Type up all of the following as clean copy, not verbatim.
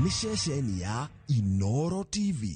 Nĩ ceceni ya Inoro TV.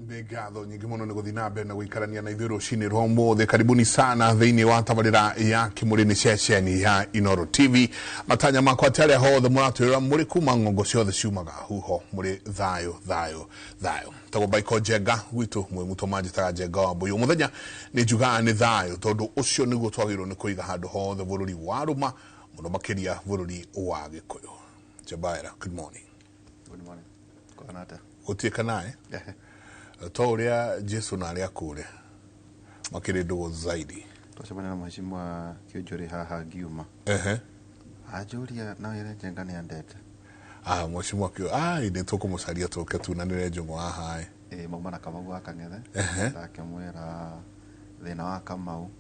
Nĩ ngatho nyingĩ mũno nĩ gũthiĩ na mbere na gũikarania na ithuĩ rũcinĩ rwa ũmũthĩ. Karibuni sana thĩinĩ wa tabarĩra ya Kĩmũrĩ, nĩ ceceni ya Inoro TV. Matanya makwa atĩ arĩa hothe mũratwĩrora mũrĩ kuma ng'ongo ciothe ciumaga huho mũrĩ thayũ thayũ thayũ. Tagwo Baiko Njenga gwitũ mwĩ muto manjĩtaga Njenga wa Mbũyũ. Mũthenya nĩ njugaga nĩ thayũ tondũ ũcio nĩguo twagĩrĩirwo nĩ kũiga handũ hothe bũrũri wa rũma mũno makĩria bũrũri wa Gĩkũyũ. Njebaera, good morning. Good morning. Kũhana atĩa? Gũtuĩka naĩ to ũrĩa Jesu na arĩa akũre makĩrĩ ndũgũ zaidi. Twacemania na mheshimiwa Kĩonjũrĩ haha ngiuma. Anjũria na wĩre Njenga nĩ andete. Ah, mheshimiwa kĩo ai nĩ tũkũmũcaria tũke tunanĩre njũng'wa haha ĩ. Ĩ mauma na Kamau wa Kang'ethe. Ndakĩmwĩra thĩna wa Kamau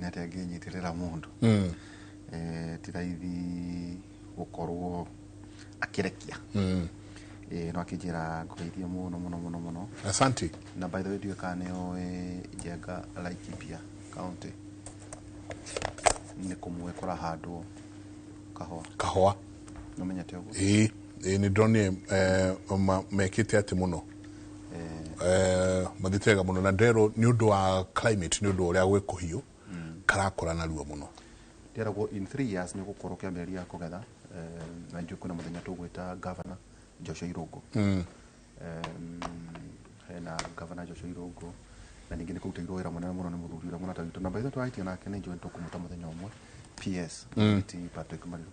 nĩ atĩ angĩnyitĩrĩra mũndũ. Ti raithi gũkorwo akĩrekia. Ĩ no akĩnjĩra ngũgeithie mũno mũno mũno mũno. Asante. Na by the way ndiũĩ kana nĩ ũĩ Njenga Laikipia County nĩ kũmwe kũrahandwo kahũa. Kahũa. Nĩ ũmenyete ũguo? Ĩĩ, ĩĩ nĩ ndonire mekĩte atĩ mũno. Mathiĩte wega mũno na nderwo nĩ ũndũ wa climate, nĩ ũndũ wa ũrĩa gwĩ kũhiũ karakũra narua mũno. Nderagwo in 3 years nĩ ũgũkorwo ũkĩambĩrĩria kũgetha, na njũĩ kwĩna mũthenya tũgwĩta Governor Joshua Irũngũ. Hena Governor Joshua Irũngũ na ningĩ nĩ kũrutĩirwo wĩra mũnene mũno nĩ mũthuri ũrĩa mũrata witũ, na by the way tũrarĩtie nake nĩ njũĩ tũkũmũta mũthenya ũmwe PS ti Patrick Mariru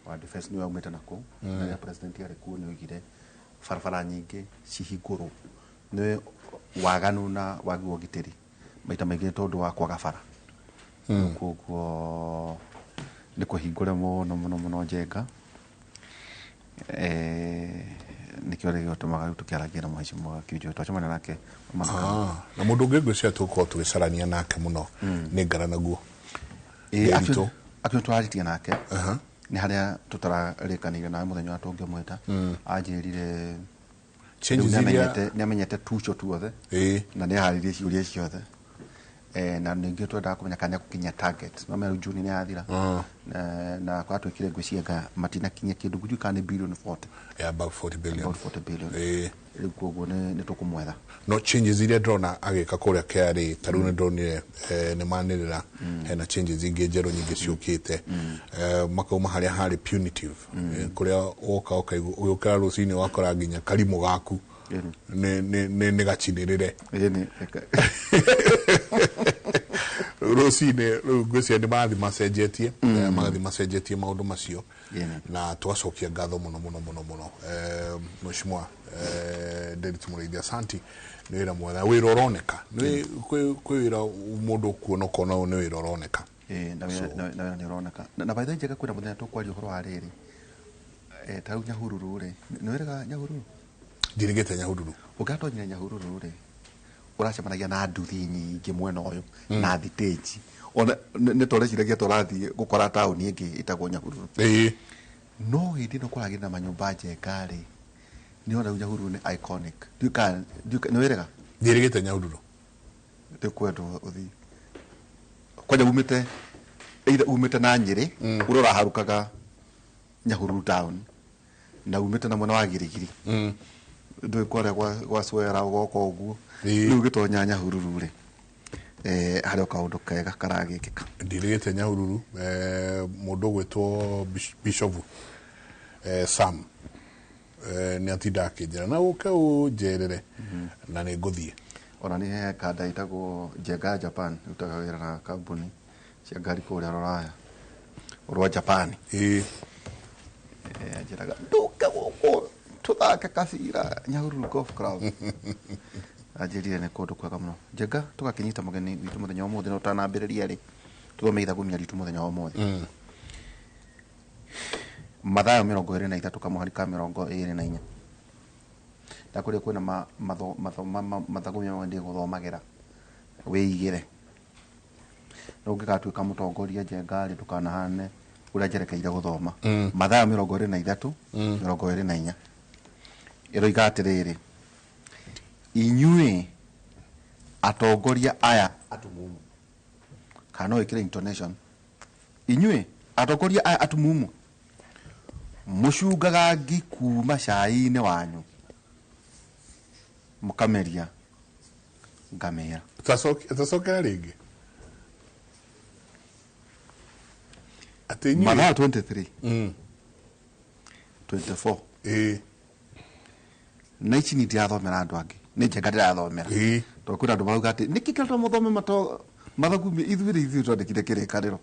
wa defense nĩwe aumĩte na kũu, na rĩrĩa president arĩ kuo nĩ oigire barabara nyingĩ cihingũrwo nĩ waganu na wagi wa ũgitĩri maita maingĩ tondũ wa kwaga bara. Koguo nĩ kũhingũre mũno mũno mũno Njenga. Nĩkĩo rĩu gĩtũmaga rĩu tũkĩarangia na mheshimiwa Kĩonjũrĩ twacemania nake. Na mũndũ ũngĩ ngwĩciria tũgũkorwo tũgĩcarania nake mũno nĩ ngara naguo. Nderitu. Actually tũrarĩtie nake nĩ harĩa tũtararĩkanĩire nawe mũthenya ũrĩa tũngĩmwĩta. Anjĩrire Changes iria nĩ amenyete tuco tuothe na nĩ aharĩirie ciũria ciothe. Na ningĩ twendaga kũmenya kana nĩ egũkinyia target. No mera June nĩ yathira. Na kwatwĩkire ngwĩciria nga matinakinyia kĩndũ ngũtiũĩ kana nĩ billion 40. Yeah, about 40 billion. About 40 billion. Rĩu koguo nĩ tũkũmwetha. No changes iria ndĩrona agĩka kũrĩa KRA ta rĩu nĩ ndonire nĩ manĩrĩra hena changes ingĩ njerũ nyingĩ ciũkĩte. Makauma harĩa harĩ punitive. Kũrĩa woka ũkaigua ũgĩũkĩra rũcinĩ wakora nginya karimũ gaku nĩ gacinĩrĩre. Rũcinĩ rĩu ngwĩciria nĩ marathiĩ macenjetie, magathiĩ macenjetie maũndũ macio. Na tũgacokia ngatho mũno mũno mũno mũno. Mheshimiwa Nderitu Mũrĩithi, asanti nĩ wĩra mwega, wĩra ũroneka. Nĩ kwĩ wĩra mũndũ ũkuona ũkona ũyũ nĩ wĩra ũroneka. Na wĩra nĩ ũroneka. Na by the way Njenga kwĩna mũthenya tũkwaria ũhoro wa rĩrĩ. Ta rĩu Nyahururu rĩ, nĩ wĩrĩga Nyahururu? Ndirigĩte Nyahururu. Ũngĩratonyire Nyahururu rĩ, ũracemanagia na nduthi nyingĩ mwena ũyũ na thitĩnji. Ona nĩ tũreciragia tũrathiĩ gũkora taũni ĩngĩ ĩtagwo Nyahururu. No hĩndĩ ĩno kũragĩra na manyũmba Njenga rĩ, nĩ ona rĩu Nyahururu nĩ iconic. Ndiũĩ kana, nĩ wĩrĩga? Ndirigĩte Nyahururu. Ndĩkwendwo ũthiĩ. Kwanja umĩte, either umĩte na Nyĩrĩ, ũrĩa ũraharũkaga Nyahururu town, na umĩte na mwena wa Girigiri. Ndũĩ kũrĩa gwa Cwera ũgoka ũguo. Rĩu ũgĩtonya Nyahururu rĩ, harĩ o kaũndũ kega karagĩkĩka. Ndirigĩte Nyahururu, mũndũ ũgwĩtwo Bishofu, Sam, nĩ atindaga akĩnjĩra na ũke ũnjerere na nĩ ngũthiĩ. Ona nĩ he kanda ĩtagwo Njenga Japan, ĩrutaga wĩra na kambuni cia ngari kũrĩa Rũraya, rwa Japan. Anjĩraga ndũke gũkũ tũthake kabira Nyahururu Golf Club. Anjĩrire nĩ kũndũ kwega mũno. Njenga tũgakĩnyita mũgeni witũ mũthenya wa ũmũthĩ, no tũtanambĩrĩria rĩ, tũthome ithagumia ritũ mũthenya wa ũmũthĩ. Mathayo 23 kamũhari ka 24. Ndakwĩrire kwĩna mathagumia mamwe ndigũthomagĩra. Wĩigĩre. Na ũngĩgatuĩka mũtongoria Njenga rĩ, ndũkanahane ũrĩa njerekeire gũthoma. Mathayo 23 24 ĩroiga atĩrĩrĩ, inyuĩ atongoria aya atumumu, kana no ĩkĩre intonation, inyuĩ atongoria aya atumumu mũcungaga ngi kuma cai-inĩ wanyu mũkameria ngamĩra. Tacokera rĩngĩ atĩ inyuĩ Mathayo 23 24. Na ici ni ndirathomera andũ angĩ, nĩ Njenga ndĩrathomera. Tondũ kwĩna andũ marauga atĩ nĩkĩ kĩratũma mũthome mato mathagumia, ithuĩ rĩ ithuĩ twandĩkire kĩrĩkanĩro.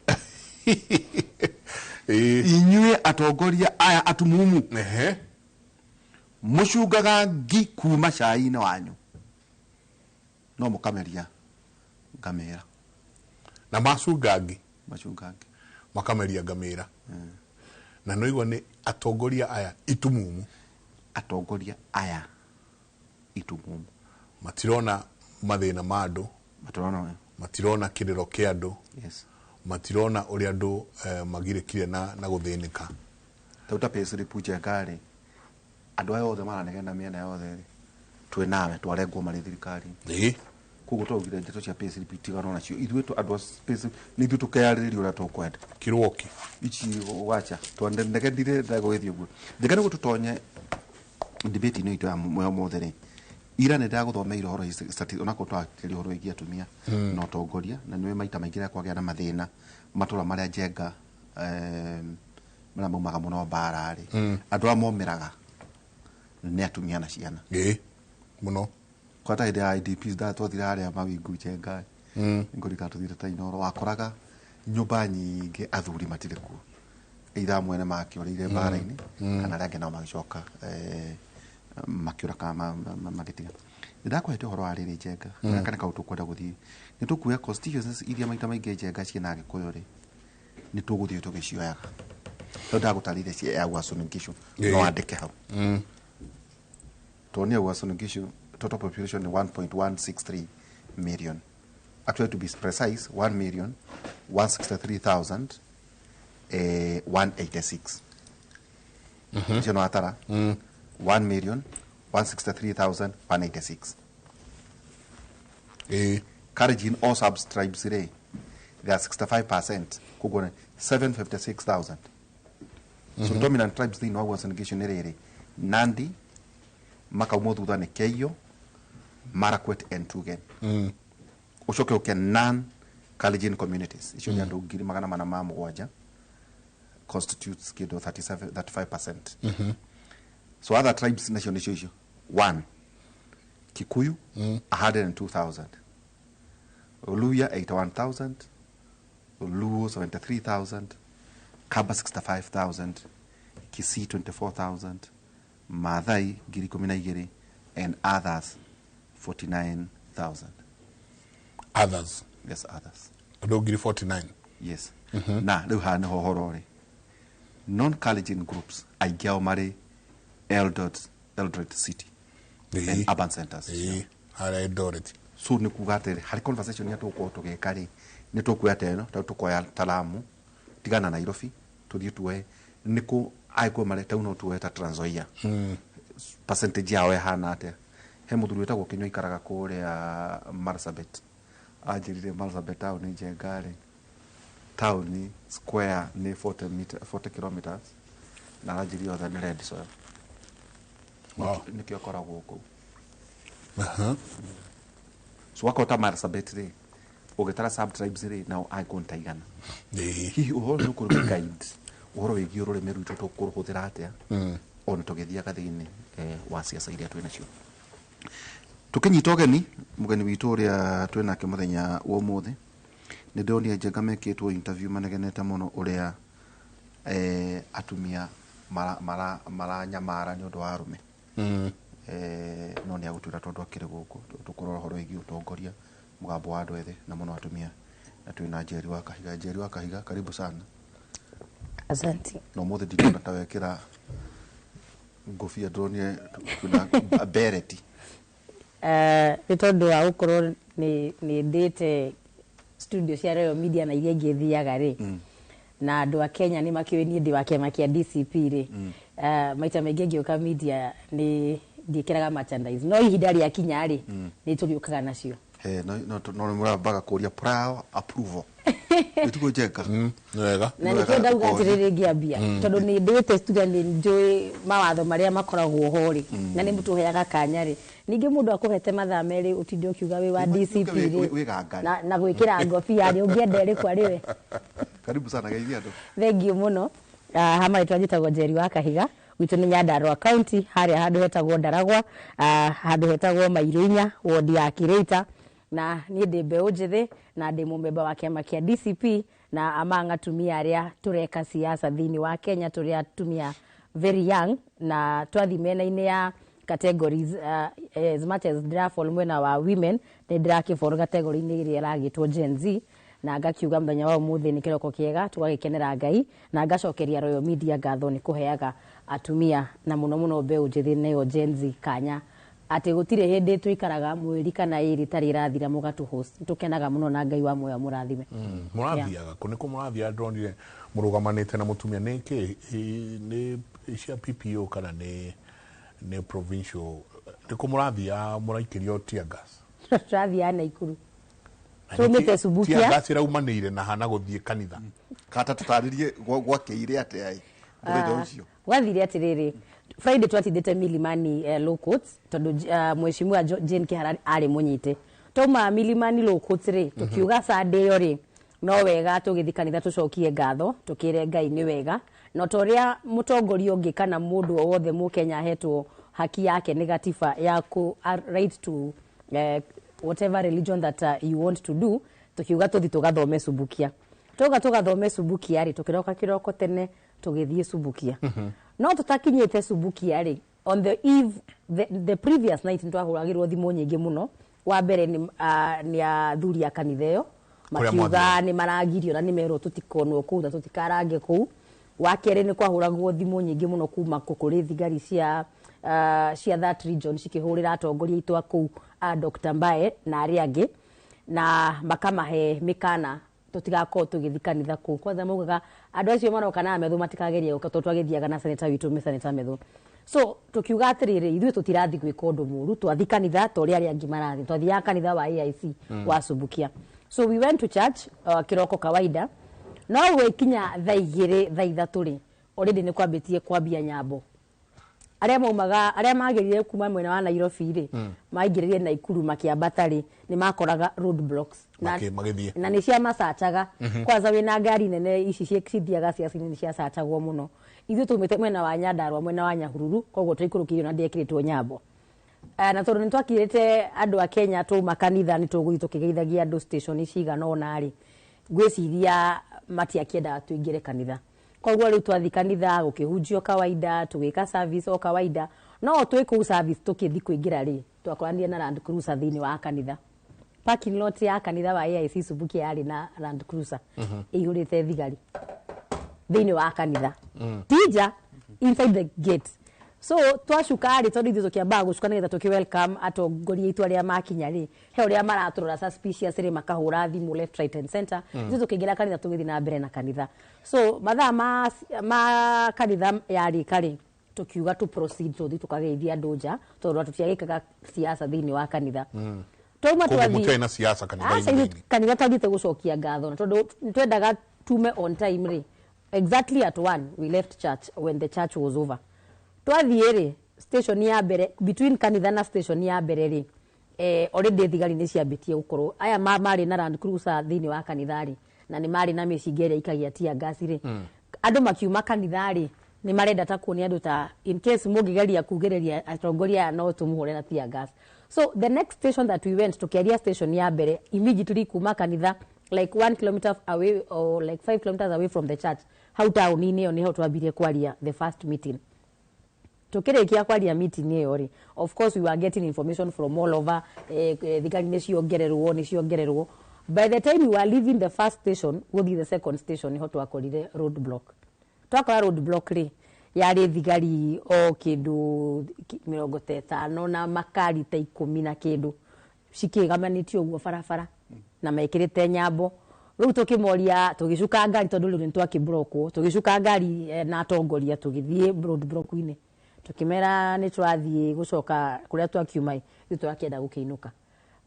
Inyuĩ atongoria aya atumumu mũcungaga ngi kuma cai-inĩ wanyu no mũkameria ngamĩra. Na macunga ngi. Macunga ngi. Makameria ngamĩra. Na no igua nĩ atongoria aya itumumu. Atongoria aya itumumu. Matirona mathĩna ma andũ. Matirona. Matirona kĩrĩro kĩa andũ. Yes. Matirona ũrĩa andũ magirĩkire na gũthĩnĩka. Tau ta payslip Njenga rĩ, andũ aya othe maranegena mĩena yothe rĩ, twĩ nawe twarengwo marĩ thirikari. Koguo twaugire ndeto cia payslip itiganwo nacio, ithuĩ andũ a payslip nĩ ithuĩ tũkeyarĩrĩria ũrĩa tũkwenda. Kirwoki. Ici wacha twanegenire na gũgĩthiĩ ũguo. Njenga nĩguo tũtonye debate ĩno itũ ya ũmũthĩ rĩ, ira nĩ ndagũthomeire ũhoro onakorwo twarĩria ũhoro wĩgiĩ atumia na ũtongoria, na nĩwe maita maingĩ rĩrĩa kwagĩa na mathĩna matũra marĩa Njenga marĩa maumaga mũno mbara rĩ, andũ arĩa momĩraga nĩ atumia na ciana. Mũno. Kwata hĩndĩ ya IDPs twathire harĩa Mawingu Njenga, ngũrika tũthire ta Inooro, wakoraga nyũmba nyingĩ athuri matirĩ kuo, either amwe nĩ makĩũrĩire mbara-inĩ kana arĩa angĩ nao magĩcoka makĩũra kana magĩtiga. Nĩ ndakũhete ũhoro wa rĩrĩ Njenga, gaka nĩ kaũndũ tũkwenda gũthiĩ, nĩ tũkuoya constituencies iria maita maingĩ Njenga ciĩna Agĩkũyũ rĩ, nĩ tũgũthiĩ tũgĩcioyaga. Rĩu ndagũtarĩirie cia ya Uasin Gishu, no wandĩke hau. Tondũ nĩ Uasin Gishu total population ni 1.163 million. Actually, to be precise, 1,163,000 186. Icio no atara 1,163,186. Kalenjin all sub tribes rĩ, they are 65%, koguo nĩ 756,000. So dominant tribes thĩinĩ wa Uasin Gishu nĩ rĩrĩ, Nandi, makaumwo thutha nĩ Keiyo, Marakwet and Tugen. Ũcoke ũke non Kalenjin communities, icio nĩ andũ 407,000, constitutes kĩndũ 37 35%. So other tribes nacio nĩcio icio, one Kikuyu 102,000, Luhya 81,000, Luo 73,000, Kamba 65,000, Kisii 24,000, Maathai 12,000 and others 49,000. Others. Yes, others. Andũ ngiri 49. Yes. Na rĩu haha nĩho ũhoro ũrĩ, non Kalenjin groups aingĩ ao marĩ Eldoret, Eldoret city and urban centers. Harĩa Eldoret. So nĩ kuga atĩrĩ, harĩ conversation ya tũgũkorwo tũgĩka rĩ, nĩ tũkuoya ta ĩno, tarĩu tũkoya ta Lamu, tigana Nairobi, tũthiĩ tuoe nĩkũ angĩkorwo marĩ tau, no tuoe ta Trans Nzoia, percentage yao ĩhana atĩa. He mũthuri wĩtagwo Kĩnyua aikaraga kũrĩa Marsabit, anjĩrire Marsabit town Njenga rĩ, town square nĩ 40 meter, 40 kilometers, na aranjĩrire othe nĩ red soil. Nĩkĩo akoragwo kũu. So wakorwo ta Marsabit rĩ, ũgĩtara sub tribes rĩ, nao angĩkorwo nĩ ta igana. Hihi ũhoro nĩ ũkũrũme guide ũhoro wĩgiĩ rũrĩmĩ rwitũ tũkũrũhũthĩra atĩa ona tũgĩthiaga thĩinĩ wa ciaca iria twĩ nacio. Tũkĩnyita ũgeni mũgeni witũ ũrĩa twĩ nake mũthenya wa ũmũthĩ, nĩ ndĩronire Njenga mekĩtwo interview manegenete mũno ũrĩa atumia maranyamara nĩ ũndũ wa arũme. No nĩ agũtwĩra tondũ akĩrĩ gũkũ tũkũrora ũhoro wĩgiĩ ũtongoria, mũgambo wa andũ ethĩ na mũno atumia, na twĩna Njeri wa Kahiga. Njeri wa Kahiga, karibu sana. Asante. Na ũmũthĩ ndinona ta wekĩra ngũbia, ndĩronire kwĩna bereti. Nĩ tondũ wa gũkorwo Nĩ ndĩte studio cia Royal Media na iria ingĩ thiaga rĩ, na andũ a Kenya nĩ makĩũĩ niĩ ndĩ wa kĩama kĩa DCP rĩ, maita maingĩ ngĩũka media nĩ ndiĩkĩraga merchandise, no ihinda rĩakinya rĩ, nĩ tũrĩũkaga nacio. He, no mũrambaga kũria prior approval. Ĩtugo njega. Nĩ wega. Na nĩkĩo ndauga atĩrĩrĩ, ngĩambia, tondũ nĩ ndĩte studio, nĩ njũĩ mawatho marĩa makoragwo ho rĩ, na nĩ mũtũheaga kanya rĩ, ningĩ mũndũ akũhete mathaa 2 ũtinde ũkiuga wĩ wa Nĩ DCP rĩ, wĩgangare. na gwĩkĩra ngobia rĩ, ũngĩenda ĩrĩkũ arĩ we. Karibu sana, geithia andũ. Thengiũ mũno. Hama rĩtwa njĩtagwo Njeri wa Kahiga, gwitũ nĩ Nyandarua County, harĩa handũ hetagwo Ndaragwa, handũ hetagwo Mairũ 4, wodi ya Kĩrĩita, na niĩ ndĩ mbeũ njĩthĩ na ndĩ mũmemba wa kĩama kĩa DCP, na among atumia arĩa tũreka siasa thĩinĩ wa Kenya, tũrĩ atumia very young, na twathi mĩena-inĩ ya categories, as much as ndĩrafall mwena wa women, nĩ ndĩrakĩfall category-inĩ ĩrĩa ĩragĩtwo Gen Z. Na ngakiuga mũthenya wa ũmũthĩ nĩ kĩroko kĩega, tũgagĩkenera Ngai, na ngacokeria Royal Media ngatho nĩ kũheaga atumia na mũno mũno mbeũ njĩthĩ, nĩyo Gen Z, kanya atĩ gũtirĩ hĩndĩ tũikaraga mweri kana 2 tarĩ ĩrathira mũgatũ host. Tũkenaga mũno na Ngai wa muoyo mũrathime. Mũrathiaga kũ? Nĩkũ mũrathiaga? Ndonire mũrũgamanĩte na mũtumia nĩ kĩ? Nĩ cia PPO kana nĩ provincial? Nĩkũ mũrathiaga mũraikĩrio tear gas? Tũrathiaga Naikuru. Na Tumĩte nĩkĩ Subukia. Tear gas ĩraumanĩire na hana gũthiĩ kanitha? Kata tũtarĩrie gwakĩire atĩa ĩ mũthenya ũcio. Gwathire atĩrĩrĩ, Friday twatindĩte Milimani, Law Courts, tondũ mheshimiwa Jane Kihara arĩ mũnyite. Twauma Milimani Law Courts rĩ, tũkiuga Sunday ĩyo rĩ, no wega tũgĩthiĩ kanitha tũcokie ngatho, tũkĩre Ngai nĩ wega, na ta ũrĩa mũtongoria ũngĩ kana mũndũ o wothe mũkenya ahetwo haki yake nĩ gatiba ya ku right to whatever religion that you want to do, tukiuga tũthi tũgathome Subukia. Toga tũgathome Subukia rĩ, tũkĩroka kĩroko tene tũgĩthiĩ Subukia. No tũtakinyĩte Subukia rĩ, on the eve, the previous night, nĩtwahũragĩrwo thimũ nyingĩ mũno. Wa mbere nĩ athuri a kanitha ĩyo, Kũrĩa makiuga mwathiaga. nĩ maragirio na nĩ merwo tũtikonwo kũu na tũtikarange kũu. Wa kerĩ, nĩ kwahũragwo thimũ nyingĩ mũno kuma kũrĩ thigari cia that region, cikĩhũrĩra atongoria aitũ a kũu, a Dr. Mbae na arĩa angĩ, na makamahe mĩkana tũtigakorwo tũgĩthiĩ kanitha kũu. Kwanza maugaga andũ acio maroka na metho matikagerie gũka, tondũ twagĩthiaga na senator witũ, nĩ Senator Methu. So tukiuga atĩrĩrĩ, ithuĩ tũtirathiĩ gwĩka ũndũ mũru, twathi kanitha ta ũrĩa arĩa angĩ marathiĩ. Twathiaga kanitha wa AIC wa Subukia. So we went to church kĩroko kawaida, no gwĩkinya thaa 2, thaa 3 rĩ, already nĩ kwambĩtie kwambia nyambo. Arĩa maumaga, arĩa magĩrire kuma mwena wa Nairobi rĩ, maingĩrire Naikuru makĩambata rĩ, nĩ makoraga road blocks na, Magĩthiĩ. na nĩ cia macacaga. Kwanza wĩna ngari nene ici cithiaga ciaca-inĩ, nĩ ciacacagwo mũno. Ithuĩ tumĩte mwena wa Nyandarua, mwena wa Nyahururu, koguo twaikũrũkĩirio na ndĩekĩrĩtwo nyambo. Na tondũ nĩ twakirĩte andũ a Kenya twauma kanitha nĩ tũgũthiĩ tũkĩgeithagia andũ station cigana ũna rĩ, ngwĩciria matiakĩendaga tũingĩre kanitha. Koguo rĩu twathi kanitha, gũkĩhunjio kawaida, tũgĩka service o kawaida. No twĩ kũu service, tũkĩthi kũingĩra rĩ, twakoranire na Land Cruiser thĩinĩ wa kanitha. Parking lot ya kanitha wa AIC Subukia yarĩ na Land Cruiser ĩihũrĩte thigari thĩinĩ wa kanitha, ti nja, inside the gate. So twacuka rĩ, tondũ ithuĩ tũkĩambaga gũcuka nĩgetha tũkĩ welcome atongoria aitũ arĩa makinya rĩ, he ũrĩa maratũrora suspicious rĩ, makahũra thimũ left, right and center. Ithuĩ tũkĩingĩra kanitha, tũgĩthiĩ na mbere na kanitha. So mathaa ma kanitha yarĩka rĩ, tukiuga tu proceed tũthiĩ tũkageithia andũ nja, tondũ tũtiagĩkaga siasa thĩinĩ wa kanitha. Twauma Koguo twathiĩ mũtiarĩ na siasa kanitha-inĩ Aca, ithuĩ thĩinĩ? Kanitha twathiĩte gũcokia ngatho, na tondũ twendaga tume on time rĩ, exactly at 1 we left church. When the church was over, twathiĩ rĩ, station ya mbere, between kanitha na station ya mbere rĩ, already thigari nĩ ciambĩtie gũkorwo aya marĩ na Land Cruiser thĩinĩ wa kanitha rĩ, na nĩ marĩ na mĩcinga ĩrĩa ikagia tear gas rĩ. Andũ makiuma kanitha rĩ, nĩ marenda ta kuonia andũ ta in case mũngĩgeria kugĩrĩria atongoria aya, no tũmũhũre na tear gas. So the next station that we went, tukiaria station ya mbere immediately kuma kanitha, like 1 kilometer away or like 5 kilometers away from the church, hau taũni-inĩ ĩyo, nĩho twambirie kwaria the first meeting. Tukĩrĩkia kwaria meeting ĩyo rĩ, of course we were getting information from all over, thigari nĩ ciongererwo, nĩ ciongererwo. By the time we were leaving the first station gũthiĩ the second station, nĩho twakorire road block. Twakora road block rĩ, yarĩ thigari o kĩndũ 50 na makari ta 10 na kĩndũ. cikĩgamanĩtio ũguo barabara na mekĩrĩte nyambo. Rĩu tũkĩmoria, tũgĩcuka ngari, tondũ rĩu nĩtwakĩbrokwo, tũgĩcuka ngari na atongoria, tũgĩthiĩ road block-inĩ, tũkĩmera nĩ tũrathiĩ gũcoka kũrĩa twakiuma, ithuĩ tũrakĩenda gũkĩinũka.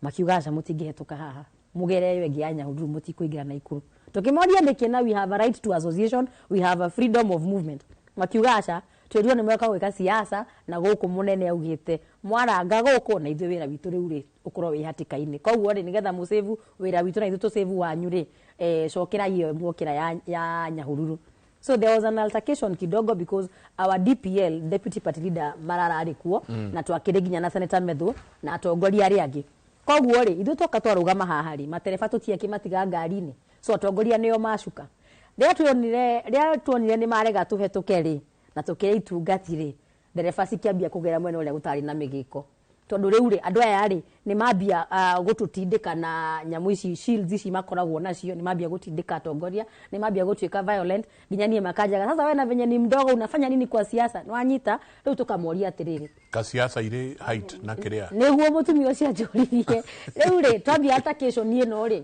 Makiuga aca, mũtingĩhetũka haha, mũgere ĩyo ĩngĩ ya Nyahururu, mũtikũingĩra Naikuru. Tũkĩmoria nĩkĩ, na we have a right to association, we have a freedom of movement. Makiuga aca, twĩrirwo nĩ mweka gwĩka siasa na gũkũ, mũnene augĩte mwaranga gũkũ na ithuĩ wĩra witũ rĩu rĩ ũkorwo wĩ hatĩka-inĩ, koguo rĩ, nĩgetha mũsave wĩra witũ na ithuĩ tũsave wanyu rĩ, cokerai ĩyo mwokĩra ya Nyahururu. So there was an altercation kidogo because our DPL, deputy party leader Marara, arĩ kuo, na twakĩrĩ nginya na Senator Methu na atongoria arĩa angĩ. Koguo rĩ, ithuĩ twoka twarũgama haha rĩ, matereba tũtiakĩmatiga ngari-inĩ, so atongoria nĩo macuka. Rĩrĩa tuonire nĩ marega tũhetũke rĩ, na tũkĩrĩa itungati rĩ, ndereba cikĩambia kũgera mwena ũrĩa gũtarĩ na mĩgĩko, tondũ rĩu rĩ, andũ aya rĩ, nĩ mambia gũtũtindĩka na nyamũ ici, shields ici makoragwo nacio, nĩ mambia gũtindĩka atongoria, nĩ mambia gũtuĩka violent, nginya niĩ makanjaga, "Sasa wewe na venye ni mdogo, unafanya nini kwa siasa?" Nĩwanyita? Rĩu tũkamoria atĩrĩrĩ, Kasiasa irĩ height na kĩrĩa. Nĩguo mũtumia ũcio anjũririe. Rĩu rĩ, twambia altercation ĩno rĩ,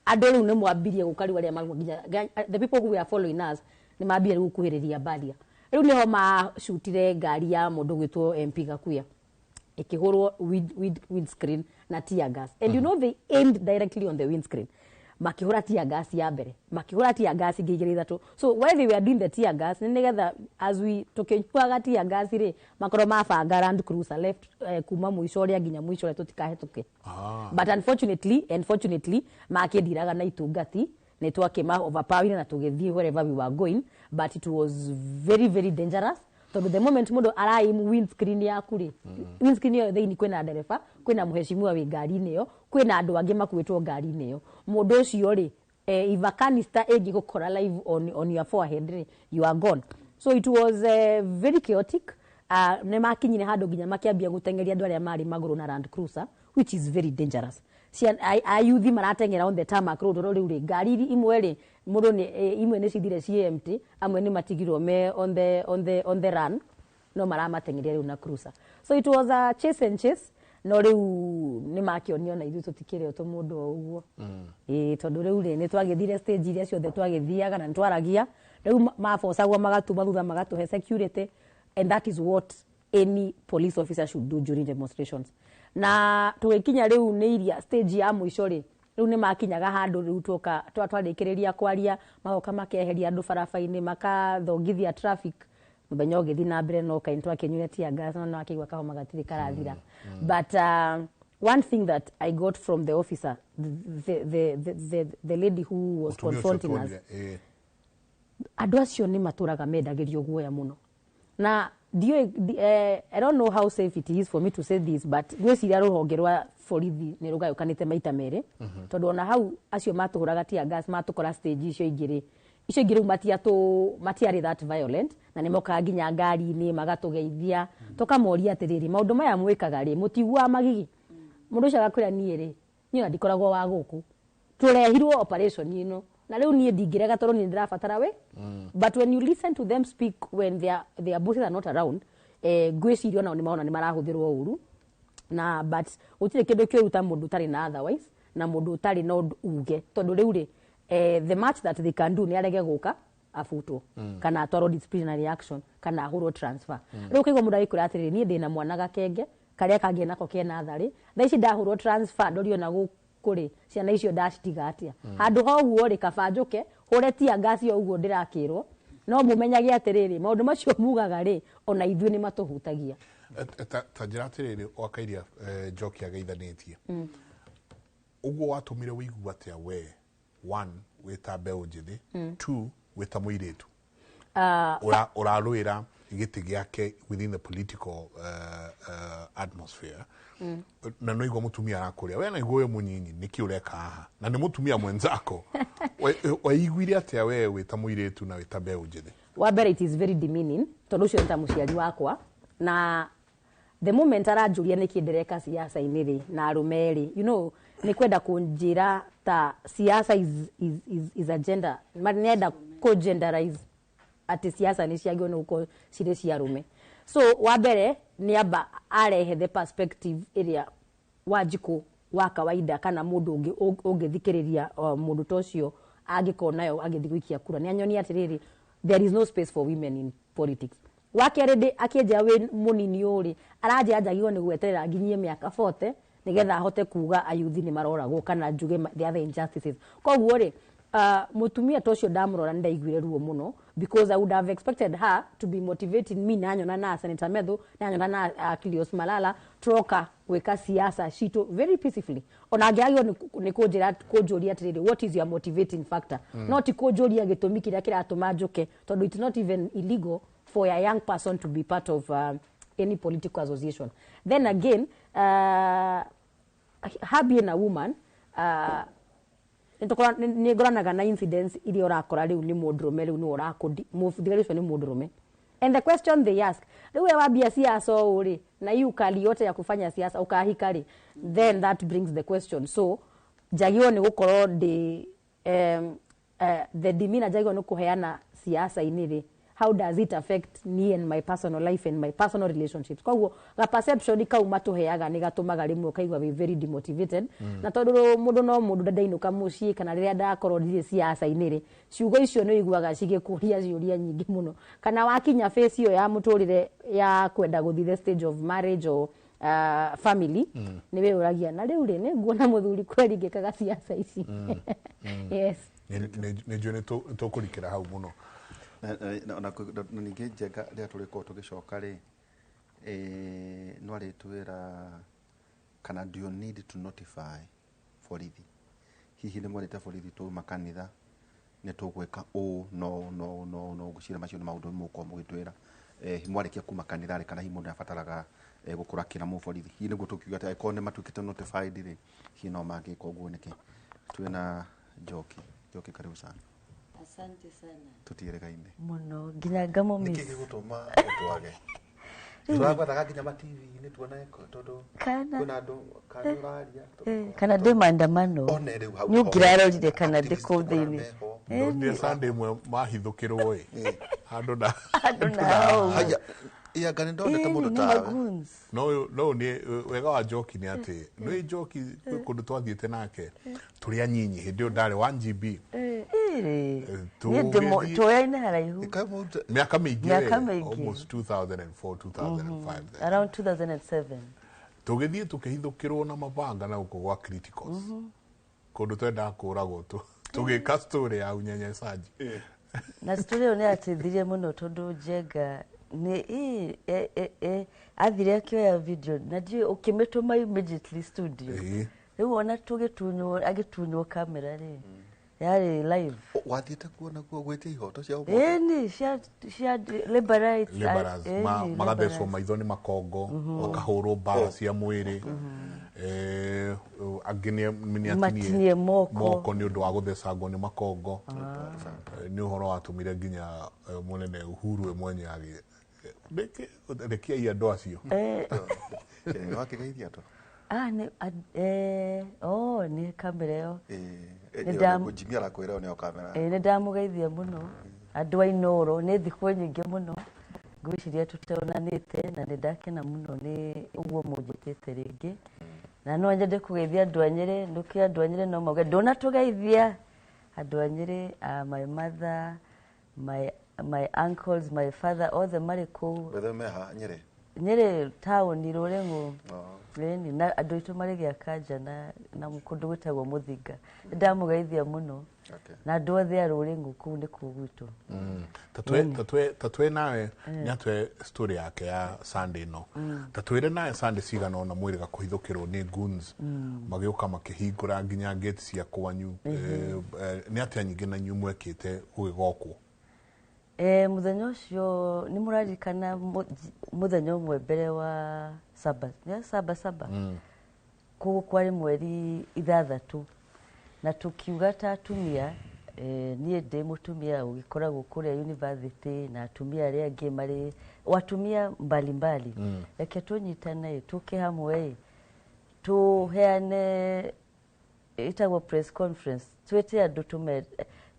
andũ rĩu nĩ mwambirie gũka, rĩu arĩa nginya the people who were following us nĩ mambire rĩu gũkuhĩrĩria barrier. Rĩu nĩho macutire ngari ya mũndũ gwĩtwo MP Gakuya, ĩkĩhũrwo windscreen na tear gas, and you know they aimed directly on the windscreen. Makĩhũra tear gas ya mbere, makĩhũra tear gas ingĩ igĩrĩ, ithatũ. So while they were doing the tear gas, nĩ nĩgetha as we tũkĩnyuaga tear gas rĩ, makorwo mabanga Land Cruiser left, kuma mũico ũrĩa nginya mũico ũrĩa tũtikahĩtũke. But unfortunately makĩndiraga na itungati, nĩ twakĩma overpower na tũgĩthiĩ wherever we were going, but it was very very dangerous, tondũ the moment mũndũ araim windscreen yaku rĩ, windscreen ĩyo thĩinĩ kwĩna ndereba, kwĩna mũheshimiwa wĩ ngari-inĩ ĩyo, kwĩna andũ angĩ makuĩtwo ngari-inĩ ĩyo. Mũndũ ũcio rĩ, if a canister ĩngĩgũkora live on your forehead rĩ, you are gone. So it was very chaotic. Nĩ makinyire handũ nginya makĩambia gũteng'eria andũ arĩa marĩ magũrũ na Land Cruiser, which is very dangerous. Ayuthi marateng'era on the tarmac road. Tondũ rĩu rĩ, ngari imwe rĩ, mũndũ nĩ imwe nĩ cithire ciĩ empty, amwe nĩ matigirwo me on the run, no maramateng'eria rĩu na cruiser. So it was a chase and chase, no rĩu nĩ makĩonio na ithuĩ tũtikĩrĩ o tũmũndũ o ũguo. Ĩĩ, tondũ rĩu rĩ, nĩ twagĩthire stage iria ciothe twagĩthiaga na nĩ twaragia. Rĩu mabocagwo magatuma thutha, magatũhe security, and that is what any police officer should do during demonstrations. Na tũgĩkinya rĩu nĩ iria stage ya mũico rĩ, rĩu nĩ makinyaga handũ rĩu twoka twarĩkĩrĩria kwaria, magoka makeheria andũ baraba-inĩ, makathongithia traffic, mũthenya ũgĩthiĩ na mbere. No kaĩ twakĩnyuire tear gas, no akĩigua kahoma gatirĩ karathira. But one thing that I got from the officer, the lady who was Mũtumia ũcio confronting us, tuonire, andũ acio nĩ matũraga mendagĩrio guoya mũno, na ndiũĩ I don't know how safe it is for me to say this, but ngwĩciria rũhonge rwa borithi nĩ rũgayũkanĩte maita merĩ, tondũ ona hau acio matũhũraga tear gas matũkora stage icio ingĩ rĩ, icio ingĩ rĩu matiarĩ that violent, na nĩ mokaga nginya ngari-inĩ magatũgeithia. Tũkamoria atĩrĩrĩ, maũndũ maya mwĩkaga rĩ, mũtiguaga magigi? Mũndũ ũcio agakwĩra, niĩ rĩ, niĩ ona ndikoragwo wa gũkũ, tũrehirwo operation ĩno, na rĩu niĩ ndingĩrega tondũ niĩ ndĩrabatara we. But when you listen to them speak when their bosses are not around, ngwĩciria onao nĩ marona nĩ marahũthĩrwo ũru. Na but gũtirĩ kĩndũ kĩũru ta mũndũ ũtarĩ na otherwise na mũndũ ũtarĩ na ũndũ uge, tondũ rĩu rĩ, the much that they can do nĩ arege gũka abutwo, kana atwarwo disciplinary action, kana ahũrwo transfer. Rĩu ũkaigua mũndũ agĩkwĩra atĩrĩrĩ, niĩ ndĩna mwana gakenge karĩa kangĩ nako kena tharĩ, thaa ici ndahũrwo transfer ndorio na gũkũ rĩ, ciana icio ndacitiga atĩa? Handũ ha ũguo rĩ, kaba njũke hũre tear gas o ũguo ndĩrakĩrwo. No mũmenyage atĩrĩrĩ, maũndũ macio mugaga rĩ, ona ithuĩ nĩ matũhutagia. Ta njĩra atĩrĩrĩ, wakairia Njoki ageithanĩtie ũguo, watũmire wĩigua atĩa we, one, wĩ ta mbeũ njĩthĩ, two, wĩ ta mũirĩtu ũrarũĩra gĩtĩ gĩake within the political atmosphere, na no igua mũtumia arakũria we naigua ũyũ mũnyinyi nĩkĩ ũreka haha, na nĩ mũtumia mwenzako? Waiguire atĩa we wĩ ta mũirĩtu na wĩ ta mbeũ njĩthĩ? Wa mbere, it is very demeaning, tondũ ũcio nĩ ta mũciari wakwa, na the moment aranjũria nĩkĩ ndĩreka siasa-inĩ rĩ na arũme rĩ, nĩ kwenda kũnjĩra ta siasa is a gender. Nĩenda kũ genderize atĩ siasa nĩ ciagĩrĩirwo nĩ gũkorwo cirĩ cia arũme. So wa mbere nĩ amba arehe the perspective ĩrĩa Wanjikũ wa kawaida kana mũndũ ũngĩ ũngĩthikĩrĩria mũndũ ta ũcio angĩkorwo nayo agĩthiĩ gũikia kura nĩ anyonia atĩrĩrĩ, there is no space for women in politics. Wa kerĩ, ndĩ akĩnjĩra wĩ mũnini ũũ rĩ, aranjĩra njagĩrĩirwo nĩ gweterera nginyie mĩaka 40 nĩgetha ahote kuga ayuthi nĩ maroragwo kana njuge the other injustices. Koguo rĩ, mũtumia ta ũcio ndamũrora nĩ ndaiguire ruo mũno, because I would have expected her to be motivating me. Nanyona na Senator Methu, nanyona na Achilles Malala turoka gwĩka siasa citũ very peacefully, ona angĩagĩrwo nĩ kũnjĩra, kũnjũria atĩrĩrĩ, "What is your motivating factor?" No ti kũnjũria gĩtũmi kĩrĩa kĩratũma njũke, tondũ it's not even illegal for a young person to be part of any political association. Then again, her being a woman, nĩ ngoranaga na incidents iria ũrakora rĩu nĩ mũndũrũme, rĩu nĩwe ũrakũndi mũthigari ũcio nĩ mũndũrũme, and the question they ask, "Rĩu we wambia siasa ũũ rĩ, na hii ukali yote ya kufanya siasa, ukahika rĩ?" Then that brings the question. So njagĩrĩirwo nĩ gũkorwo ndĩ the demeanor njagĩrĩirwo nĩ kũheana siasa-inĩ rĩ, how does it affect me and my personal life and my personal relationships? Koguo ga perception kau matũheaga nĩ gatũmaga rĩmwe ũkaigua wĩ very demotivated. Na tondũ mũndũ no mũndũ, ndainũka mũciĩ kana rĩrĩa ndakorwo ndirĩ siasa-inĩ rĩ, ciugo icio nĩ ũiguaga cigĩkũria ciũria nyingĩ mũno, kana wakinya phase ĩyo ya mũtũrĩre ya kwenda gũthiĩ the stage of marriage or family, nĩ wĩyũragia, na rĩu rĩ, nĩ nguona mũthuri kweri ngĩkaga siasa ici? Yes. Nĩ njũĩ nĩ tũkũrikĩra hau mũno. Na ningĩ Njenga, rĩrĩa tũrĩkorwo tũgĩcoka rĩ, no arĩtwĩra kana do you need to notify borithi? Hihi nĩ mwerĩte borithi twauma kanitha nĩ tũgwĩka ũũ no no no no ngwĩciria macio nĩ maũndũ mũgũkorwo mũgĩtwĩra. Mwarĩkia kuma kanitha rĩ, kana hihi mũndũ nĩabataraga gũkorwo akĩra mũborithi? Hihi nĩguo tũkiuga atĩ angĩkorwo nĩ matuĩkĩte notified rĩ, hihi no mangĩka ũguo nĩkĩ? Twĩna Njoki. Njoki, karibu sana. Asante sana. Tũtiĩrĩgaine. Mũno nginya ngamo. Nĩkĩ Miss. Gĩgũtũma ũtwage tũragwethaga nginya ma-TV-inĩ tuone tondũ Kana kwĩna andũ kana ũraria. Kana ndĩ maandamano. One rĩu hau Nĩ ũngĩrarorire kana ndĩ activists kũu tũkona thĩinĩ. meho. Ndonire Sunday ĩmwe mahithũkĩrwo ĩ handũ na Handũ na hau. Haya, anga nĩ ndonete mũndũ nĩ tawe. Magoons. No nĩ wega wa Njoki nĩ atĩ nĩ Njoki kwĩ kũndũ twathiĩte nake tũrĩ anyinyi hĩndĩ ĩyo ndarĩ 1 GB. Ĩrĩ niĩ tũyaine haraihu. Ĩkaĩ mũndũ- Mĩaka mĩingĩ Mĩaka we, mĩingĩ. almost 2004, 2005 then. Around 2007. Tũgĩthiĩ tũkĩhithũkĩrwo na mabanga na gũkũ gwa Criticals, kũndũ twendaga kũragwo tũgĩka story ya unyanyasaji. Na story ĩyo nĩ yateithirie mũno tondũ Njenga nĩ athire akĩoya video na ndiũĩ ũkĩmĩtũma immediately studio. Rĩu ona tũgĩtunywo, agĩtunywo kamera rĩ, yarĩ live. Wathiĩte kuo nakuo gwĩtia ihoto cia ũmũndũ? Ĩni cia labor rights. Laborers. Ĩni, Magathecwo laborers. maitho nĩ makongo, makahũrwo mbara cia mwĩrĩ. Angĩ nĩ Matinie moko. Moko nĩ ũndũ wa gũthecangwo nĩ makongo. Nĩ ũhoro watũmire nginya mũnene Uhuru we mwenye agĩ rekiai andũ acio. Nĩ wakĩgeithia andũ? Ah, nĩ oh, nĩ kamera ĩyo. Nĩ Jimmy arakwĩra ĩyo nĩyo kamera. Nĩ ndamũgeithia mũno andũ a Inoro, nĩ thikũ nyingĩ mũno ngwĩciria tũtonanĩte, na nĩ ndakena mũno nĩ ũguo mũnjĩtĩte rĩngĩ. Na no nyende kũgeithia andũ a Nyĩrĩ, nũkĩ andũ a Nyĩrĩ no mauge ndũnatũgeithia. Andũ a Nyĩrĩ, my mother, my uncles, my father, othe marĩ kũu. Bethe meha Nyĩrĩ? Nyĩrĩ taũni, Rũrĩng'ũ. Oh. Ĩni, na andũ aitũ marĩ Gĩakanja na kũndũ gwĩtagwo Mũthinga. Nĩ ndamũgeithia mũno. Na andũ othe a Rũrĩng'ũ, kũu nĩ kũu gwitũ. Tatwe nawe nĩ atwe story yake ya Sunday, no tatwĩre nawe Sunday cigana ona mwĩrĩga kũhithũkĩrwo nĩ goons magĩũka makĩhingũra nginya gate cia kwanyu. Nĩ atĩa nyingĩ na inyuĩ mwekĩte gũgĩgokwo? Mũthenya ũcio nĩ mũraririkana mũthenya ũmwe mbere wa saba, nĩ saba saba, koguo kwarĩ mweri 6, na tũkiuga ta atumia, niĩ ndĩ mũtumia ũgĩkoragwo kũrĩa university na atumia arĩa angĩ marĩ o atumia mbalimbali, reke tũnyitane tũke hamwe ĩ, tũheane ĩtagwo press conference, twĩte andũ tũme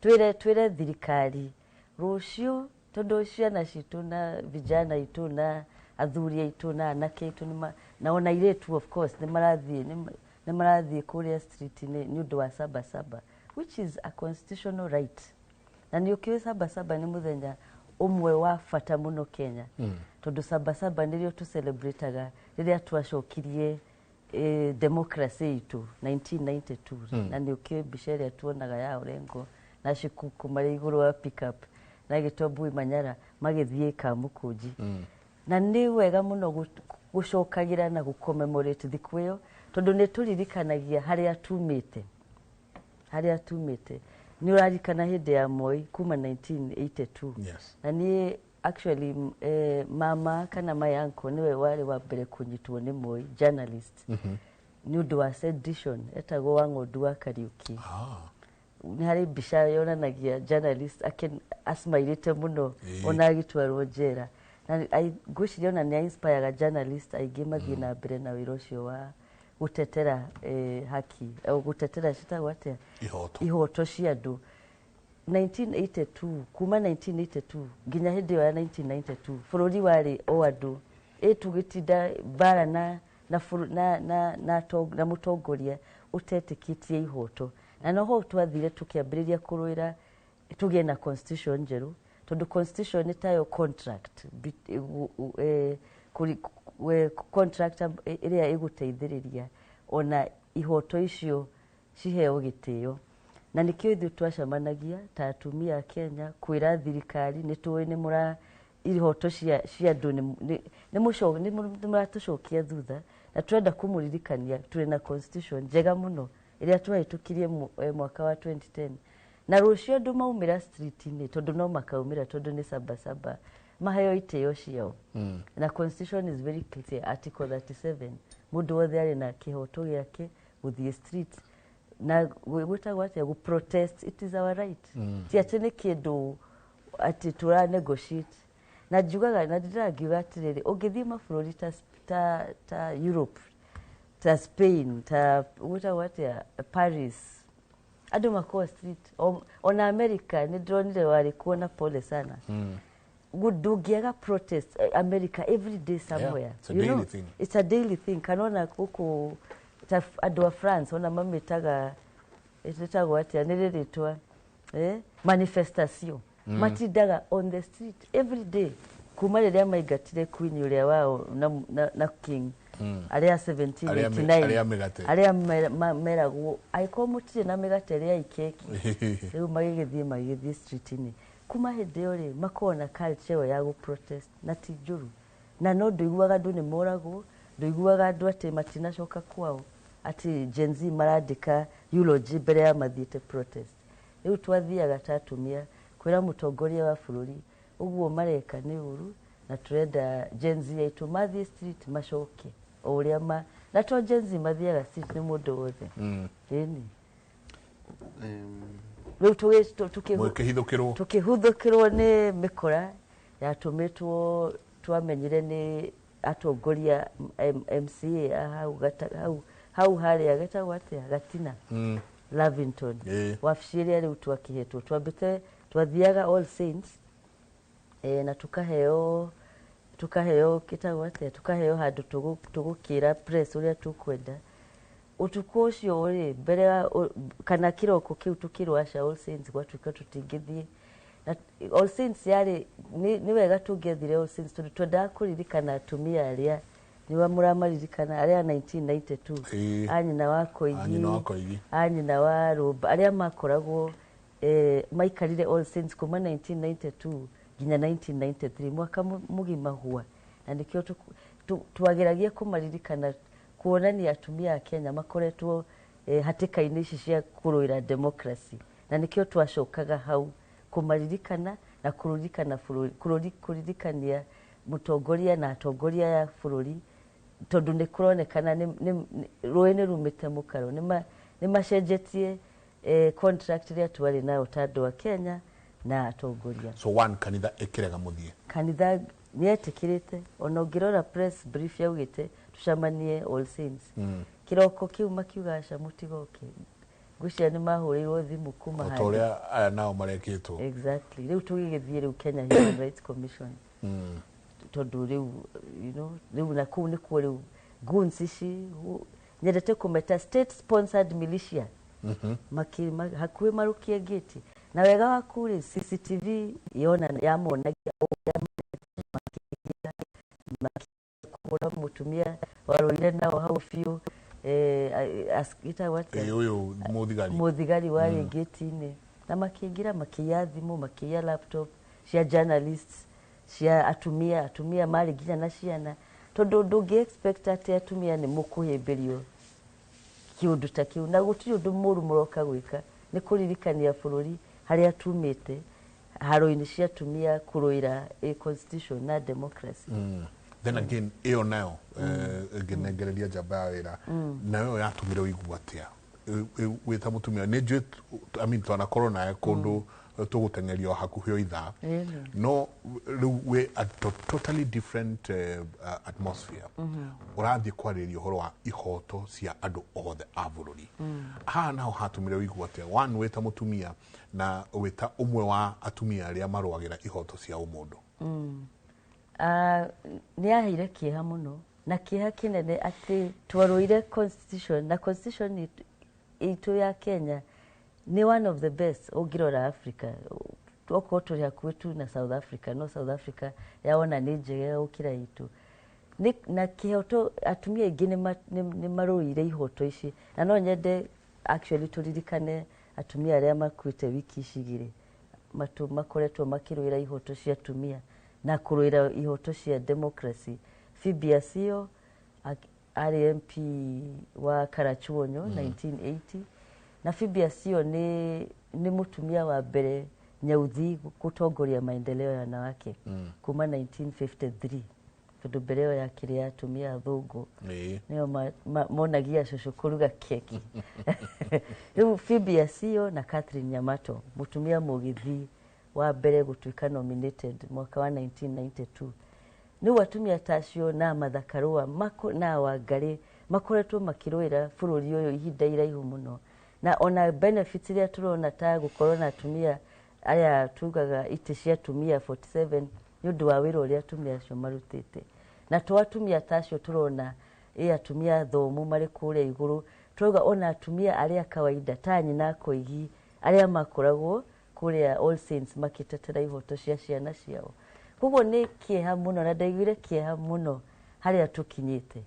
twĩre thirikari rũciũ, tondũ ciana citũ na vijana aitũ na athuri aitũ na anake aitũ nĩ Na ona airĩtu, of course, nĩ marathiĩ nĩ marathiĩ kũrĩa street-inĩ nĩ ũndũ wa Saba Saba, which is a constitutional right. Na nĩ ũkĩũĩ Saba Saba nĩ mũthenya ũmwe wa bata mũno Kenya, tondũ Saba Saba nĩrĩo tũcelebrataga rĩrĩa twacokirie democracy itũ 1992. Na nĩ ũkĩũĩ mbica ĩrĩa tuonaga ya Orengo na Shikuku marĩ igũrũ wa pickup na Gĩtombui Manyara magĩthiĩ Kamũkũnji. Na nĩ wega mũno gũcokagĩra na gũcommemorate thikũ ĩyo, tondũ nĩ tũririkanagia harĩa tumĩte, harĩa tumĩte. Nĩ ũraririkana hĩndĩ ya Moi kuma 1982? Yes. Na niĩ actually mama kana my uncle nĩwe warĩ wa mbere kũnyitwo nĩ Moi, journalist, nĩ ũndũ wa sedition, etagwo Wang'ondu wa Kariũki. Nĩ harĩ mbica yonanagia journalist asmairĩte mũno ona agĩtwarwo njera. Na ngwĩciria ona nĩ inspireaga journalist aingĩ mathiĩ na mbere na wĩra ũcio wa gũtetera haki, gũtetera citagwo atĩa? Ihoto. Ihoto cia andũ. 1982, kuma 1982 nginya hĩndĩ ĩyo ya 1992, bũrũri warĩ o andũ ĩ tũgĩtinda mbara na, bũrũ- na, na, na, na mũtongoria ũtetĩkĩtie ihoto. Na noho twathire tũkĩambĩrĩria kũrũĩra tũgĩe na constitution njerũ, tondũ constitution nĩ tayo contract contract ĩrĩa ĩgũteithĩrĩria ona ihoto icio ciheo gĩtĩo. Na nĩkĩo ithuĩ twacemanagia ta atumia a Kenya kwĩra thirikari nĩ tũĩ nĩ mũra ihoto cia andũ nĩ mũratũcokia thutha, na tũrenda kũmũririkania tũrĩ na constitution njega mũno ĩrĩa twahĩtũkirie mwaka wa 2010. Na rũciũ andũ maumĩra street-inĩ, tondũ no makaumĩra, tondũ nĩ Saba Saba, maheo itĩo ciao. Na constitution is very clear, article 37, mũndũ wothe arĩ na kĩhoto gĩake gũthiĩ street na gwĩtagwo atĩa, gũ protest. It is our right. Ti atĩ nĩ kĩndũ atĩ tũra negotiate. Na njugaga na ndĩrangiuga atĩrĩrĩ, ũngĩthiĩ mabũrũri ta Europe, ta Spain, ta gwĩtagwo atĩa, Paris, andũ makoragwo street. Ona America nĩ ndĩronire warĩ kuo, na pole sana. Ndũngĩaga protest America every day somewhere. Yeah, it's a You daily know, thing. It's a daily thing. Kana ona gũkũ ta andũ a France ona mamĩtaga, ĩtagwo atĩa, nĩ rĩrĩtwa manifestation. Matindaga on the street every day kuma rĩrĩa maingatire queen ũrĩa wao na king arĩa 1789. Arĩa mĩgate. Arĩa meragwo angĩkorwo mũtirĩ na mĩgate rĩai keki. Rĩu magĩgĩthiĩ street-inĩ. Kuma hĩndĩ ĩyo rĩ, makoragwo na culture ĩyo ya gũ protest, na ti njũru. Na no ndũiguaga andũ nĩ moragwo, ndũiguaga andũ atĩ matinacoka kwao, atĩ Gen Z marandĩka eulogy mbere ya mathiĩte protest. Rĩu twathiaga ta atumia kwĩra mũtongoria wa bũrũri ũguo mareka nĩ ũru, na tũrenda Gen Z aitũ mathiĩ street macoke o ũrĩa ma na to Gen Z mathiaga street, nĩ mũndũ wothe. Ĩni. Rĩu Mũkĩhithũkĩrwo. Tũkĩhuthũkĩrwo nĩ mĩkora yatũmĩtwo, twamenyire nĩ atongoria MCA a hau hau harĩa getagwo atĩa, Gatina, Lavington. Wabici ĩrĩa rĩu twakĩhetwo, twambĩte twathiaga All Saints na tukaheo kĩtagwo atĩa, tukaheo handũ tũgũkĩra press ũrĩa tũkwenda. Ũtukũ ũcio rĩ, mbere ya kana kĩroko kĩu, tũkĩrwo aca, All Saints gwatuĩka tũtingĩthiĩ. Na All Saints yarĩ nĩ wega tũngĩathire All Saints, tondũ twendaga kũririkana atumia arĩa nĩwa mũramaririkana, arĩa 1992. A nyina wa Koigi. A nyina wa Koigi. A nyina wa Rũmba, arĩa makoragwo maikarire All Saints kuma 1992 nginya 1993, mwaka mũgima hua. Na nĩkĩo twageragia kũmaririkana, kuonania atumia a Kenya makoretwo hatĩka-inĩ ici cia kũrũĩra democracy. Na nĩkĩo twacokaga hau kũmaririkana na kũririkana bũrũri, kũririkania mũtongoria na atongoria ya bũrũri, tondũ nĩ kũronekana rũĩ nĩ rumĩte mũkaro, nĩ macenjetie contract ĩrĩa twarĩ nayo ta andũ a Kenya na atongoria. So one kanitha ĩkĩrega mũthiĩ? Kanitha nĩ etĩkĩrĩte. Ona ũngĩrora press brief yaugĩte tũcemanie All Saints. Kĩroko kĩu makiuga aca, mũtigoke. Ngwĩciria nĩ mahũrĩirwo thimũ kuma O ta handũ. ũrĩa aya nao marekĩtwo. Exactly. Rĩu tũgĩgĩthiĩ rĩu Kenya Human Rights Commission, tondũ rĩu you know, rĩu na kũu nĩkuo rĩu. Goons ici nyendete kũmeta state sponsored militia. Hakuhĩ marũkie ngĩti, na wega waku rĩ, CCTV yona yamonagia ũrĩa makĩhũra mũtumia warũire nao hau biũ, ĩtagwo atĩa? Ĩ, ũyũ mũthigari. Mũthigari warĩ ngĩti-inĩ, na makĩingĩra, makĩiya thimũ, makĩiya laptop cia journalists, cia atumia. Atumia marĩ nginya na ciana, tondũ ndũngĩ expect atĩ atumia nĩ mũkũhĩmbĩrio kĩũndũ ta kĩu, na gũtirĩ ũndũ mũru mũroka gwĩka, nĩ kũririkania bũrũri harĩa tumĩte haro-inĩ cia atumia kũrũĩra a constitution na democracy. Then again, ĩyo nayo, ngĩnengereria njamba ya wĩra, nayo yatũmire ũigue atĩa wĩ ta mũtumia? Nĩ njũĩ, I mean, twanakorwo nawe kũndũ tũgũteng'erio hakuhĩ o ithaa, no rĩu wĩ a totally different atmosphere, ũrathiĩ kwarĩrĩria ũhoro wa ihoto cia andũ othe a bũrũri. Haha naho hatũmire ũigue atĩa, one, wĩ ta mũtumia, na wĩ ta ũmwe wa atumia arĩa marũagĩra ihoto cia ũmũndũ? Ah, nĩ yaheire kĩeha mũno na kĩeha kĩnene atĩ twarũire constitution, na constitution itũ ya Kenya nĩ one of the best ũngĩrora Africa. Okorwo tũrĩ hakuhĩ tu na South Africa, no South Africa yaona nĩ njega gũkĩra itũ. Na kĩhoto, atumia aingĩ nĩ marũire ihoto ici, na no nyende actually tũririkane atumia arĩa makuĩte wiki ici igĩrĩ makoretwo makĩrũĩra ihoto cia atumia na kũrũĩra ihoto cia democracy. Phoebe Asiyo arĩ MP wa Karachuonyo 1980, na Phoebe Asiyo nĩ mũtumia wa mbere nyeuthi gũtongoria maendeleo ya wanawake kuma 1953, tondũ mbere ĩyo yakĩrĩ ya atumia athũngũ, nĩo monagia cũcũ kũruga keki. Rĩu Phoebe Asiyo na Catherine Nyamato, mũtumia mũgĩthi wa mbere gũtuĩka nominated mwaka wa 1992. Rĩu atumia ta acio na Martha Karua na Wangari makoretwo makĩrũĩra bũrũri ũyũ ihinda iraihu mũno, na ona benefits iria tũrona ta gũkorwo na atumia aya tugaga itĩ cia atumia 47, nĩ ũndũ wa wĩra ũrĩa atumia acio marutĩte. Na to atumia ta acio tũrona, ĩ atumia athomu marĩ kũrĩa igũrũ, turauga ona atumia arĩa kawaida ta nyina Koigi, arĩa makoragwo kũrĩa All Saints makĩtetera ihoto cia ciana ciao. Koguo nĩ kĩeha mũno, na ndaiguire kĩeha mũno harĩa tũkinyĩte,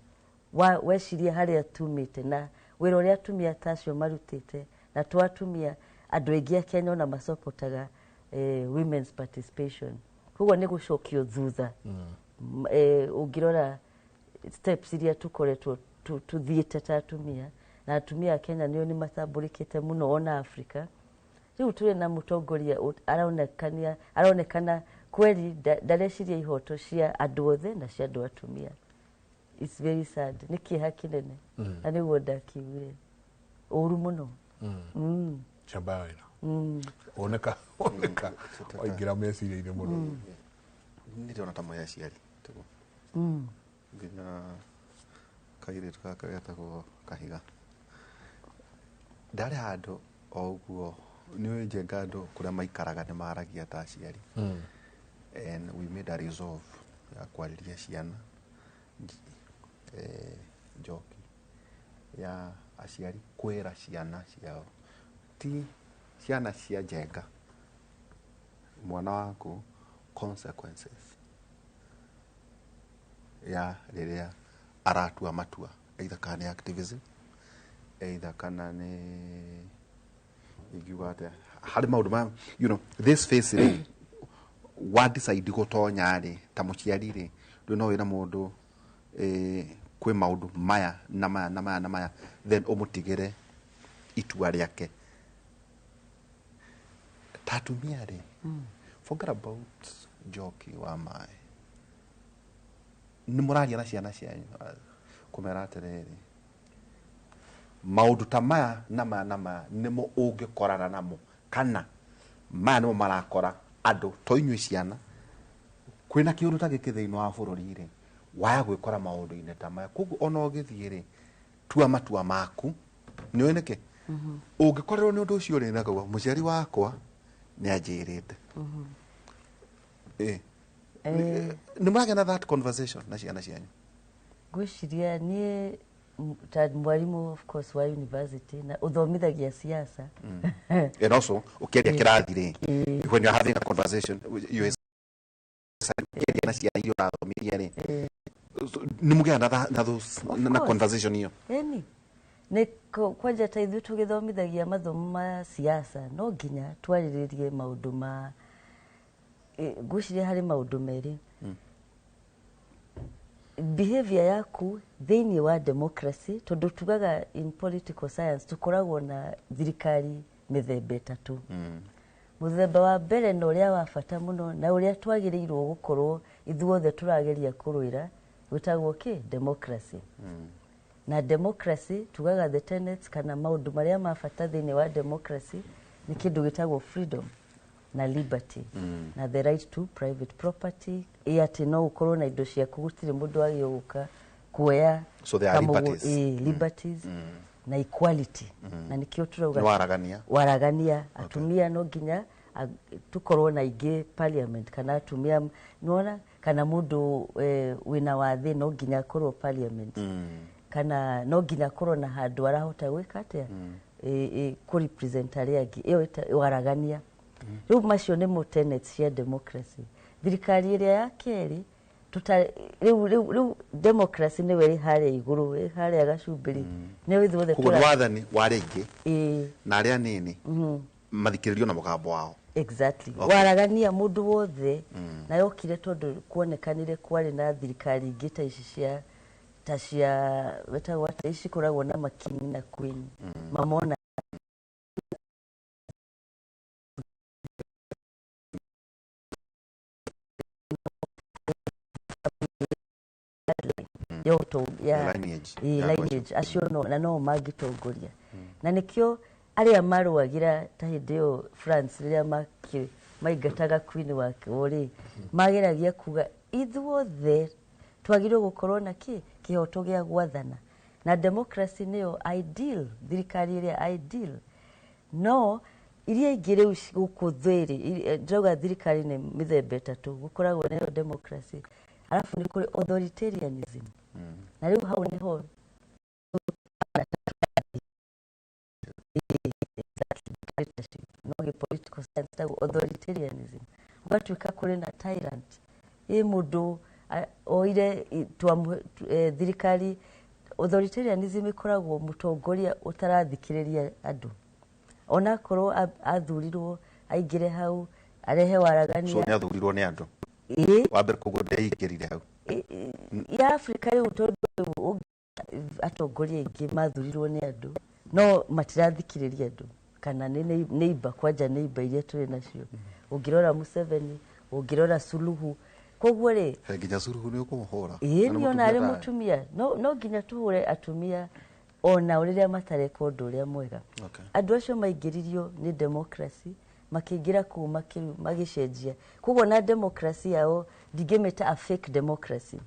wa weciria harĩa tumĩte na wĩra ũrĩa atumia ta acio marutĩte. Na to atumia, andũ aingĩ a Kenya ona macopotaga women's participation. Koguo nĩ gũcokio thutha. Ũngĩrora steps iria tũkoretwo tũthiĩte ta atumia, na atumia a Kenya nĩo nĩ matambũrĩkĩte mũno ona Africa. Rĩu tũrĩ na mũtongoria aronekana kweli ndareciria ihoto cia andũ othe na cia andũ atumia. It's very sad, nĩ kĩeha kĩnene, na nĩguo ndakiugire ũru mũno. Njamba ya wĩra, oneka waingĩra meciria-inĩ mũno. Nĩ ndĩrona ta mwĩ aciari tiguo? Nginya kairĩtu gaka getagwo Kahiga, ndarĩ handũ o ũguo nĩ ũĩ Njenga, andũ kũrĩa maikaraga nĩ maragia ta aciari, and we made a resolve ya kwarĩria ciana njoki ya aciari kwĩra ciana ciao, ti ciana cia Njenga, mwana waku, consequences ya rĩrĩa aratua matua, either kana nĩ activism, either kana nĩ ingiuga atĩa harĩ maũndũ ma this face rĩ, wa decide gũtonya rĩ, ta mũciari rĩ, rĩu no wĩra mũndũ kwĩ maũndũ maya na maya na maya na maya, then ũmũtigĩre itua rĩake. Ta atumia rĩ, forget about njoki wa maĩ, nĩ mũraria na ciana cianyu, kũmera atĩrĩrĩ, maũndũ ta maya na maya na maya nĩmo ũngĩkorana namo, kana maya nĩmo marakora andũ, to inyuĩ ciana, kwĩna kĩũndũ ta gĩkĩ thĩinĩ wa bũrũri rĩ, waya gwĩkora maũndũ-inĩ ta maya. Koguo ona ũgĩthiĩ rĩ, tua matua maku nĩ ũĩ nĩkĩ ũngĩkorerwo nĩ ũndũ ũcio rĩ, nakauga mũciari wakwa nĩ anjĩrĩte. Nĩ mũragĩa na that conversation na ciana cianyu? Ngwĩciria niĩ ta mwarimũ, of course, wa university na ũthomithagia siasa. And also ũkĩaria kĩrathi rĩ, when you're having a conversation, you ũkĩaria na ciana iria ũrathomithia rĩ, so, nĩ mũgĩaga na those na course. conversation ĩyo? Ĩni nĩ kwanja ta ithuĩ tũgĩthomithagia mathomo ma siasa, no nginya twarĩrĩrie maũndũ ma ngwĩciria harĩ maũndũ merĩ: behavior yaku thĩinĩ wa democracy, tondũ tugaga in political science tũkoragwo na thirikari mĩthemba ĩtatũ. Mũthemba wa mbere na ũrĩa wa bata mũno na ũrĩa twagĩrĩirwo gũkorwo ithuothe tũrageria kũrũĩra wĩtagwo kĩ? Democracy. Na democracy tugaga the tenets kana maũndũ marĩa ma bata thĩinĩ wa democracy nĩ kĩndũ gĩtagwo freedom na liberty na the right to private property, ĩ atĩ no ũkorwo na indo ciaku, gũtirĩ mũndũ wagĩrĩirwo gũka kuoya. So there are liberties. Ĩ, liberties na equality, na nĩkĩo tũrauga Nĩ waragania. Waragania. Atumia no nginya tukorwo na ingĩ parliament, kana atumia nĩwona, kana mũndũ wĩna wathe no nginya akorwo parliament, kana no nginya akorwo na handũ arahota gwĩka atĩa, kũ represent arĩa angĩ. Ĩyo waragania. Rĩu macio nĩmo tenets cia democracy. Thirikari ĩrĩa ya kerĩ tuta rĩu democracy nĩwe ĩ harĩa igũrũ, ĩ harĩa gacumbĩrĩ, nĩyo ithuothe. Koguo nĩ wathani wa arĩa aingĩ Ĩĩ. na arĩa anini mathikĩrĩrio na mũgambo wao. Exactly. Okay. Waragania mũndũ wothe. Na yokire tondũ kuonekanire kwarĩ na thirikari ingĩ ta ici cia ta cia wetagwo atĩa, ici cikoragwo na making na queen, mamona ya ya lineage ĩ, ya andũ acio. Lineage acio no, na no mangĩtongoria, na nĩkĩo arĩa marũagĩra ta hĩndĩ ĩyo France rĩrĩa maingataga queen wake rĩ, mageragia kuga ithuothe twagĩrĩirwo gũkorwo na kĩ kĩhoto gĩa gwathana, na democracy nĩyo ideal, thirikari ĩrĩa ideal. No iria ingĩ rĩu gũkũ thĩ rĩ, ndĩrauga thirikari nĩ mĩthemba ĩtatũ. Gũkoragwo nayo democracy, alafu nĩ kũrĩ authoritarianism, na rĩu hau nĩho exactly dictatorship, no gĩ political science tagwo authoritarianism, gũgatuĩka kũrĩ na tyrant, ĩ mũndũ oire thirikari. Authoritarianism ĩkoragwo mũtongoria ũtarathikĩrĩria andũ, onakorwo athurirwo aingĩre hau arehe So waragania. nĩ athurirwo nĩ andũ Ĩ. wa mbere, koguo ndeingĩrire hau. Ya Afrika rĩu, tondũ rĩu atongoria aingĩ mathurirwo nĩ andũ no matirathikĩrĩria andũ, kana nĩ neighbor, kwanja neighbor iria tũrĩ nacio, ũngĩrora Museveni, ũngĩrora Suluhu, koguo rĩ He nginya Suluhu nĩ ũkũmũhũra? Ĩĩ. Na nĩ Niĩ ona arĩ mũtumia. Mũtumia no nginya tũhũre atumia ona rĩrĩa matareka ũndũ ũrĩa mwega. Andũ acio maingĩririo nĩ democracy, makĩingĩra kũu magĩcenjia, koguo na democracy yao ndingĩmĩta a fake democracy,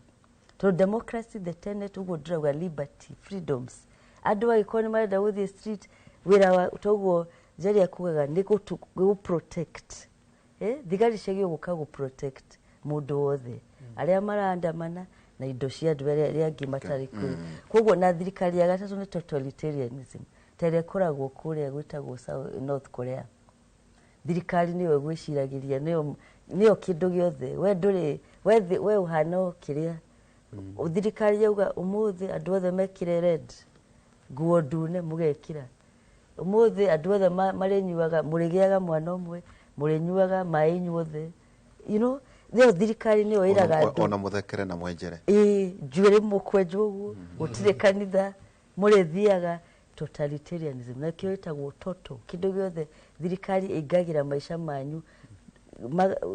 tondũ democracy, the tenet, ũguo ndĩrauga, liberty, freedoms, andũ angĩkorwo nĩ marenda gũthiĩ street, wĩra wa toguo Njeri akugaga nĩ gũ protect, thigari ciagĩrĩirwo gũka gũ protect mũndũ wothe, arĩa maraandamana na indo cia andũ arĩa angĩ matarĩ kũu. Koguo na thirikari ya gatatũ nĩ totalitarianism, ta ĩrĩa ĩkoragwo kũrĩa gwĩtagwo North Korea. Thirikari nĩyo ĩgwĩciragĩria, nĩyo kĩndũ gĩothe, we ndũrĩ we we ũhana o kĩrĩa thirikari yauga. Ũmũthĩ andũ othe mekĩre red, nguo ndune, mũgekĩra. Ũmũthĩ andũ othe marĩnyuaga, mũrĩgĩaga mwana ũmwe, mũrĩnyuaga maĩ inyuothe, nĩyo thirikari nĩyo ĩraga andũ. Ona mũthekere na mwenjere. Ĩĩ, njuĩrĩ mũkwenjwo ũguo, gũtirĩ kanitha mũrĩthiaga. Totalitarianism nakĩo ĩtagwo total, kĩndũ gĩothe thirikari ĩingagĩra maica manyu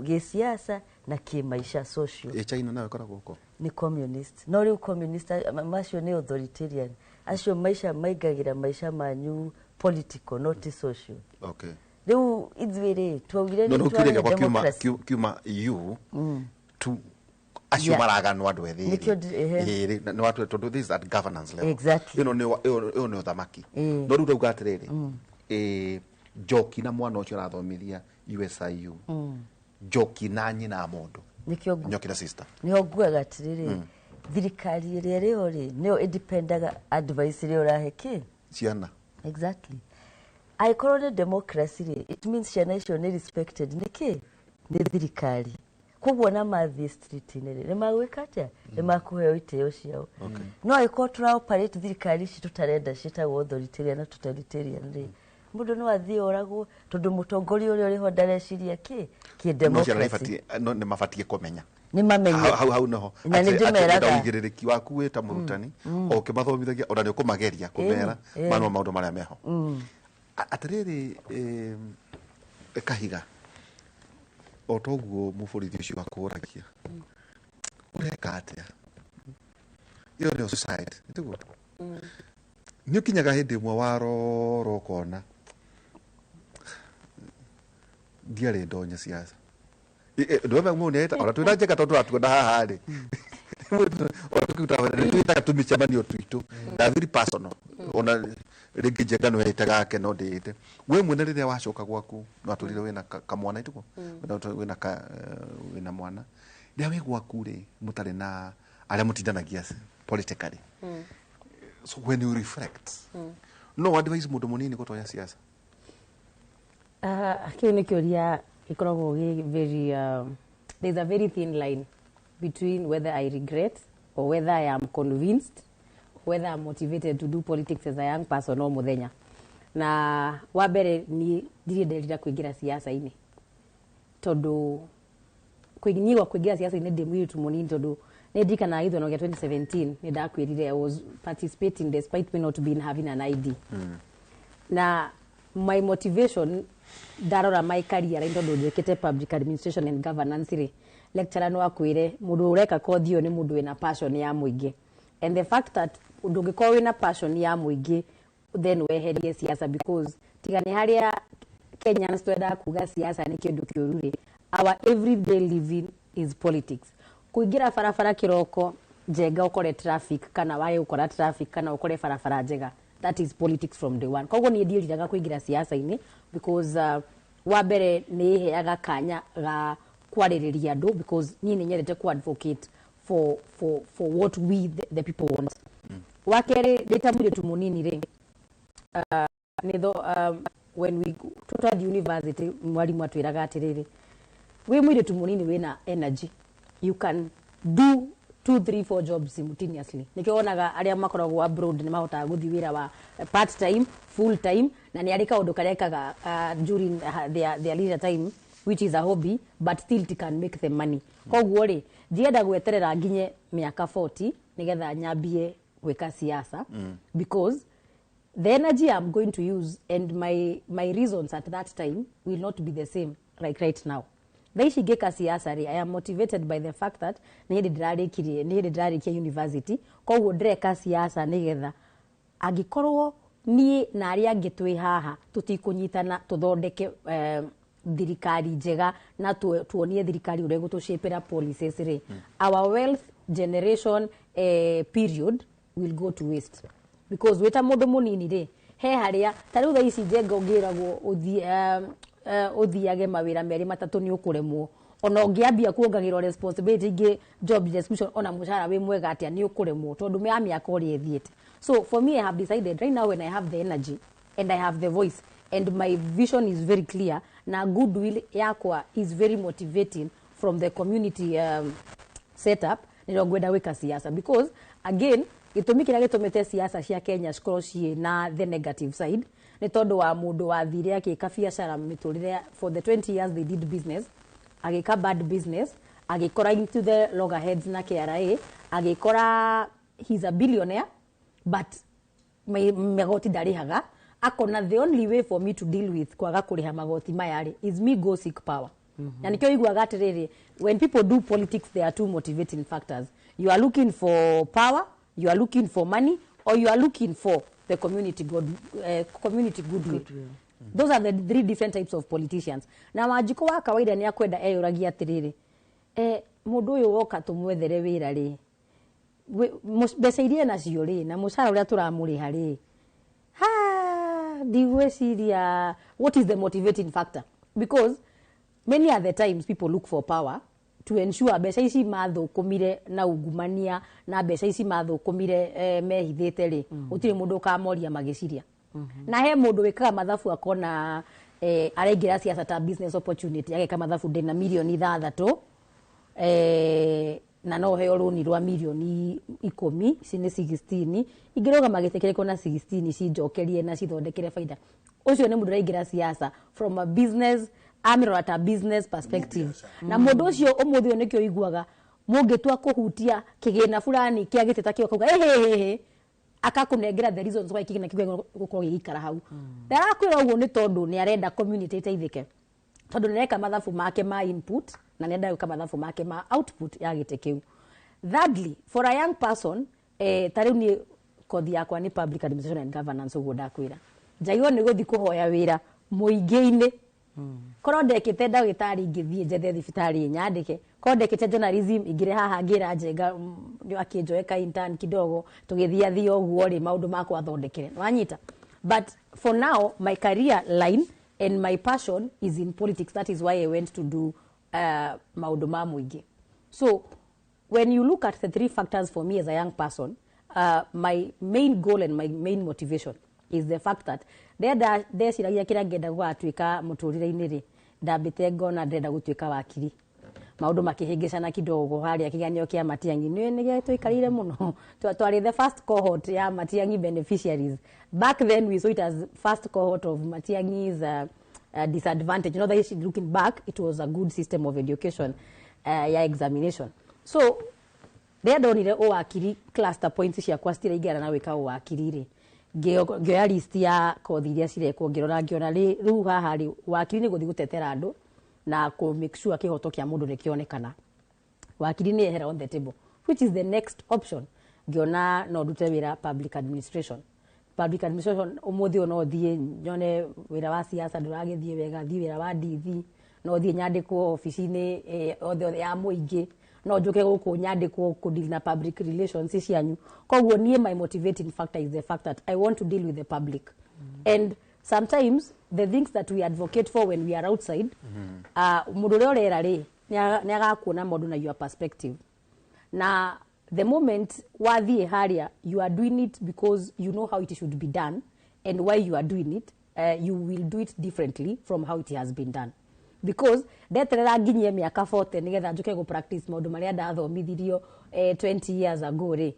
gĩsiasa na kĩmaica social. Ĩ China nayo ĩkoragwo ũko? Nĩ communist, no rĩu communist macio nĩ authoritarian, acio maica maingagĩra maica manyu political, not social. Rĩu ithuĩ rĩ, twaugire No nĩ no kĩũria twarehe gĩakwa kiuma democracy. Kiuma you to acio maraganwo andũ ethĩ. Nĩkĩo ehe. Ĩĩ, nĩ watu, tondũ this is at governance level. Exactly. Ĩno nĩ ĩyo nĩ ũthamaki. No rĩu ndauga atĩrĩrĩ, ĩ Njoki na mwana ũcio arathomithia USIU, Njoki na nyina wa mũndũ. Nĩkĩo Njoki na sister. Nĩho nguaga atĩrĩrĩ, Thirikari ĩrĩa ĩrĩho rĩ, nĩyo ĩdipendaga advice ĩrĩa ũrahe kĩ ciana. Exactly. Angĩkorwo nĩ democracy rĩ, it means ciana icio nĩ respected nĩ kĩ? Nĩ thirikari. Koguo na mathiĩ street-inĩ rĩ, nĩ magwĩka atĩa? Nĩ makũheo itĩo ciao. No angĩkorwo tũra operate thirikari ici tũtarenda ciĩtagwo authoritarian na totalitarian rĩ, mũndũ no athiĩ oragwo tondũ mũtongoria ũrĩa ũrĩho ndareciria kĩ kĩ No ciana democracy. nĩibatiĩ, no nĩ mabatiĩ kũmenya. Nĩ mamenye. Hau noho. Na nĩ Atĩ- atĩ ndĩmeraga. wĩna ũigĩrĩrĩki waku wĩ ta mũrutani o ũkĩmathomithagia, ona nĩ ũkũmageria kũmera manwa maũndũ marĩa meho. Atĩrĩrĩ, Kahiga, o toguo mũborithi ũcio akũragia ũreka atĩa, ĩyo nĩyo society, nĩtiguo? Nĩ ũkinyaga hĩndĩ ĩmwe warora ũkona ndiarĩ ndonya siasa. Ndwema mũndũ nĩeta ona twĩna njega tondũ tũratuona haha rĩ, ona tũkĩruta wĩra nĩ twĩtaga tũmĩcemanio twitũ na very personal, ona rĩngĩ Njenga no ĩte gake no ndĩĩte we mwene. Rĩrĩa wacoka gwaku no atũrire wĩna kamwana itiguo, wĩna mwana, rĩrĩa wĩ gwaku rĩ, mũtarĩ na arĩa mũtindanagia politically, so when you reflect, no advise mũndũ mũnini gũtonya siasa? Kĩu nĩ kĩũria gĩkoragwo gĩ very, there's a very thin line between whether I regret or whether I am convinced, whether I'm motivated to do politics as a young person o mũthenya. Na wa mbere, niĩ ndirĩ nderira kũingĩra siasa-inĩ, tondũ niĩ gwa kũingĩra siasa-inĩ ndĩ mũirĩtu mũnini, tondũ nĩ ndirikanaga gĩthurano gĩa 2017 nĩ ndakwĩrire I was participating despite me not being having an ID. Na my motivation, ndarora my career line, tondũ njĩkĩte public administration and governance rĩ, lecturer no akwĩre mũndũ ũreka kothi ĩyo nĩ mũndũ wĩna passion ya mũingĩ, and the fact that ndũngĩkorwo wĩna passion ya mũingĩ then weherie siasa, because tiga nĩ harĩa Kenyans twendaga kuga siasa nĩ kĩndũ kĩũru rĩ, our everyday living is politics. Kũingĩra barabara kĩroko, Njenga, ũkore traffic kana wage gũkora traffic kana ũkore barabara njega, that is politics from day one. Koguo niĩ ndiĩriraga kũingĩra siasa-inĩ because wa mbere nĩ ĩheaga kanya ga kwarĩrĩria andũ, because niĩ nĩ nyendete ku advocate for what we the people want. Wa kerĩ, ndĩ ta mũirĩtu mũnini rĩ, nĩ when we tũtathiĩ university, mwarimũ atwĩraga atĩrĩrĩ, wĩ mũirĩtu mũnini wĩna energy, you can do two, three, four jobs simultaneously. Nikio wonaga arĩa makoragwo abroad nĩ mahotaga gũthiĩ wĩra wa part time, full time, na nĩ arĩ kaũndũ karĩa ekaga during their leisure time, which is a hobby, but still it can make them money. Koguo rĩ, ndienda gweterera nginye mĩaka 40 nĩgetha nyambie gwĩka siasa, because the energy I'm going to use and my reasons at that time will not be the same like right now. Thaa ici ngĩka siasa rĩ, I am motivated by the fact that nĩ hĩndĩ ndĩrarĩkirie, nĩ hĩndĩ ndĩrarĩkia university. Koguo ndĩreka siasa nĩgetha angĩkorwo niĩ na arĩa angĩ twĩ haha tũtikũnyitana tũthondeke thirikari njega na tuonie thirikari ũrĩa ĩgũtũshapĩra policies rĩ, our wealth generation period will go to waste, because wĩ ta mũndũ mũnini rĩ, he harĩa ta rĩu thaa ici, Njenga, ũngĩragwo ũthiĩ ũthiage mawĩra merĩ matatũ, nĩ ũkũremwo. Ona ũngĩambia kuongagĩrwo responsibility ingĩ, job description, ona mũcara wĩ mwega atĩa, nĩ ũkũremwo tondũ ya mĩaka ũrĩa ĩthiĩte. So for me, I have decided right now, when I have the energy and I have the voice and my vision is very clear na goodwill yakwa is very motivating from the community setup, nĩrĩo ngwenda gwĩka siasa, because again, gĩtũmi kĩrĩa gĩtũmĩte siasa cia Kenya cikorwo ciĩ na the negative side nĩ tondũ wa mũndũ wathire akĩka biacara mĩtũrĩre. For the 20 years they did business, agĩka bad business, agĩkora into the loggerheads na KRA, agĩkora he's a billionaire but magoti ndarĩhaga. Akona the only way for me to deal with kwaga kũrĩha magoti maya rĩ is me go seek power. Na nikĩo iguaga atĩrĩrĩ, when people do politics, there are two motivating factors: you are looking for power, you are looking for money, or you are looking for the community good, community goodwill. Those are the three different types of politicians. Na Wanjikũ wa kawaida nĩ akwenda eyũragia atĩrĩrĩ, mũndũ ũyũ woka tũmwethere wĩra rĩ, mbeca iria nacio rĩ, na mũcara ũrĩa tũramũrĩha rĩ, ha ndigwĩciria what is the motivating factor, because many other times people look for power. To ensure mbeca ici mathũkũmire na ungumania na mbeca ici mathũkũmire mehithĩte rĩ, gũtirĩ mũndũ ũkamoria magĩciria. Na he mũndũ wĩkaga mathabu akona araingĩra siasa ta business opportunity, ageka mathabu, ndĩna 6 mirioni na no heo rũni rwa 10 mirioni, ici nĩ 16, ingĩrũgama gĩtĩ kĩrĩkũ na 16 cinjokerie na cithondekere baida. Ũcio nĩ mũndũ ũraingĩra siasa from a business, amĩrora ta business perspective. Na mũndũ ũcio ũmũthĩ ũyũ nĩkĩo ũiguaga mũngĩtua kũhutia kĩgĩna fulani kĩa gĩtĩ ta kĩo, akauga ĩhĩhĩhĩ, akakũnengera the reasons why kĩgĩna kĩu gũkorwo gĩgĩikara hau. Ndarakwĩra ũguo nĩ tondũ nĩ arenda community ĩteithĩke, tondũ nĩareka mathabu make ma input na nĩenda gwĩka mathabu make ma output ya gĩtĩ kĩu. Thirdly, for a young person, ta rĩu niĩ kothi yakwa nĩ public administration and governance, ũguo ndakwĩra njagĩrĩirwo nĩ gũthiĩ kũhoya wĩra mũingĩ-inĩ. Korwo ndekĩte ndagĩtarĩ, ingĩthiĩ njethe thibitarĩ nyandĩke. Korwo ndekĩte journalism, ingĩre haha ngĩra Njenga akĩnjoe ka intern kidogo, tũgĩthiathia ũguo rĩ, maũndũ makwa thondekere wanyita. But for now, my career line and my passion is in politics. That is why I went to do maũndũ ma mũingĩ. So when you look at the three factors, for me as a young person, my main goal and my main motivation is the fact that ndenda ndeciragia kĩrĩa ngenda gũgatuĩka mũtũrĩre-inĩ rĩ, ndambĩte ngona ndĩrenda gũtuĩka wakiri. Maũndũ makĩhĩngĩcana kidogo harĩa kĩgeranio kĩa Matiang'i nĩ nĩ tũikarĩire mũno. Twarĩ the first cohort ya Matiang'i beneficiaries. Back then we saw it as first cohort of Matiang'i's disadvantage. Not that, looking back, it was a good system of education ya examination. So rĩrĩa ndonire ũwakiri, cluster points ciakwa citiraingĩrana na gwĩka ũwakiri rĩ, ngĩoya list ya kothi iria cirekwo, ngĩrora, ngĩona rĩu haha rĩ, wakiri nĩ gũthiĩ gũtetera andũ na kũ make sure kĩhoto kĩa mũndũ nĩ kĩonekana. Wakiri nĩ ehera on the table. Which is the next option? Ngĩona no ndute wĩra public administration. Public administration, ũmũthĩ ũyũ no thiĩ nyone wĩra wa siasa ndũragĩthiĩ wega, thiĩ wĩra wa ndithi, no thiĩ nyandĩkwo obici-inĩ othe othe ya mũingĩ, no njũke gũkũ nyandĩkwo kũ deal na public relations cianyu. Koguo niĩ my motivating factor is the fact that I want to deal with the public, and sometimes the things that we advocate for when we are outside, mũndũ ũrĩa ũrera rĩ, nĩ agakuona maũndũ na your perspective. Na the moment wathiĩ harĩa, you are doing it because you know how it should be done and why you are doing it. You will do it differently from how it has been done, because ndeterera nginyie mĩaka 40 nĩgetha njũke gũ practice maũndũ marĩa ndathomithirio 20 years ago rĩ,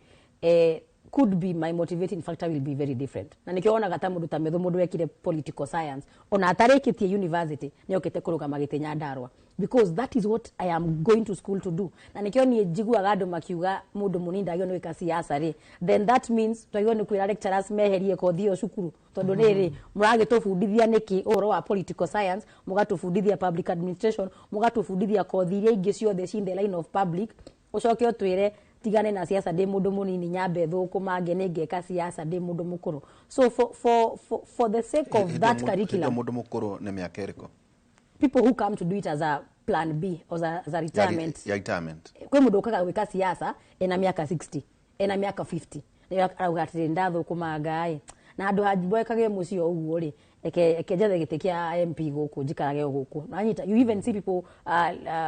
could be my motivating factor will be very different. Na nikio wonaga ta mũndũ ta Methu, mũndũ wekire political science ona atarĩkĩtie university, nĩ okĩte kũrũgama gĩtĩ Nyandarua, because that is what I am going to school to do. Na nikio niĩ njiguaga andũ makiuga mũndũ mũnini ndagĩrĩirwo nĩ gwĩka siasa rĩ, then that means twagĩrĩirwo nĩ kwĩra lecturers meherie kothi ĩyo cukuru, tondũ rĩrĩ, mũragĩtũbundithia nĩkĩ ũhoro wa political science, mũgatũbundithia public administration, mũgatũbundithia kothi iria ingĩ ciothe ci in the line of public, ũcoke ũtwĩre tigane na siasa ndĩ mũndũ mũnini, nyambe thũkũmange nĩ ngeka siasa ndĩ mũndũ mũkũrũ? So for the sake of that curriculum. Mũndũ mũkũrũ nĩ mĩaka ĩrĩkũ? People who come to do it as a plan B or as a retirement. Ya retirement. Kwĩ mũndũ ũkaga gwĩka siasa ena mĩaka 60, ena mĩaka 50, nĩyo arauga atĩrĩ, ndathũkũmanga ĩ na andũ hanjboekage mũciĩ o ũguo rĩ, eke njethe gĩtĩ kĩa MP gũkũ, njikarage o gũkũ. Nanyita, you even see people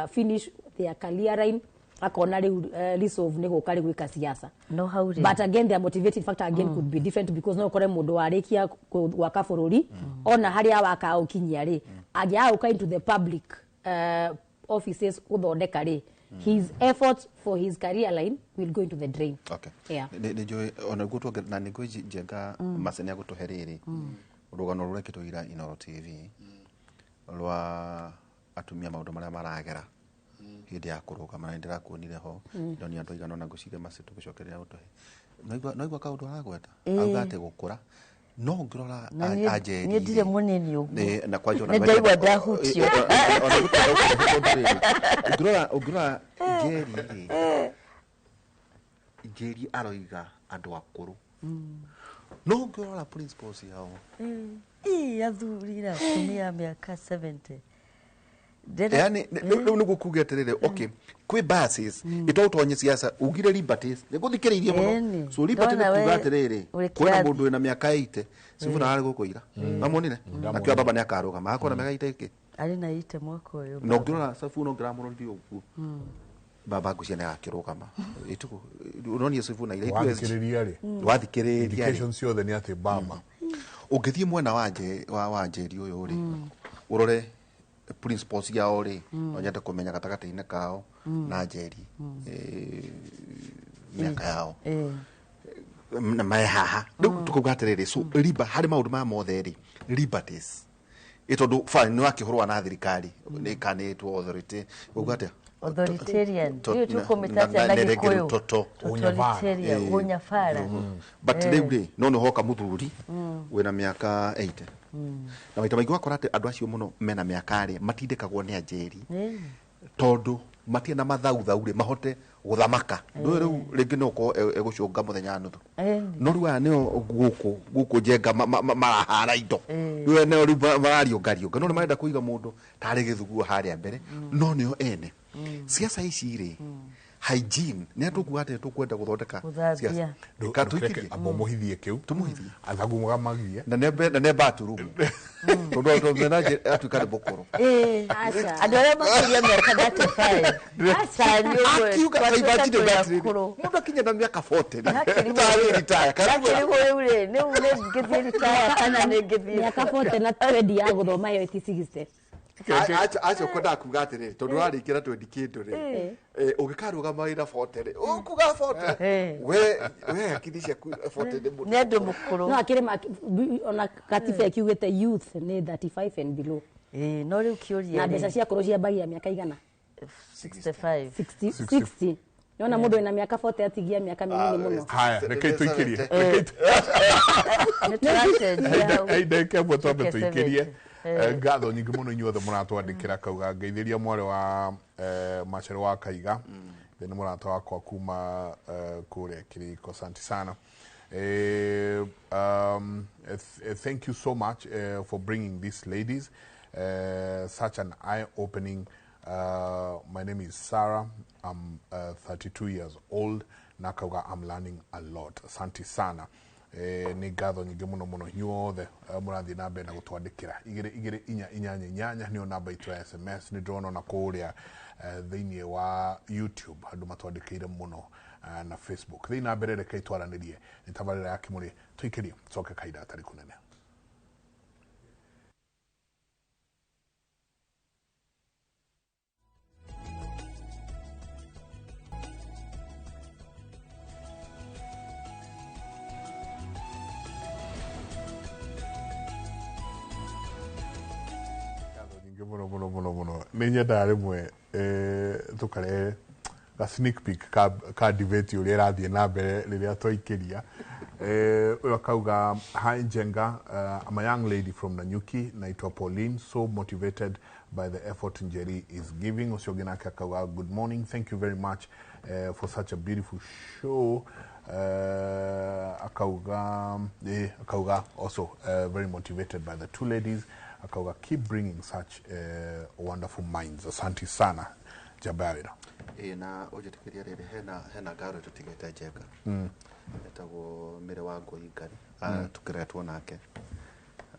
finish their career line, akona rĩu resolve nĩ gũka rĩ gwĩka siasa. No hau rĩ, But again, their motivating factor again could be different, because no ũkore mũndũ warĩkia gwaka bũrũri, ona harĩa waka ũkinyia rĩ, angĩaga gũka into the public offices gũthondeka rĩ, his efforts for his career line will go into the drain. Okay. Yeah. Nĩ njũĩ ona guo tuongerera na nĩ ngũĩ Njenga Mace nĩ agũtũhe rĩrĩ rũgano rũrekĩtwo ira Inoro TV rwa atumia, maũndũ marĩa maragera hĩndĩ ya kũrũgama, na nĩ ndĩrakuonire ho, ndonire andũ aigana ũna. Ngwĩciria Mace tũgĩcokereria gũtũhe noigua kaũndũ aragweta, auga atĩ gũkũra no ũngĩrora Na Anjeri niĩ ndirĩ mũnini ũguo. Na kwanja ona Nĩ ndaigua ndahutio. Ona gũtũhe ũngĩrora Njeri rĩ, Njeri aroiga andũ akũrũ, no ũngĩrora principles yao. Ĩ athuri na atumia a mĩaka 70. Yani rĩu nĩguo kuga atĩrĩrĩ, okay, kwĩ biases ĩtoutonye siasa ugire liberties nĩ ngũthikĩrĩirie mũno. Ĩni. So liberty nĩ Ndona kuga we atĩrĩrĩ, ũrĩ kwĩna kĩrathi. mũndũ wĩna mĩaka 80, Sifuna arĩ gũkũ ira, amonire akiuga baba nĩ akarũgama, akorwo na mĩaka 80 ĩkĩ. Arĩ na ite mwaka ũyũ. Na ũngĩrora Sifuna ũngĩramũrorire ũguo, baba ngũcia nĩ agakĩrũgama ĩtũkũ ũronie Sifuna ira Wathikĩrĩria rĩ, wathikĩrĩria rĩ, indications ciothe nĩ atĩ baba ũngĩthiĩ mwena wa nje wa njeri ũyũ rĩ, ũrore principles yao rĩ, no nyende kũmenya gatagatĩ-inĩ kao na njeri, mĩaka yao na mae haha rĩu tũkauga atĩrĩrĩ, so riba harĩ maũndũ maya mothe rĩ, liberties ĩ tondũ fine nĩ wakĩhũrwa na thirikari nĩ kanĩtwo authority uga atĩa? Authoritarian. Rĩu tũkũmĩta atĩa na na rĩngĩ Gĩkũyũ? toto. Totalitarian, ũnyabara. But rĩu rĩ, no nĩ hoka mũthuri wĩna mĩaka 80, na maita maingĩ wakora atĩ andũ acio mũno mena mĩaka rĩ matindĩkagwo nĩ anjeri tondũ matirĩ na mathauthau rĩ mahote gũthamaka ndũĩ rĩu rĩngĩ no ũkorwo egũcũnga mũthenya nuthu. No rĩu aya nĩo gũkũ njenga marahara indo, rĩu aya nĩo rĩu marariũngariũnga, no nĩ marenda kũiga mũndũ tarĩ gĩthuguo harĩa mbere, no nĩo ene siasa ici rĩ, hygiene nĩ atũkuga atĩ tũkwenda gũthondeka Gũthambia. siasa. Ka tũikĩrie. Amba mũhithie kĩu. Tũmũhithie. Athagumaga magie. Na nĩ baturumu tondũ mena atuĩka nĩ mũkũrũ. Aca. Andũ arĩa makĩria mĩaka 35. Aca, nĩ ũguo, Akiuga twatuĩka imagine tũrĩ that rĩ, akũrũ. mũndũ akinya na mĩaka 40 rĩ, Ndakĩrigwo tarĩ retire, kana Ndakĩrigwo rĩu rĩ, rĩu nĩ ngĩthiĩ ritaya kana nĩ ngĩthiĩ? Mĩaka 40 na 20 ya gũthoma ĩyo ĩti 60. Acio kwendaga kuga atĩrĩrĩ, tondũ ũrarĩkĩra twendi kĩndũ rĩ, ũngĩkarũgama wĩra 40 rĩ, ũkuga 40, we hakiri ciaku 40 nĩ mũndũ. Nĩ andũ mũkũrũ. No akĩrĩ ona katiba ĩkiugĩte youth nĩ 35 and below. Ĩĩ, no rĩu kĩũria Na rĩ, mbeca cia kũrũ ciambagia mĩaka igana? 65. 60, 60. Nĩwona mũndũ wĩna mĩaka 40 atigia mĩaka mĩnini mũno. Haya, rekei tũikĩrie. Nĩ tũracenjia hau. Ndagĩka ĩmwe twambe Tuke tũikĩrie. 70. Ngatho nyingĩ mũno inyuothe mũratwandĩkĩra, kauga ngeithĩria mwarĩ wa Macero wa Kaiga, nĩ mũrata wakwa kuma kũrĩa Kĩrĩko, asante sana. Thank you so much for bringing these ladies, such an eye-opening. My name is Sarah. I'm 32 years old. Nakauga, I'm learning a lot. Asante sana. Nĩ ngatho nyingĩ mũno mũno inyuothe mũrathiĩ na mbere na gũtwandĩkĩra 22488 nĩyo namba itũ ya SMS. Nĩ ndĩrona ona kũrĩa thĩinĩ wa YouTube andũ matwandĩkĩire mũno, na Facebook. Thĩinĩ na mbere, rekei twaranĩrie, nĩ tabarĩra ya Kĩmũrĩ. Tũikĩrie coke kahinda gatarĩ kũnene. Ngatho nyingĩ mũno mũno mũno mũno. Nĩ nyendaga rĩmwe tũkarehe ga sneak peek ka debate ũrĩa ĩrathiĩ na mbere rĩrĩa twaikĩria. Ũyũ akauga, "Hi Njenga, I'm a young lady from Nanyuki, naitwa Pauline, so motivated by the effort Njeri is giving." Ũcio ũngĩ nake akauga, "Good morning, thank you very much for such a beautiful show." Akauga also very motivated by the two ladies. Akauga, "Keep bringing such wonderful minds." Asante sana, njamba ya wĩra. Ĩ, na ũnjĩtĩkĩria rĩrĩ, hena ngaro tũtigĩte njenga etagwo Mĩrĩ wa Ngũi Ngari, tũkĩretwo nake,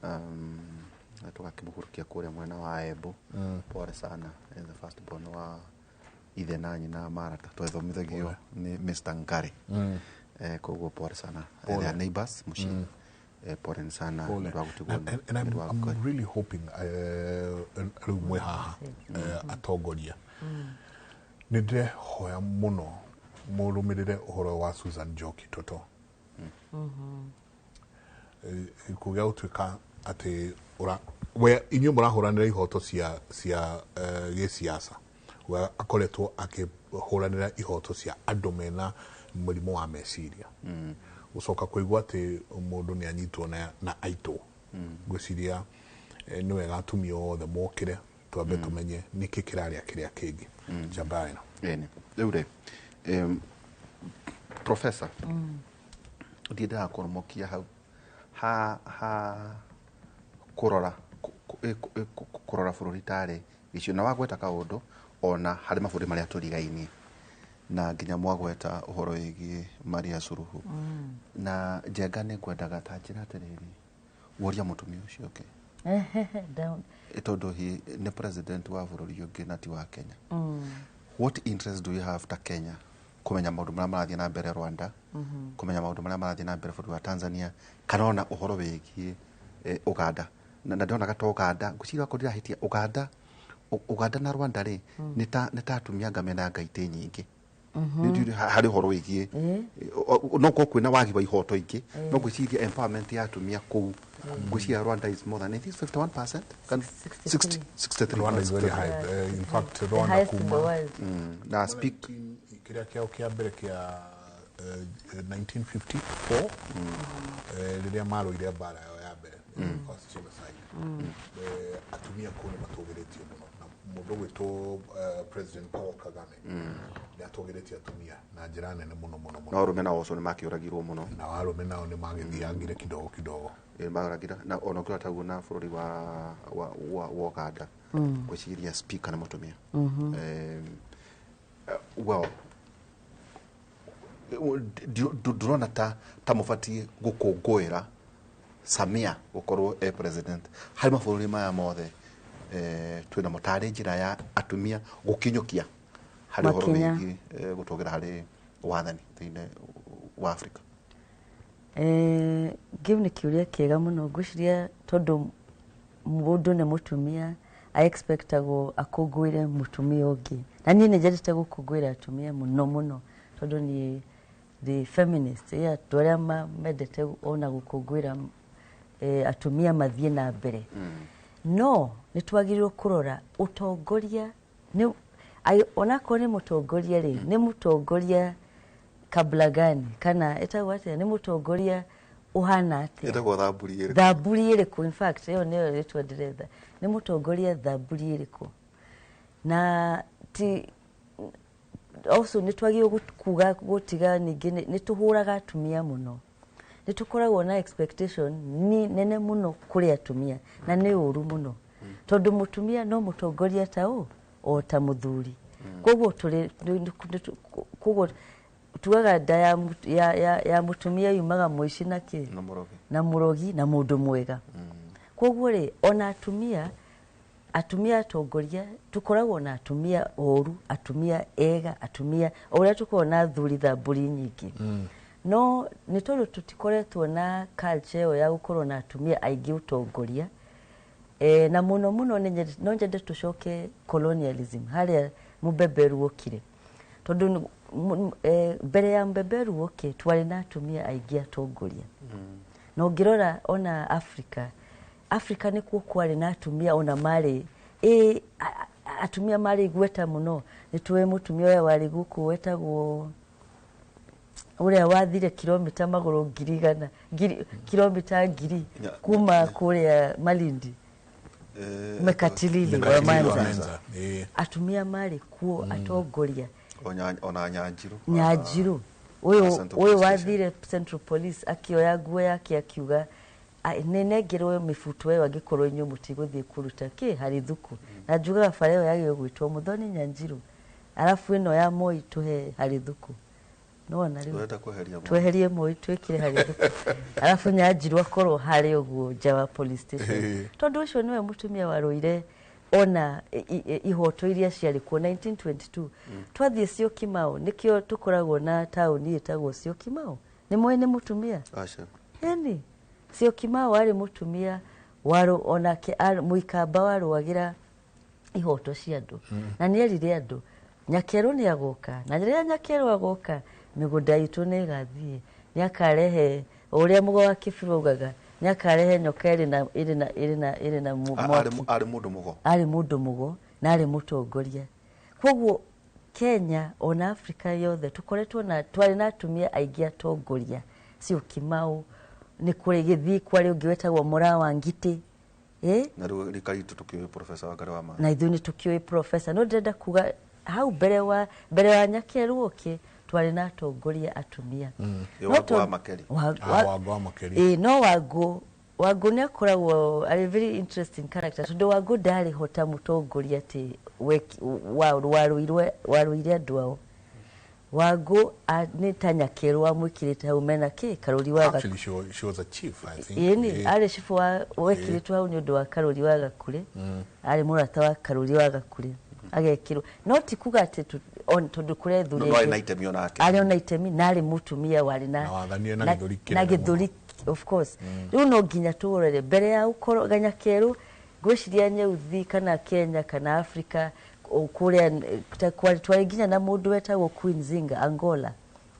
na tũgakĩmũhurukia kũrĩa mwena wa Embu. Pole sana. The first born wa ithe na nyina Marata, twethomithagio nĩ Mr. Ngari. Koguo pole sana. They are neighbors mũciĩ. Pole sana Pole. nĩ ũndũ wa gũtigwo And nĩ Mĩrĩ wa I'm Ngũi. really hoping rĩu mwĩ haha, atongoria, nĩ ndĩrehoya mũno mũrũmĩrĩre ũhoro wa Susan Njoki Toto. Kũgĩa gũtuĩka atĩ we inyuĩ mũrahũranĩra ihoto cia gĩsiasa, we akoretwo akĩhũranĩra ihoto cia andũ mena mũrimũ wa meciria, gũcoka kũigua atĩ mũndũ nĩ anyitwo na aitwo, ngwĩciria nĩ wega atumia othe mokĩre twambe tũmenye nĩkĩ kĩrarĩa kĩrĩa kĩngĩ. Njamba ĩno. Ĩni rĩu rĩ, professor, ndiendaga kũrũmũkia hau ha kũrora kũrora bũrũri tarĩ gĩcigo, na wagweta kaũndũ ona harĩ mabũrũri marĩa tũrigainie, na nginya mwagweta ũhoro wĩgiĩ Maria Suluhu na Njenga, nĩ ngwendaga ta njĩra atĩrĩrĩ, woria mũtumia ũcio ũngĩ. Down. Tondũ he nĩ president wa bũrũri ũngĩ na ti wa Kenya. What interest do you have ta Kenya kũmenya maũndũ marĩa marathiĩ na mbere Rwanda, kũmenya maũndũ marĩa marathiĩ na mbere bũrũri wa Tanzania, kana ona ũhoro wĩgiĩ Uganda? Na ndĩronaga ta Uganda, ngwĩciria akorwo ndirahĩtia, Uganda Uganda na Rwanda rĩ, nĩ ta atumia anga mena ngaitĩ nyingĩ. Harĩ ũhoro wĩgiĩ no korwo kwĩna wagi wa ihoto ingĩ, no ngwĩciria empowerment ya atumia kũu, ngwĩciria Rwanda is more than, I think, 51%. 63. 63. Rwanda is very high. In fact, The Rwanda highest in the kuma world. Na speak kĩrĩa kĩao kĩa mbere kĩa 1954, rĩrĩa marũire mbara yao ya mbere, first genocide, atumia kũu nĩ matũgĩrĩtio mũno, na mũndũ ũgwĩtwo President Paul Kagame nĩ atũgĩrĩtie atumia na njĩra nene mũno mũno mũno. No arũme nao ũcio nĩ makĩũragirwo mũno. Na arũme nao nĩ magĩthiangire kidogo kidogo. Maragire na ona ũngĩrora taguo na bũrũri wa Uganda, ngwĩciria speaker nĩ mũtumia. Well, ndũrona ta mũbatiĩ gũkũngũĩra Samia gũkorwo e president harĩ mabũrũri maya mothe twĩnamo, tarĩ njĩra ya atumia gũkinyũkia harĩ ũhoro Makinya. wĩgiĩ gũtũgĩra harĩ wathani thĩinĩ wa Afrika? Kĩu nĩ kĩũria kĩega mũno. Ngwĩciria tondũ mũndũ nĩ mũtumia, aexpectagwo akũngũĩre mũtumia ũngĩ, na niĩ nĩ nyendete gũkũngũĩra atumia mũno mũno, tondũ niĩ ndĩ feminist, andũ arĩa mendete ona gũkũngũĩra atumia mathiĩ na mbere. No nĩ twagĩrĩirwo kũrora ũtongoria nĩ onakorwo nĩ mũtongoria rĩ, nĩ mũtongoria kabla gani, kana ĩtagwo atĩa, nĩ mũtongoria ũhana atĩa? Ĩtagwo thamburi ĩrĩkũ? Thamburi ĩrĩkũ? In fact, ĩyo nĩyo rĩtwa ndĩretha, nĩ mũtongoria thamburi ĩrĩkũ? Na ti also nĩ twagĩrĩirwo kuga gũtiga ningĩ nĩ tũhũraga atumia mũno, nĩ tũkoragwo na expectation ni nene mũno kũrĩ atumia, na nĩ ũru mũno, tondũ mũtumia no mũtongoria ta ũ o ta mũthuri. Koguo tũrĩ koguo tugaga nda ya mũtumia yumaga mũici na kĩ? Na mũrogi. Na mũrogi na mũndũ mwega. Koguo rĩ, ona atumia atongoria, tũkoragwo na atumia oru, atumia ega, atumia o ũrĩa tũkoragwo na athuri thamburi nyingĩ. No nĩ tondũ tũtikoretwo na culture ĩyo ya gũkorwo na atumia aingĩ ũtongoria, na mũno mũno no nyende tũcoke colonialism harĩa mũbeberu okire, tondũ mbere ya mũbeberu oke twarĩ na atumia aingĩ atongoria. Na ũngĩrora ona Africa, Africa nĩkuo kwarĩ na atumia, ona marĩ atumia marĩ igweta mũno. Nĩ tũĩ mũtumia ũrĩa warĩ gũkũ wetagwo, ũrĩa wathire kilomita magũrũ 100,000, ngiri, kilomita 1000 kuma kũrĩa Malindi. Mekatilili wa Mekatilili wa Manza. Menza. Atumia marĩ kuo atongoria. Ona Nyanjiru. Nyanjiru Wa ũyũ Central ũyũ Police Station. wathire Central Police akĩoya nguo yake akiuga, "Nĩ nengerwo mĩbuto ĩyo angĩkorwo inyuĩ mũtigũthiĩ kũruta kĩ harĩ thuku." Na njugaga bara ĩyo yagĩrĩirwo gwĩtwo Muthoni Nyanjiru, arabu ĩno ya Moi tũhe harĩ thuku, nĩwona rĩu? Ũrenda kweheria Moi? Tweherie Moi, twĩkĩre harĩ thuku, arabu Nyanjiru akorwo harĩ ũguo nja wa police station, tondũ ũcio nĩwe mũtumia warũire ona ihoto iria ciarĩ kuo 1922. Twathiĩ Syokimau, nĩkĩo tũkoragwo na taũni ĩtagwo Syokimau. Nĩ moĩ nĩ mũtumia? Aca. Ĩni Syokimau arĩ mũtumia warũ, onake mũikamba warũagĩra ihoto cia andũ, na nĩ erire andũ Nyakerũ nĩ agoka, na rĩrĩa Nyakerũ agoka mĩgũnda itũ nĩ ĩgathiĩ, nĩ akarehe o ũrĩa mũgo wa Kĩbirũ augaga, nĩ akarehe nyoka ĩrĩ na mwaki. Arĩ mũndũ mũgo. Arĩ mũndũ mũgo na arĩ mũtongoria. Koguo Kenya ona Afrika yothe tũkoretwo na, twarĩ na atumia aingĩ atongoria. Syokimau, nĩ kũrĩ gĩthii, kwarĩ ũngĩ wetagwo Mũra wa Ngitĩ. Na rĩu rika ritũ tũkĩũĩ Professor Wangari wa Maathai. Na ithuĩ nĩ tũkĩũĩ professor. No ndĩrenda kuga hau mbere wa Nyakerũ oke twarĩ na atongoria atumia. Ĩ, Wangũ wa Makeri. Wangũ wa Makeri. Ĩ, no Wangũ nĩ akoragwo arĩ very interesting character, tondũ Wangũ ndarĩ hota mũtongoria atĩ warũire andũ ao. Wangũ nĩ ta Nyakerũ wamwĩkĩrĩte hau mena kĩ Karũri wa Actually, she was a chief, I think. Ĩni arĩ cibũ wa wekĩrĩtwo hau nĩ ũndũ wa Karũri wa Gakure, arĩ mũrata wa Karũri wa Gakure agekĩrwo, no ti kuga atĩ tondũ kũrethurĩte No arĩ na itemi onake. Arĩ ona itemi na arĩ mũtumia warĩ na Na wathanire na gĩthũri kĩnene na gĩthũri, of course. Rĩu no nginya tũrore mbere ya ũkorwo Nyakerũ, ngwĩciria Nyeuthi kana Kenya kana Africa kũrĩa twarĩ nginya na mũndũ wetagwo Queen Zinga Angola,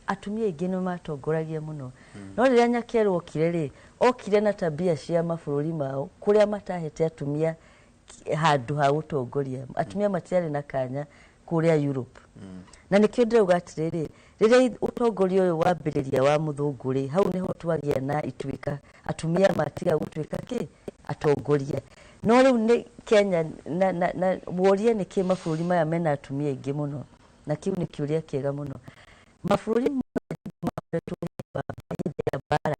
atumia aingĩ nĩ matongoragia mũno. No rĩrĩa Nyakerũ okire rĩ, okire na tabia cia mabũrũri mao kũrĩa matahete atumia handũ ha gũtongoria. Atumia matiarĩ na kanya kũrĩa Europe. Na nĩkĩo ndĩrauga atĩrĩrĩ, rĩrĩa ũtongoria ũyũ wambĩrĩria wa mũthũngũ rĩ, hau nĩho twagĩa na ituĩka, atumia matiga gũtuĩka kĩ atongoria. No rĩu nĩ Kenya na worie nĩkĩ mabũrũri maya mena atumia aingĩ mũno, na kĩu nĩ kĩũria kĩega mũno. Mabũrũri makoretwo hĩndĩ ya mbara,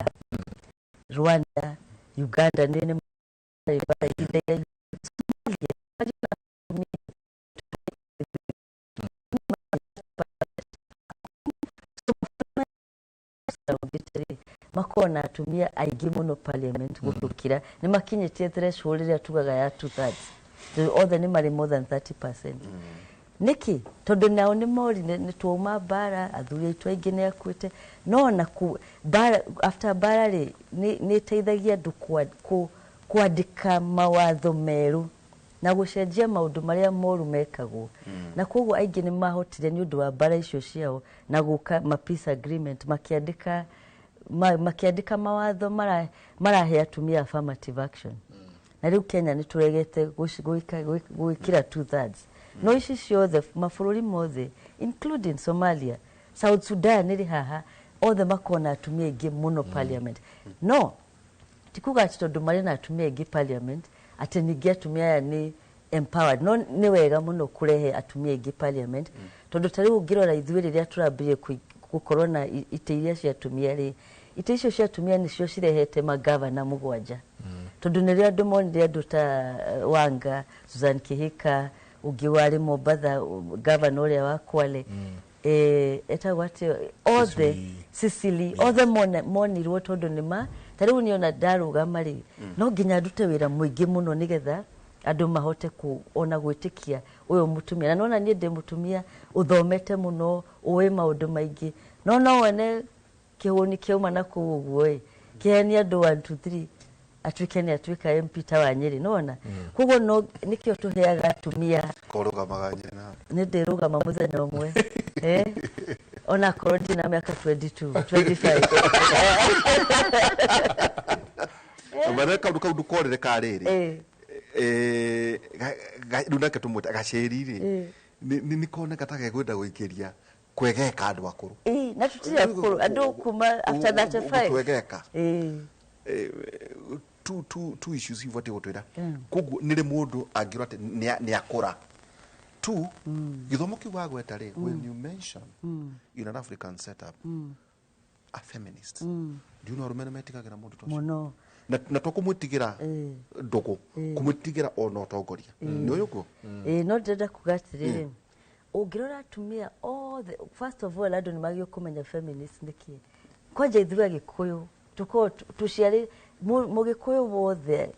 Rwanda, Uganda nĩ marĩ mbara ihinda iraihu. Somalia, marĩ na atumia. Rĩ, makorwo na atumia aingĩ mũno parliament gũtũkĩra, nĩ makinyĩtie threshold ĩrĩa tugaga ya 2/3. Othe nĩ marĩ more than 30%. Nĩkĩ? Tondũ nao nĩ morire nĩ twauma mbara, athuri aitũ aingĩ nĩ akuĩte, no ona mbara, after mbara rĩ, nĩ ĩteithagia andũ kwandĩka mawatho merũ na gũcenjia maũndũ marĩa moru mekagwo. Na koguo aingĩ nĩ mahotire nĩ ũndũ wa mbara icio ciao na gũka ma peace agreement, makĩandĩka mawatho marahe atumia affirmative action. Na rĩu Kenya nĩ tũregete gwĩkĩra 2/3. No ici ciothe mabũrũri mothe including Somalia, South Sudan ĩrĩ haha, othe makona atumia aingĩ mũno parliament. No ti kuga atĩ tondũ marĩ na atumia aingĩ parliament atĩ ningĩ atumia aya nĩ empowered. No nĩ wega mũno kũrehe atumia aingĩ parliament, tondũ ta rĩu ũngĩrora ithuĩ rĩrĩa tũrambĩrĩria gũkorwo na itĩ iria cia atumia rĩ, itĩ icio cia atumia nĩcio cirehete magavana 7, tondũ nĩrĩo andũ monire andũ ta Wanga, Susan Kihika, ũngĩ warĩ Mombatha, gavana ũrĩa wa Kwale, etagwo atĩa, othe Sicily, othe monirwo tondũ nĩ ma ta rĩu niĩ ona ndarũgama rĩ, no nginya ndute wĩra mũingĩ mũno nĩgetha andũ mahote ona gwĩtĩkia ũyũ mũtumia. Na nona niĩ ndĩ mũtumia ũthomete mũno, ũĩ maũndũ maingĩ, no no wone kĩhũni kĩauma na kũu ũguo ĩ, kĩhenia andũ 1 2 3 atuĩke nĩ atuĩka MP ta wa Nyĩrĩ, nĩwona? Koguo no nĩkĩo tũheaga atumia. Kũrũgamaga Nyĩrĩ na Nĩ ndĩrũgama mũthenya ũmwe, ona akorwo ndirĩ na mĩaka 22 25. Mara kaundu kau ndukorere ka rĩrĩ, rĩu nake tũmwĩte gacĩri rĩ, nĩ koneka ta gekwenda gũikĩria kwegeka andũ akũrũ. Na tũtirĩ akũrũ, andũ kuma after 35. Twegeka. Two issues ibatiĩ gũtwĩra. Koguo nĩ rĩ mũndũ angĩrwo atĩ nĩ akũra? Two, gĩthomo kĩu wagweta rĩ, when you mention in an African setup a feminist, do you know arũme nĩ metigagĩra mũndũ ta ũcio? Mũno. Na to kũmwĩtigĩra ndũgũ, kũmwĩtigĩra ona ũtongoria. Nĩ ũyũ ũguo? Ĩĩ, no ndĩrenda kuga atĩrĩrĩ, ũngĩrora atumia othe, first of all, andũ nĩ magĩrĩirwo kũmenya feminist nĩ kĩĩ. Kwanja ithuĩ Agĩkũyũ tũkorwo tũciarĩ mũgĩkũyũ wothe,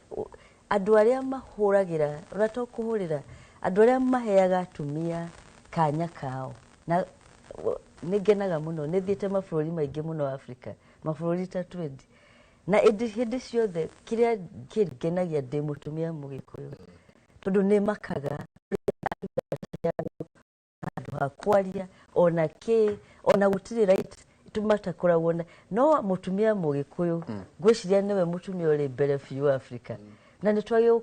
andũ arĩa mahũragĩra, ona to kũhũrĩra, andũ arĩa maheaga atumia kanya kao. Na nĩ ngenaga mũno, nĩ thiĩte mabũrũri maingĩ mũno Africa, mabũrũri ta 20. Na hĩndĩ ciothe kĩrĩa kĩngenagia ndĩ mũtumia mũgĩkũyũ, tondũ nĩ makaga handũ ha kwaria ona kĩ, ona gũtirĩ right tumatakoragwo na. No mũtumia mũgĩkũyũ ngwĩciria nĩwe mũtumia ũrĩ mbere biũ Africa, na nĩ twagĩrĩirwo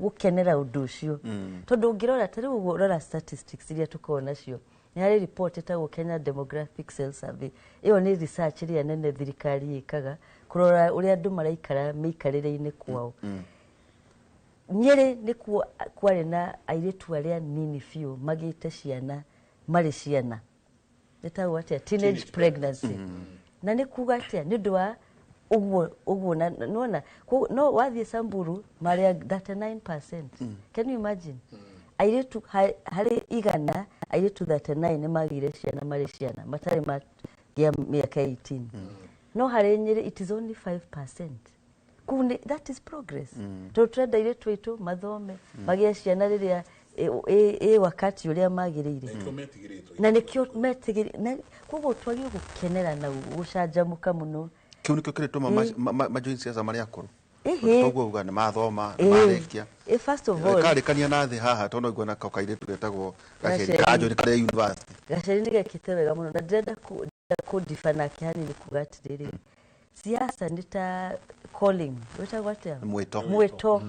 gũkenera ũndũ ũcio, tondũ ũngĩrora ta rĩu ũguo, rora statistics iria tũkoragwo nacio, nĩ harĩ report ĩtagwo Kenya Demographic Cell Survey. Ĩyo nĩ research ĩrĩa nene thirikari ĩkaga kũrora ũrĩa andũ maraikara mĩikarĩre-inĩ kwao. Nyĩrĩ nĩkuo kwarĩ na airĩtu arĩa nini biũ magĩte ciana marĩ ciana, ĩtagwo atĩa, teenage pregnancy. Na nĩ kuga atĩa, nĩ ũndũ wa ũguo ũguo, na nĩwona no wathiĩ Samburu marĩ 39%. Can you imagine? Airĩtu harĩ 100 Airĩtu 39 nĩ magĩire ciana marĩ ciana matarĩ magĩa mĩaka 18. No harĩ Nyĩrĩ it is only 5%. Kũu that is progress, tondũ tũrenda airĩtu aitũ mathome, magĩe ciana rĩrĩa ĩ wakati ũrĩa magĩrĩire. Nĩkĩo metigĩrĩtwo. Na nĩkĩo metigĩrĩ, koguo twagĩrĩirwo gũkenera na gũcanjamũka mũno. Kĩu nĩkĩo kĩrĩtũma majoin siasa marĩ akũrũ. Ĩhĩ. Toguo uga nĩ mathoma, nĩ marĩkia. First of all Karĩkania na thĩ haha tondũ igua na kairĩtu getagwo Gaceri. Gaceri. Karanjoin karĩ university. Gaceri nĩ gekĩte wega mũno, na ndĩrenda kũndiba nake hanini kuga atĩrĩrĩ, siasa nĩ ta calling, wĩtagwo atĩa? Mwĩto. Mwĩto.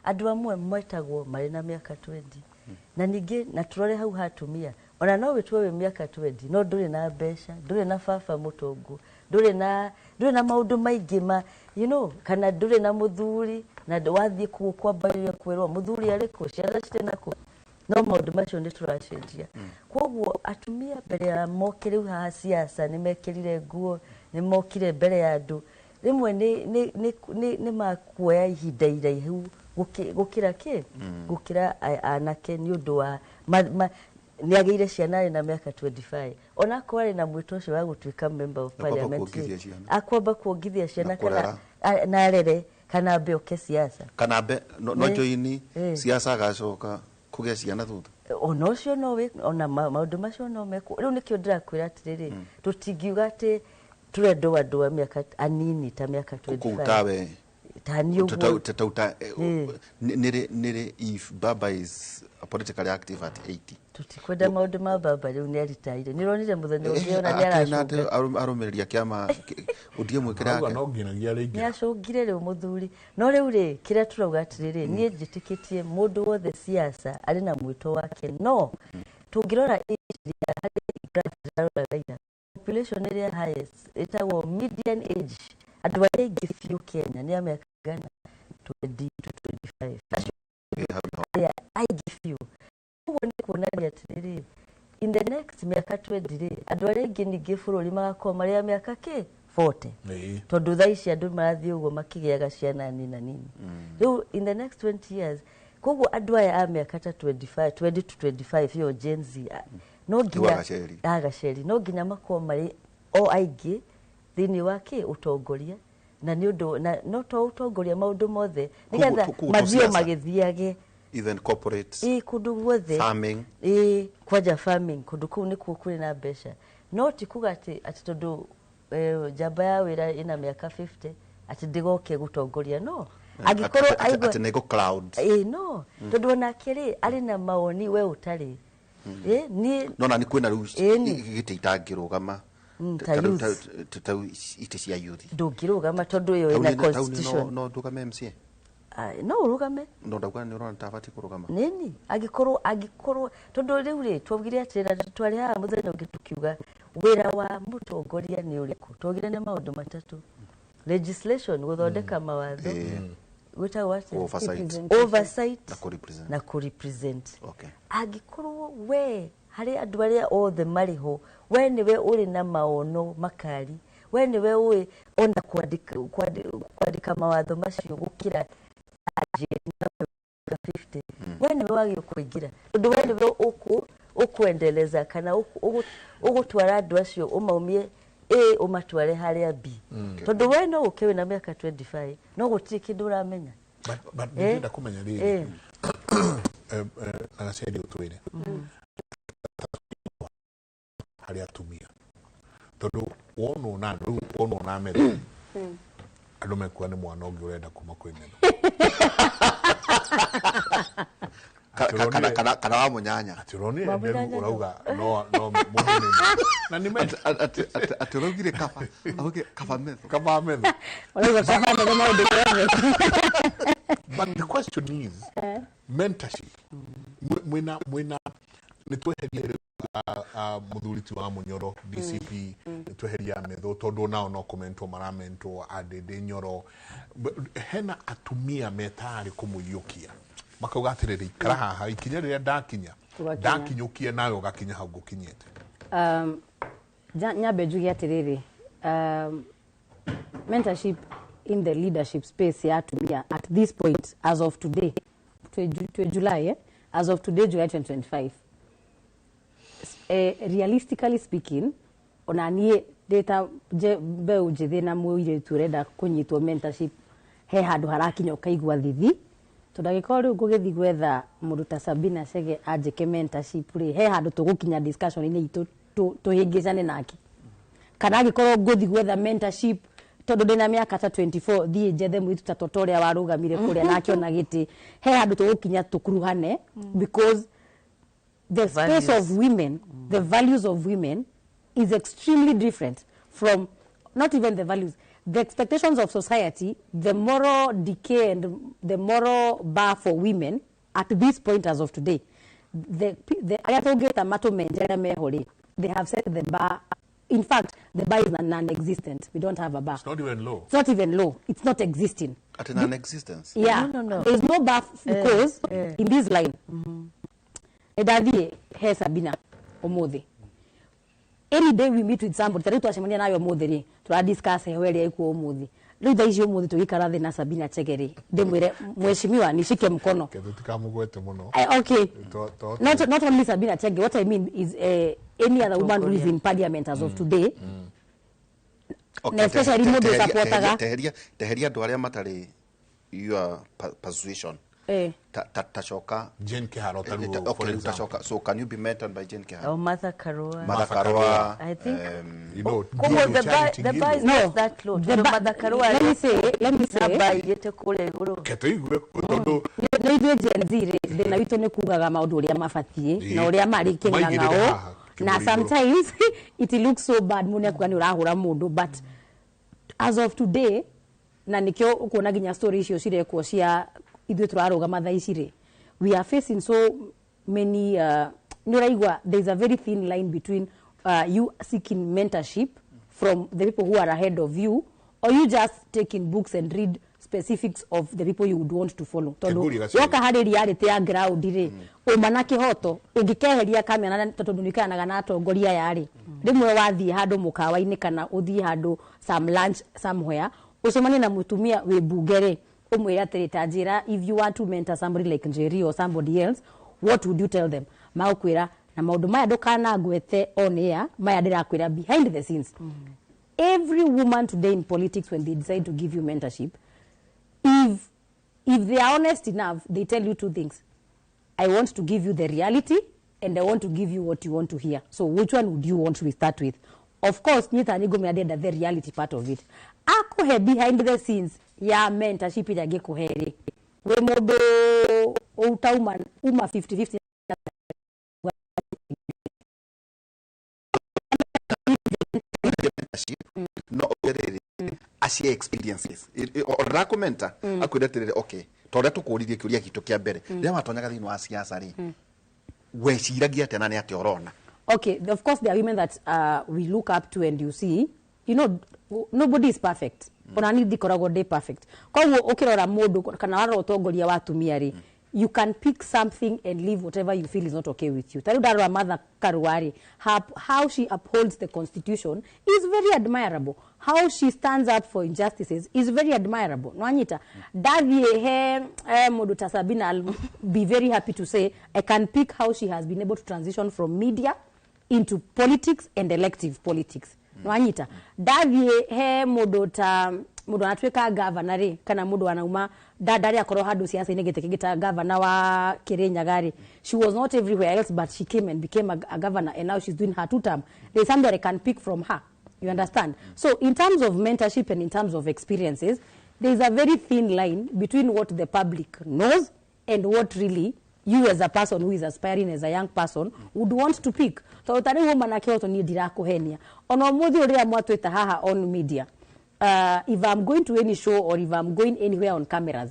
Andũ amwe metagwo marĩ na mĩaka 20, na ningĩ na tũrore hau hatumia, ona no wĩtwo wĩ mĩaka 20 no ndũrĩ na mbeca, ndũrĩ na baba mũtongu, ndũrĩ na maũndũ maingĩ ma kana ndũrĩ na mũthuri, na wathiĩ kũu kwambĩrĩria kwĩrwo mũthuri arĩ kũ, ciana cirĩ nakũ. No maũndũ macio nĩ tũracenjia. Koguo atumia mbere ya moke rĩu haha siasa nĩ mekĩrire nguo, nĩ mokire mbere ya andũ, rĩmwe nĩ makuoya ihinda iraihu gũkĩra kĩ gũkĩra anake, nĩ ũndũ wa nĩ agĩire ciana arĩ na mĩaka 25, onakorwo arĩ na mwĩto ũcio wa gũtuĩka member of Na kwamba parliament. kuongithia ciana. Akwamba kuongithia ciana Na kana kũrera. na arere kana ambe oke siasa. Kana mbe no joini siasa agacoka kũgĩa ciana thutha. Ona ũcio no wĩ ona maũndũ macio no mekwo. Rĩu nĩkĩo ndĩrakwĩra atĩrĩrĩ, tũtingiuga atĩ tũrenda o andũ a mĩaka anini ta mĩaka Kũu 25. Tawe. Ta niĩ ũguo. Tauta nĩrĩ nĩrĩ if baba is politically active at 80? Tũtikwenda maũndũ ma baba, rĩu nĩ aritaire, nĩ ũronire mũthenya ũngĩ ona nĩ Akĩrĩ na atĩ aracũnga. Arũmĩrĩria kĩama ODM ĩkĩrĩ Auga yake. no nginyagia Nĩ rĩingĩ. acũngire rĩu mũthuri. No rĩu rĩ, kĩrĩa tũrauga atĩrĩrĩ, niĩ njĩtĩkĩtie mũndũ wothe siasa arĩ na mwĩto wake, no tũngĩrora age ĩrĩa harĩ graph ndĩraroraga ira, population ĩrĩa highest ĩtagwo median age, andũ arĩa aingĩ biũ Kenya nĩ a mĩaka gana 20 to 25, acio arĩa aingĩ biũ. Ũguo nĩ kuonania atĩrĩrĩ, in the next mĩaka 20 rĩ, andũ arĩa aingĩ ningĩ bũrũri magakorwo marĩ a mĩaka kĩ 40, tondũ thaa ici andũ marathiĩ ũguo makĩgĩaga ciana nina nini. Rĩu in the next 20 years, koguo andũ aya a mĩaka ta 25, 20 to 25, ĩyo Gen Z, no nginya Agaceri. Agaceri no nginya makorwo marĩ o aingĩ thĩinĩ wa kĩ ũtongoria, na nĩ ũndũ na no to ũtongoria, maũndũ mothe, nĩgetha Koguo to mathiĩ o siasa. magĩthiage. Even corporates. Ĩ, kũndũ guothe. Farming. Ĩ, kwanja farming, kũndũ kũu nĩkuo kũrĩ na mbeca. No ti kuga atĩ tondũ njamba ya wĩra ĩna mĩaka 50 atĩ ndĩgoke gũtongoria, no angĩkorwo aigua Atĩ nĩgo cloud. Ĩ, no tondũ onake rĩ, arĩ na mawoni we ũtarĩ. Ĩ, niĩ No na nĩ kwĩna rĩu Ĩni. gĩtĩ itangĩrũgama. Ta youth. Ta itĩ cia youth. Ndũngĩrũgama tondũ ĩyo ĩna Taũni no constitution. No ndũgame MCA? Ah, no ũrũgame. No ndauga nĩ ũrona ta batiĩ kũrũgama. Nini, angĩkorwo tondũ rĩu rĩ, twaugire atĩrĩ, na twarĩ haha mũthenya ũngĩ tukiuga wĩra wa mũtongoria nĩ ũrĩkũ, twaugire nĩ maũndũ matatũ: legislation, gũthondeka mawatho, gwĩtagwo atĩa? Oversight. Oversight. Na kũ-represent. Na kũ-represent. Angĩkorwo we harĩ andũ arĩa othe marĩ ho, we nĩwe ũrĩ na maono makari, we nĩwe ũĩ ona kwandĩka mawatho macio gũkĩra 50, we nĩwe wagĩrĩirwo kũingĩra, tondũ we nĩwe ũkwendeleza kana ũgũtwara andũ acio, ũmaumie A ũmatware harĩa B, tondũ we no ũke wĩna mĩaka 25 no gũtirĩ kĩndũ ũramenya. But ndĩrenda kũmenya rĩrĩ, na Gaceri ũtwĩre harĩ atumia, tondũ wonwo na rĩu wonwo na metho, andũ mekuga nĩ mwana ũngĩ ũrenda kuma kwĩ metho. Kana wa mũnyanya. Atĩ ũronire Wa nderu mũnyanya. Ũrauga no mũndũ nĩ na nĩ metho. Atĩ ũraugire kaba, araugire kaba metho. Kaba metho. Ũrauga kaba metho maũndũ mothe. But the question is mentorship. Mwina nĩ tweherie rĩu mũthuri ti wa Mũnyoro DCP, nĩ tweheria metho tondũ nao no kũmentwo maramentwo andĩndĩ Nyoro. Hena atumia metarĩ kũmũiyũkia makauga atĩrĩrĩ, ikara haha, ikinya rĩrĩa ndakinya Ũgakinya. Ndakinyũkia nawe ũgakinya hau ngũkinyĩte. Nyambe njuge atĩrĩrĩ, mentorship in the leadership space ya atumia at this point, as of today, twĩ July, eh? As of today, July 2025, Realistically speaking, ona niĩ ndĩ ta mbeũ njĩthĩ na mũirĩtu ũrenda kũnyitwo mentorship, he handũ harakinya ũkaigua thithi, tondũ angĩkorwo rĩu ngũgĩthiĩ gwetha mũndũ ta Sabina Chege anjĩke mentorship rĩ, he handũ tũgũkinya discussion-inĩ itũ tũhĩngĩcane nake. Kana angĩkorwo ngũthiĩ gwetha mentorship tondũ ndĩna mĩaka ta 24, thiĩ njethe mũirĩtu ta Toto ũrĩa warũgamire kũrĩa na akĩona gĩtĩ, he handũ tũgũkinya tũkuruhane, because the space Values. of women, the values of women is extremely different from, not even the values, the expectations of society, the moral decay and the moral bar for women at this point as of today. The arĩa tũngĩta matũmenje arĩa meho rĩ, they have set the bar. In fact, the bar is non-existent. We don't have a bar. It's not even low. It's not even low. It's not existing. At non-existence. Yeah. No. There is no bar because in this line, ndathiĩ he Sabina ũmũthĩ, any day we meet with somebody, ta rĩu twacemania nawe ũmũthĩ rĩ, tũra discuss heho ĩrĩa ĩkuo ũmũthĩ. Rĩu thaa ici ũmũthĩ tũgĩikara thĩ na Sabina Chege rĩ, ndĩmwĩre, "Mheshimiwa, nishike mkono." Ketho tikamũgwete mũno. Okay. Not only Sabina Chege, what I mean is any other woman who is in parliament as of today. Okay, Na especially mũndũ ũsupportaga. Teheria andũ arĩa matarĩ your persuasion. Ta coka. Jane Kiharo ta rĩu, for Okay, rĩu ta example. coka. So can you be mentored by Jane Kiharo? Or Martha Karua. Martha Karua. I think Koguo the bar, Charity the bar is No. not that low. The Tondũ Martha Karua let me say, let me say, namba igĩte kũrĩa igũrũ. Ketũigue tondũ nĩ ithuĩ Gen Z rĩ, thĩna witũ nĩ kugaga maũndũ ũrĩa mabatiĩ na ũrĩa marĩ Maigĩrĩre kĩng'ang'ao, haha, na kĩmũrĩ igũrũ. sometimes it looks so bad, mũndũ akuga nĩ ũrahũra mũndũ, but as of today, na nĩkĩo ũkuona nginya story icio cirekwo cia ithuĩ tũrarũgama thaa ici rĩ, we are facing so many, nĩ ũraigua there is a very thin line between you seeking mentorship from the people who are ahead of you or you just taking books and read specifics of the people you would want to follow, tondũ Kĩngũria gacigo. woka harĩ reality ya ground rĩ, ũma na kĩhoto ũngĩkeheria kamera tondũ nĩikaranaga na atongoria aya rĩ, rĩmwe wathiĩ handũ mũkawa-inĩ kana ũthiĩ handũ some lunch somewhere, ũcemanie na mũtumia wĩ mbunge rĩ, ũmwĩre atĩrĩ, "Ta njĩra, if you want to mentor somebody like Njeri or somebody else, what would you tell them?" Magũkwĩra na maũndũ maya ndũkanangwete on air, maya ndĩrakwĩra behind the scenes. Every woman today in politics, when they decide to give you mentorship, if they are honest enough, they tell you two things: "I want to give you the reality and I want to give you what you want to hear. So which one would you want to start with?" Of course, nyita nigomera ndenda the reality part of it. Akuhe behind the scenes ya mentorship ĩrĩa angĩkũhe rĩ, wĩ mũndũ utauma uma 50-50. Mentorship no rĩrĩ acia experiences ona ndakũmenta akwĩra atĩrĩrĩ, okay, ta ũrĩa tũkũririe kĩũria gitũ kĩa mbere, rĩrĩa watonyaga thĩinĩ wa siasa rĩ, weciragia atĩa na nĩ atĩa ũrona? Okay, of course there are women that we look up to, and you see, nobody is perfect. Ona ni ndikoragwo ndĩ perfect. Koguo ũkĩrora mũndũ kana warora ũtongoria wa atumia rĩ, you can pick something and leave whatever you feel is not okay with you. Ta rĩu ndarora Martha Karua rĩ, how she upholds the constitution is very admirable. How she stands up for injustices is very admirable. Nwanyita ndathiĩ he mũndũ ta Sabina, I'll be very happy to say I can pick how she has been able to transition from media into politics and elective politics. Nwanyita ndathiĩ he mũndũ ta mũndũ anatuĩka gavana rĩ, kana mũndũ anauma ndarĩ akorwo handũ siasa-inĩ gĩtĩ kĩngĩ ta gavana wa Kirinyaga rĩ, she was not everywhere else, but she came and became a governor, and now she's doing her two term. There's something that I can pick from her, you understand? So in terms of mentorship and in terms of experiences, there is a very thin line between what the public knows and what really you as a person who is aspiring as a young person would want to pick. Tondũ ta rĩu ũma na kĩhoto, niĩ ndirakũhenia, ona ũmũthĩ ũrĩa mwatwĩta haha on media, if I'm going to any show or if I'm going anywhere on cameras,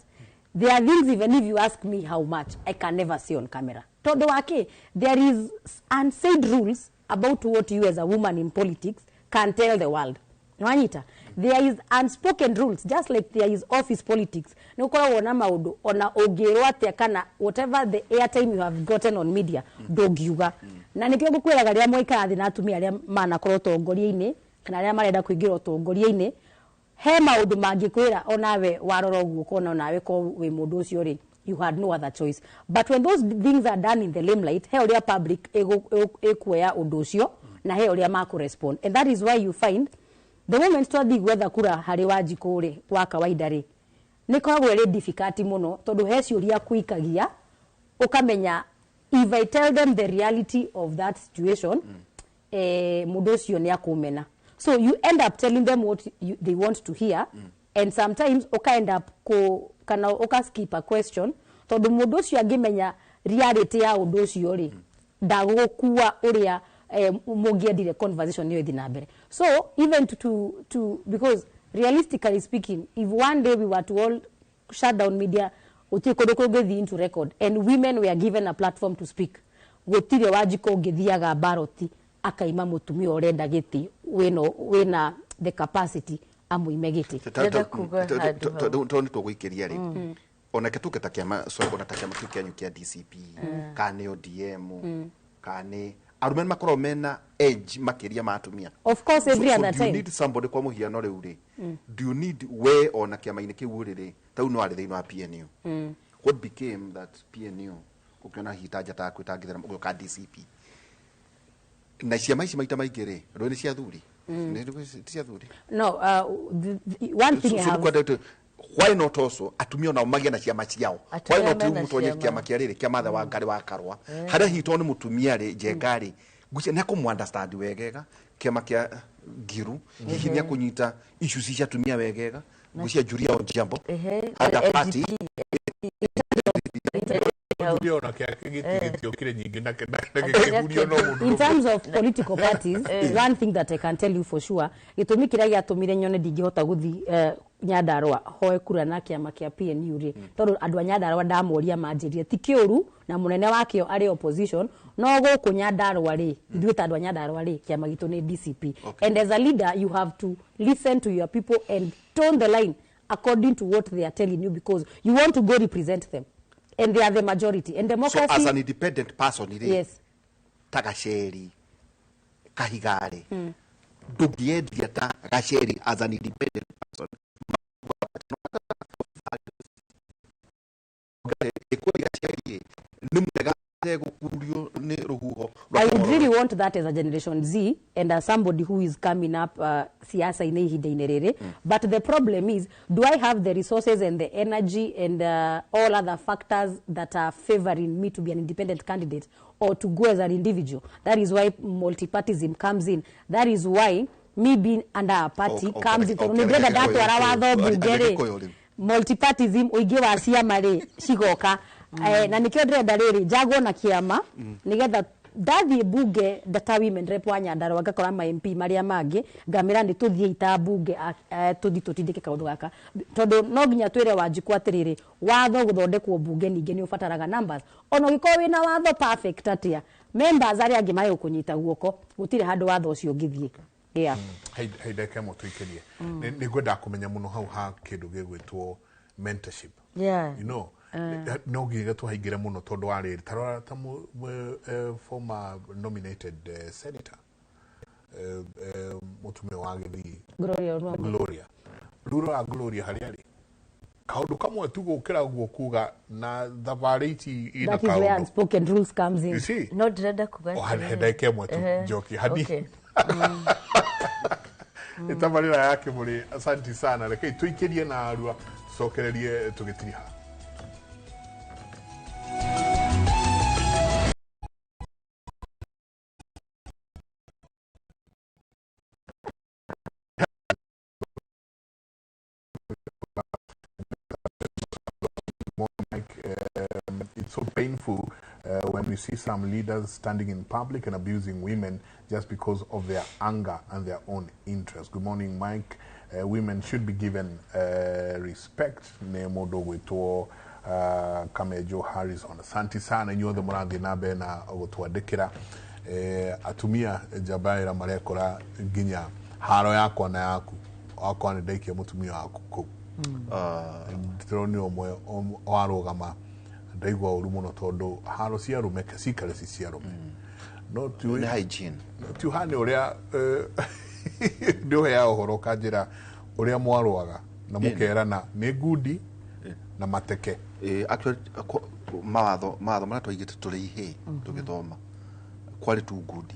there are things, even if you ask me how much, I can never say on camera. Tondũ wake, there is unsaid rules about what you as a woman in politics can tell the world. Nwanyita, there is unspoken rules, just like there is office politics. Nĩ ũkoragwo na maũndũ ona ũngĩrwo atĩa kana whatever the airtime you have gotten on media ndũngiuga. Na nĩkĩo ngũkwĩraga, rĩrĩa mwaikara thĩ na atumia arĩa manakorwo ũtongoria-inĩ kana arĩa marenda kũingĩra ũtongoria-inĩ, he maũndũ mangĩkwĩra onawe warora ũguo ũkona onawe ko wĩ mũndũ ũcio rĩ, You had no other choice. But when those things are done in the limelight, he ũrĩa public ĩkuoya ũndũ ũcio na he ũrĩa makũrespond. And that is why you find the moment twathiĩ gwetha kura harĩ Wanjikũ rĩ, wa kawaida rĩ, nĩ koragwo ĩrĩ difficult mũno, tondũ he ciũria kuikagia ũkamenya, if I tell them the reality of that situation, mũndũ ũcio nĩ akũmena. So you end up telling them what they want to hear, and sometimes ũka end up ku kana ũka skip a question, tondũ mũndũ ũcio angĩmenya reality ya ũndũ ũcio rĩ, ndagũgũkua ũrĩa mũngĩendire conversation ĩyo ĩthiĩ na mbere. So even to because realistically speaking, if one day we were to all shut down media, gũtirĩ kũndũ kũngĩthiĩ into record, and women were given a platform to speak, gũtirĩ Wanjikũ ũngĩthiaga baroti akaima mũtumia ũrenda gĩtĩ wĩna the capacity amũime gĩtĩ. Ndĩrenda kuga handũ hau. Tondũ nĩ tũgũikĩria rĩ, onake tuge ta kĩama, sorry, ona ta kĩama kĩu kĩanyu kĩa DCP kana nĩ ODM kana nĩ arũme nĩ makoragwo mena edge makĩria ma atumia. Of course, every So other do you time. need somebody, kwa mũhiano rĩu rĩ, do you need we ona kĩama-inĩ kĩu rĩ rĩ, ta rĩu no arĩ thĩinĩ wa PNU, what became that PNU ũkĩona hihi ta njata yaku ĩtangĩthera ũgĩũka DCP na ciama ici maita maingĩ rĩ, rũĩ nĩ cia thuri. Ti cia thuri. No, one thing I So have nĩkwenda why not also atumia onao magĩe na ciama ciao? Why Atumia not rĩu mena mũtonye ciama. kĩama kĩa rĩrĩ kĩa Martha Wangari wa Karũa, harĩa hihi tondũ nĩ mũtumia rĩ, Njenga rĩ, ngwĩciria nĩ akũmũ understand wegega. Kĩama kĩa Ngiru hihi nĩ akũnyita issues cia atumia wegega. Ngwĩciria Julia Ojiambo ada party. Julia ona kĩake gĩtiokire nyingĩ na gĩkĩhurio no mũndũ. In terms of political parties, one thing that I can tell you for sure, gĩtũmi kĩrĩa gĩatũmire nyone ndingĩhota gũthiĩ Nyandarũa hoe kura na kĩama kĩa PNU rĩ, tondũ andũ a Nyandarũa ndamoria manjĩrire ti kĩũru na mũnene wakĩo arĩ opposition, no gũkũ Nyandarũa rĩ, ithuĩ ta andũ a Nyandarũa rĩ, kĩama gitũ nĩ DCP. And as a leader you have to listen to your people and tone the line according to what they are telling you, because you want to go represent them and they are the majority and So democracy. as an independent person rĩ, ta Gaceri Kahiga rĩ, ndũngĩendia ta Gaceri as an independent person ĩkwendia Gaceri rĩ, nĩ mwega ategũkururio nĩ rũhuho rwa I would kũmorora. Really want that as a Generation Z and as somebody who is coming up siasa-inĩ ihinda-inĩ rĩrĩ. But the problem is, do I have the resources and the energy and all other factors that are favoring me to be an independent candidate or to go as an individual? That is why multipartism comes in. That is why me being under a party comes in. Tondũ nĩ ndĩrenda ndatwara watho mbunge rĩ, Agĩkũyũ rĩu. Multipartism, ũingĩ wa ciama rĩ, cigoka. Na nĩkĩo ndĩrenda rĩrĩ njagwo na kĩama nĩgetha ndathiĩ mbunge ta women rep wa Nyandarũa, ngakora ma MP marĩa mangĩ, ngamĩra nĩ tũthiĩ ita mbunge tũthiĩ tũtindĩke kaũndũ gaka, tondũ no nginya twĩre Wanjikũ atĩrĩrĩ, watho gũthondekwo mbunge ningĩ nĩ ũbataraga numbers. Ona ũngĩkorwo wĩna watho perfect atĩa, members arĩa angĩ marĩ gũkũnyita guoko, gũtirĩ handũ watho ũcio ũngĩthiĩ, yeah. Haindeke ĩmwe tũikĩrie, nĩ ngwendaga kũmenya mũno hau ha kĩndũ gĩgwĩtwo mentorship. No nginya tũhaingĩre mũno, tondũ wa rĩrĩ, tarora ta former nominated senator, mũtumia wa Gĩthii. Gloria Orwamba. Gloria rura wa Gloria harĩa rĩ, kaũndũ kamwe tu gũkĩra guo kuga na thabarĩ ici ina That is where kaũndũ. unspoken rules comes in. You see. No ndĩrenda kuga O, atĩrĩrĩ. ndagĩka ĩmwe tu, Njoki, hanini. Ĩtabarĩra ya Kĩmũrĩ, asanti sana. Rekei tũikĩrie na arua tũcokererie tũgĩtiriha. Like, it's so painful when we see some leaders standing in public and abusing women just because of their anger and their own interest. Good morning, Mike. Women should be given respect. Nĩ mũndũ gwĩtwo Kamejo Harrison. Asante sana inyuothe mũrathiĩ na mbere na gũtwandĩkĩra. Atumia njamba ĩra marekora nginya haro yakwa na yaku wakwa nĩ ndaikia mũtumia waku kũu, ndĩronire ũmwe warũgama, ndaigua ũru mũno, tondũ haro cia arũme ke cikare ci cia arũme, no ti Nĩ hygiene. Ti ũhane ũrĩa ndĩ ũheaga ũhoro ũkanjĩra ũrĩa mwarũaga na mũkerana nĩ ngundi. Na mateke. Actually mawatho marĩa twaigĩte tũrĩ ihĩĩ tũgĩthoma kwarĩ tu ngundi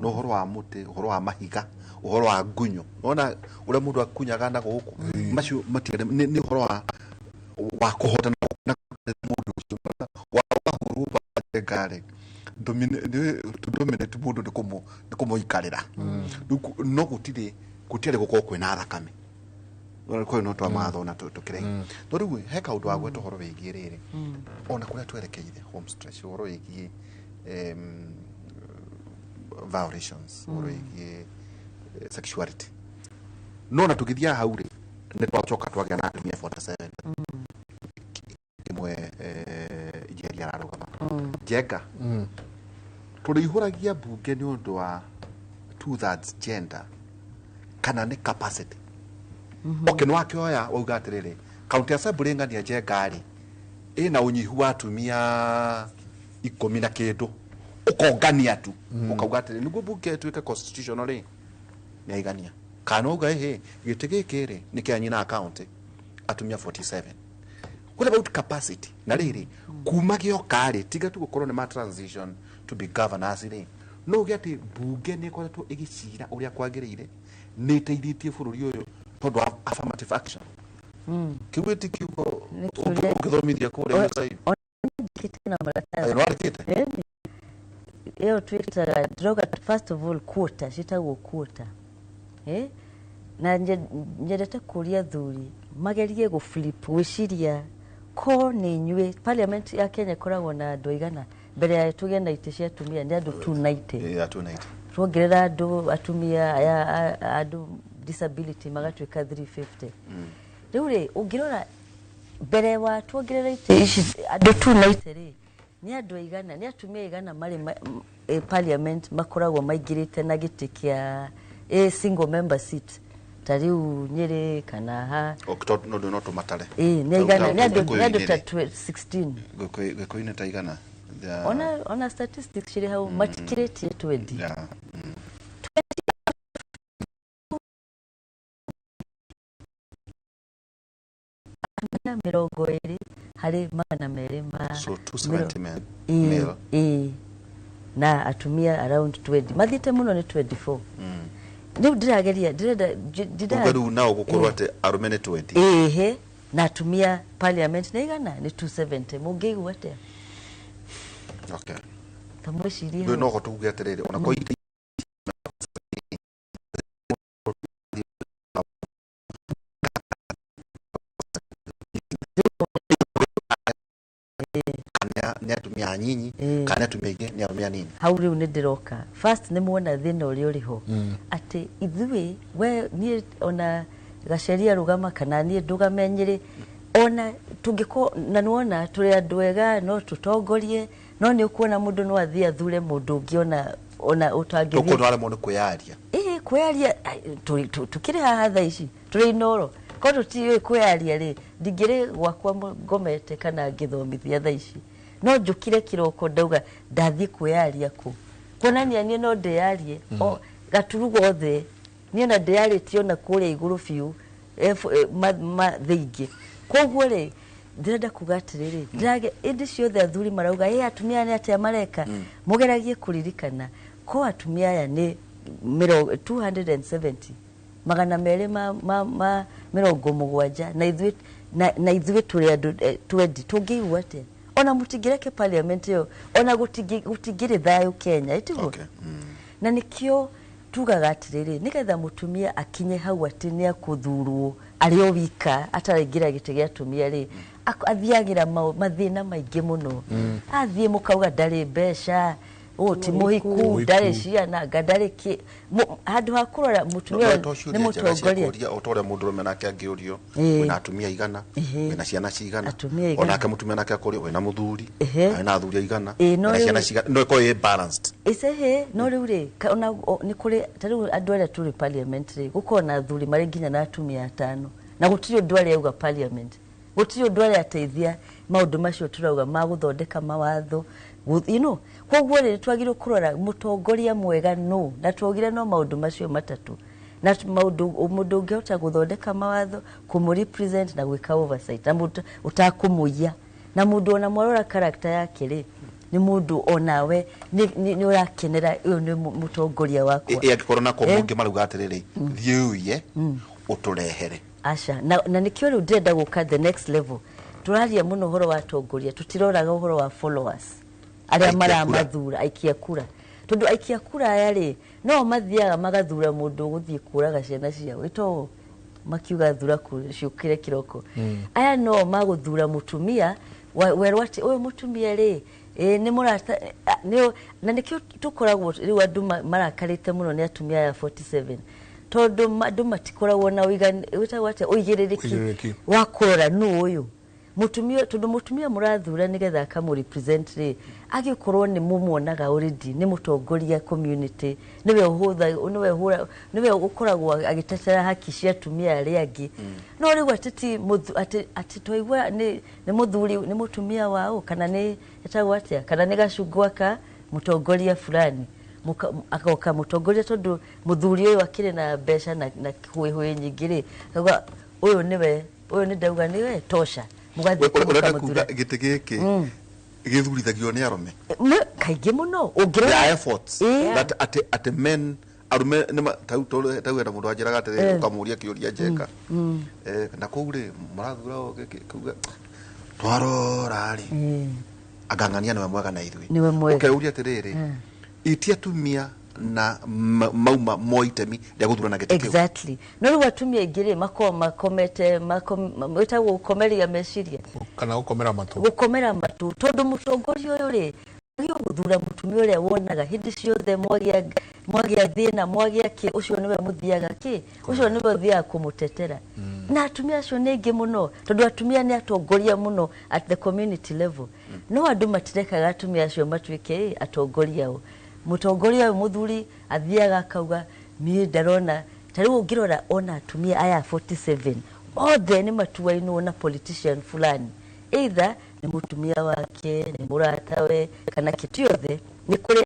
no ũhoro wa mũtĩ, ũhoro wa mahiga, ũhoro wa ngunyo, nona ũrĩa mũndũ akunyaga na gũkũ macio matiarĩ nĩ ũhoro wa kũhotana na mũndũ ũcio wa wahũrwo ngari dominate mũndũ nĩ kũmũikarĩra. Rĩu no gũtirĩ gũtiarĩ gũkorwo kwĩna thakame kwa no twa matho na tukire no riu he kaundu wa gweta ũhoro wĩgiĩ rĩrĩ ona kũrĩa twerekeire home stretch ũhoro wĩgiĩ violations, ũhoro wĩgiĩ sexuality, no na tũgĩthiaga hau rĩ nĩ twacoka twagĩa na atumia 47 kĩmwe Njeri ararũgama Njenga. Tũrĩihũragia mbunge nĩ ũndũ wa 2/3 gender kana nĩ capacity? Okay, nĩ wakĩoya wauga atĩrĩrĩ county assembly ng'ania Njenga rĩ ĩna ũnyihu wa atumia 10 na kĩndũ, ũkongania tu ũkauga atĩrĩ nĩguo mbunge ĩtuĩke constitutional rĩ nĩ aigania, kana uga ĩhĩ gĩtĩ gĩkĩ rĩ nĩ kĩa nyina county atumia 47. What about capacity? Na rĩrĩ kuma gĩoka rĩ tiga tu gũkorwo nĩ ma transition to be governors rĩ no uge atĩ mbunge nĩ ĩkoretwo ĩgĩcira ũrĩa kwagĩrĩire, nĩ ĩteithĩtie bũrũri ũyũ tondũ wa affirmative action. Kĩu ti kiugo Nĩ kĩũria- ũngĩthomithia kũrĩa USAID. Njĩkĩte na maratathi. Aĩ, nĩwandĩkĩte? Ĩni. Ĩyo twĩtaga ndĩrauga first of all quota, ciĩtagwo quota. Na nyendete kũria thuri magerie gũ flip gwĩciria ko nĩ inyuĩ parliament ya Kenya ĩkoragwo na andũ aigana mbere ya tũgĩe na itĩ cia atumia nĩ andũ 290. Yeah, 290. Tuongerera andũ atumia aya andũ disability magatuĩka 350. Rĩu rĩ ũngĩrora mbere wa tuongerera itĩ ici andũ 290 rĩ nĩ andũ aigana, nĩ atumia aigana marĩ parliament makoragwo maingĩrĩte na gĩtĩ kĩa single member seat ta rĩu Nyĩrĩ kana ha. No no tũmatare. Nĩ aigana, nĩ andũ ta 16. Gĩkũyũ-inĩ ta igana. Ona statistics cirĩ hau matikĩrĩtie 20. Yeah. Atumia 20 harĩ 200 ma so 270 men male. Na atumia around 20 mathiĩte mũno nĩ 24. Rĩu ndĩrageria ndĩrenda Uga rĩu nao gũkorwo atĩ arũme nĩ 20. Ĩhĩ, na atumia parliament nĩ igana nĩ 270. Mũngĩigua atĩa? Okay. Ta mwĩcirie Rĩu no hote kuga atĩrĩrĩ ona kwa nĩ atumia anyinyi kana atumia aingĩ nĩ arũme anini. Hau rĩu nĩ ndĩroka first nĩ muona thĩna ũrĩa ũrĩ ho atĩ ithuĩ we niĩ ona Gaceria rũgama kana niĩ ndũgame Nyĩrĩ ona tũngĩkorwo na nĩwona tũrĩ andũ ega no tũtongorie no nĩ ũkuona mũndũ no athiĩ athure mũndũ ũngĩ ona ũtangĩthiĩ. Tũkuona aremwo nĩ kwĩyaria. Kwĩyaria tũkĩrĩ haha thaa ici tũrĩ Inooro korwo tũtiũĩ kwĩyaria rĩ ndingĩrĩ gwakwa ngomete kana ngĩthomithia thaa ici no njũkire kĩroko ndauga ndathiĩ kwĩyaria kũ kuonania niĩ no ndĩyarie o gaturu gothe niĩ na ndĩyarĩtie ona kũrĩa igũrũ biũ thĩ ingĩ. Koguo rĩ ndĩrenda kuga atĩrĩrĩ ĩndĩ ciothe athuri marauga ĩ atumia nĩ atĩa mareka, mũgeragie kũririkana ko atumia aya nĩ 270 270 ma 70 na ithuĩ tũrĩ andũ 20 tũngĩigua atĩa? Ona mũtingĩreke parliament ĩyo ona gũtingĩrĩ thayũ Kenya ĩtiguo? Okay. Na nĩkĩo tugaga atĩrĩrĩ nĩgetha mũtumia akinye hau atĩ nĩ akũthurwo arĩ o wika ataraingĩra gĩtĩ gĩa atumia rĩ athiagĩra mathĩna maingĩ mũno. Athiĩ mũkauga ndarĩ mbeca, ti mũhiku, ndarĩ ciana, nga ndarĩ kĩ handũ ha kũrora mũtumia nĩ mũtongoria. O ta ũrĩa mũndũrũme nake angĩũrio wĩna atumia igana, wĩna ciana cigana, onake mũtumia nake akũrio wĩna mũthuri, wĩna athuri aigana, wĩna ciana cigana, no ĩkorwo ĩ balanced. Ĩcehe no rĩu rĩ ona nĩ kũrĩ ta rĩu andũ arĩa tũrĩ parliament rĩ gũkorwo na athuri marĩ nginya na atumia 5 na gũtirĩ ũndũ arĩa auga parliament, gũtirĩ ũndũ arĩa ateithia maũndũ macio tũrauga ma gũthondeka mawatho, you know. Koguo rĩ twagĩrĩirwo kũrora mũtongoria mwega no na twaugire no maũndũ macio matatũ Na maũndũ mũndũ ũngĩhota gũthondeka mawatho, kũmũ represent na gwĩka oversight, na mũndũ ũtakũmũiya, na mũndũ ona mwarora character yake rĩ, nĩ mũndũ onawe nĩ ũrakenera, ũyũ nĩ mũtongoria wakwa. Ĩ angĩkorwo nako mũngĩ marauga atĩrĩrĩ, thiĩ ũiye ũtũrehere. Aca, na nĩkĩo rĩu ndĩrenda gũka the next level. Tũraria mũno ũhoro wa atongoria, tũtiroraga ũhoro wa followers arĩa Aikia kura. maramathura, aikia kura, tondũ aikia kura aya rĩ, no mathiaga magathura mũndũ ũgũthiĩ kũraga ciana ciao ĩto makiuga thura ciũkĩre kĩroko. Aya no magũthura mũtumia werwo atĩ ũyũ mũtumia rĩ, ĩ, nĩ mũrata na nĩkĩo tũkoragwo rĩu andũ marakarĩte mũno nĩ atumia aya 47, tondũ andũ matikoragwo na wĩtagwo atĩa, ũigĩrĩrĩki Ũigĩrĩrĩki. wa kũrora nũ ũyũ mũtumia, tondũ mũtumia mũrathura nĩgetha akamũ represent rĩ, agĩkorwo nĩ mũmuonaga already nĩ mũtongoria community, nĩwe ũhũtha, nĩwe ũhũra, nĩwe ũkoragwo agĩtetera haki cia atumia arĩa angĩ. No rĩu atĩ ti atĩ twaigua nĩ mũthuri, nĩ mũtumia wao, kana nĩ ĩtagwo atĩa, kana nĩ gacungwa ka mũtongoria fulani. Agoka mũtongoria tondũ mũthuri ũyũ akĩrĩ na mbeca na hũĩhũĩ nyingĩ rĩ, akauga ũyũ nĩwe, ũyũ nĩ ndauga nĩwe tosha, mũgathiĩ Ũrenda mũkamũthura. kuga gĩtĩ gĩkĩ gĩthurithagio nĩ arũme? Kaingĩ mũno There ũngĩrora are efforts Ĩĩ. that atĩ men, arũme nĩ tau tau hena mũndũ wanjĩraga atĩrĩrĩ, ũkamũria kĩũria njeka. Na kũu rĩ mũrathura o gĩkĩ kuga twarora rĩ, angang'ania nĩwe mwega na ithuĩ. Nĩwe mwega. Ũkeyũria atĩrĩrĩ, iti atumia na mauma mo itemi rĩa gũthurana gĩtĩ kĩu? Exactly. No rĩu atumia aingĩ rĩ, makoragwo makomete, wĩtagwo gũkomeria meciria. Kana gũkomera matũ. Gũkomera matũ, tondũ mũtongoria ũyũ rĩ, agĩrĩirwo gũthura mũtumia ũrĩa wonaga hĩndĩ ciothe mwagĩa thĩna, mwagĩa kĩ, ũcio nĩwe mũthiaga kĩ, ũcio nĩwe ũthiaga kũmũtetera. Na atumia acio nĩ aingĩ mũno, tondũ atumia nĩ atongoria mũno at the community level. No andũ matirekaga atumia acio matuĩke atongoria ao. Mũtongoria ũyũ mũthuri athiaga akauga niĩ ndarona ta rĩu ũngĩrora ona atumia aya 47 othe nĩ matuainwo na politician fulani, either nĩ mũtumia wake, nĩ mũratawe, kana kĩtu yothe nĩ kũrĩ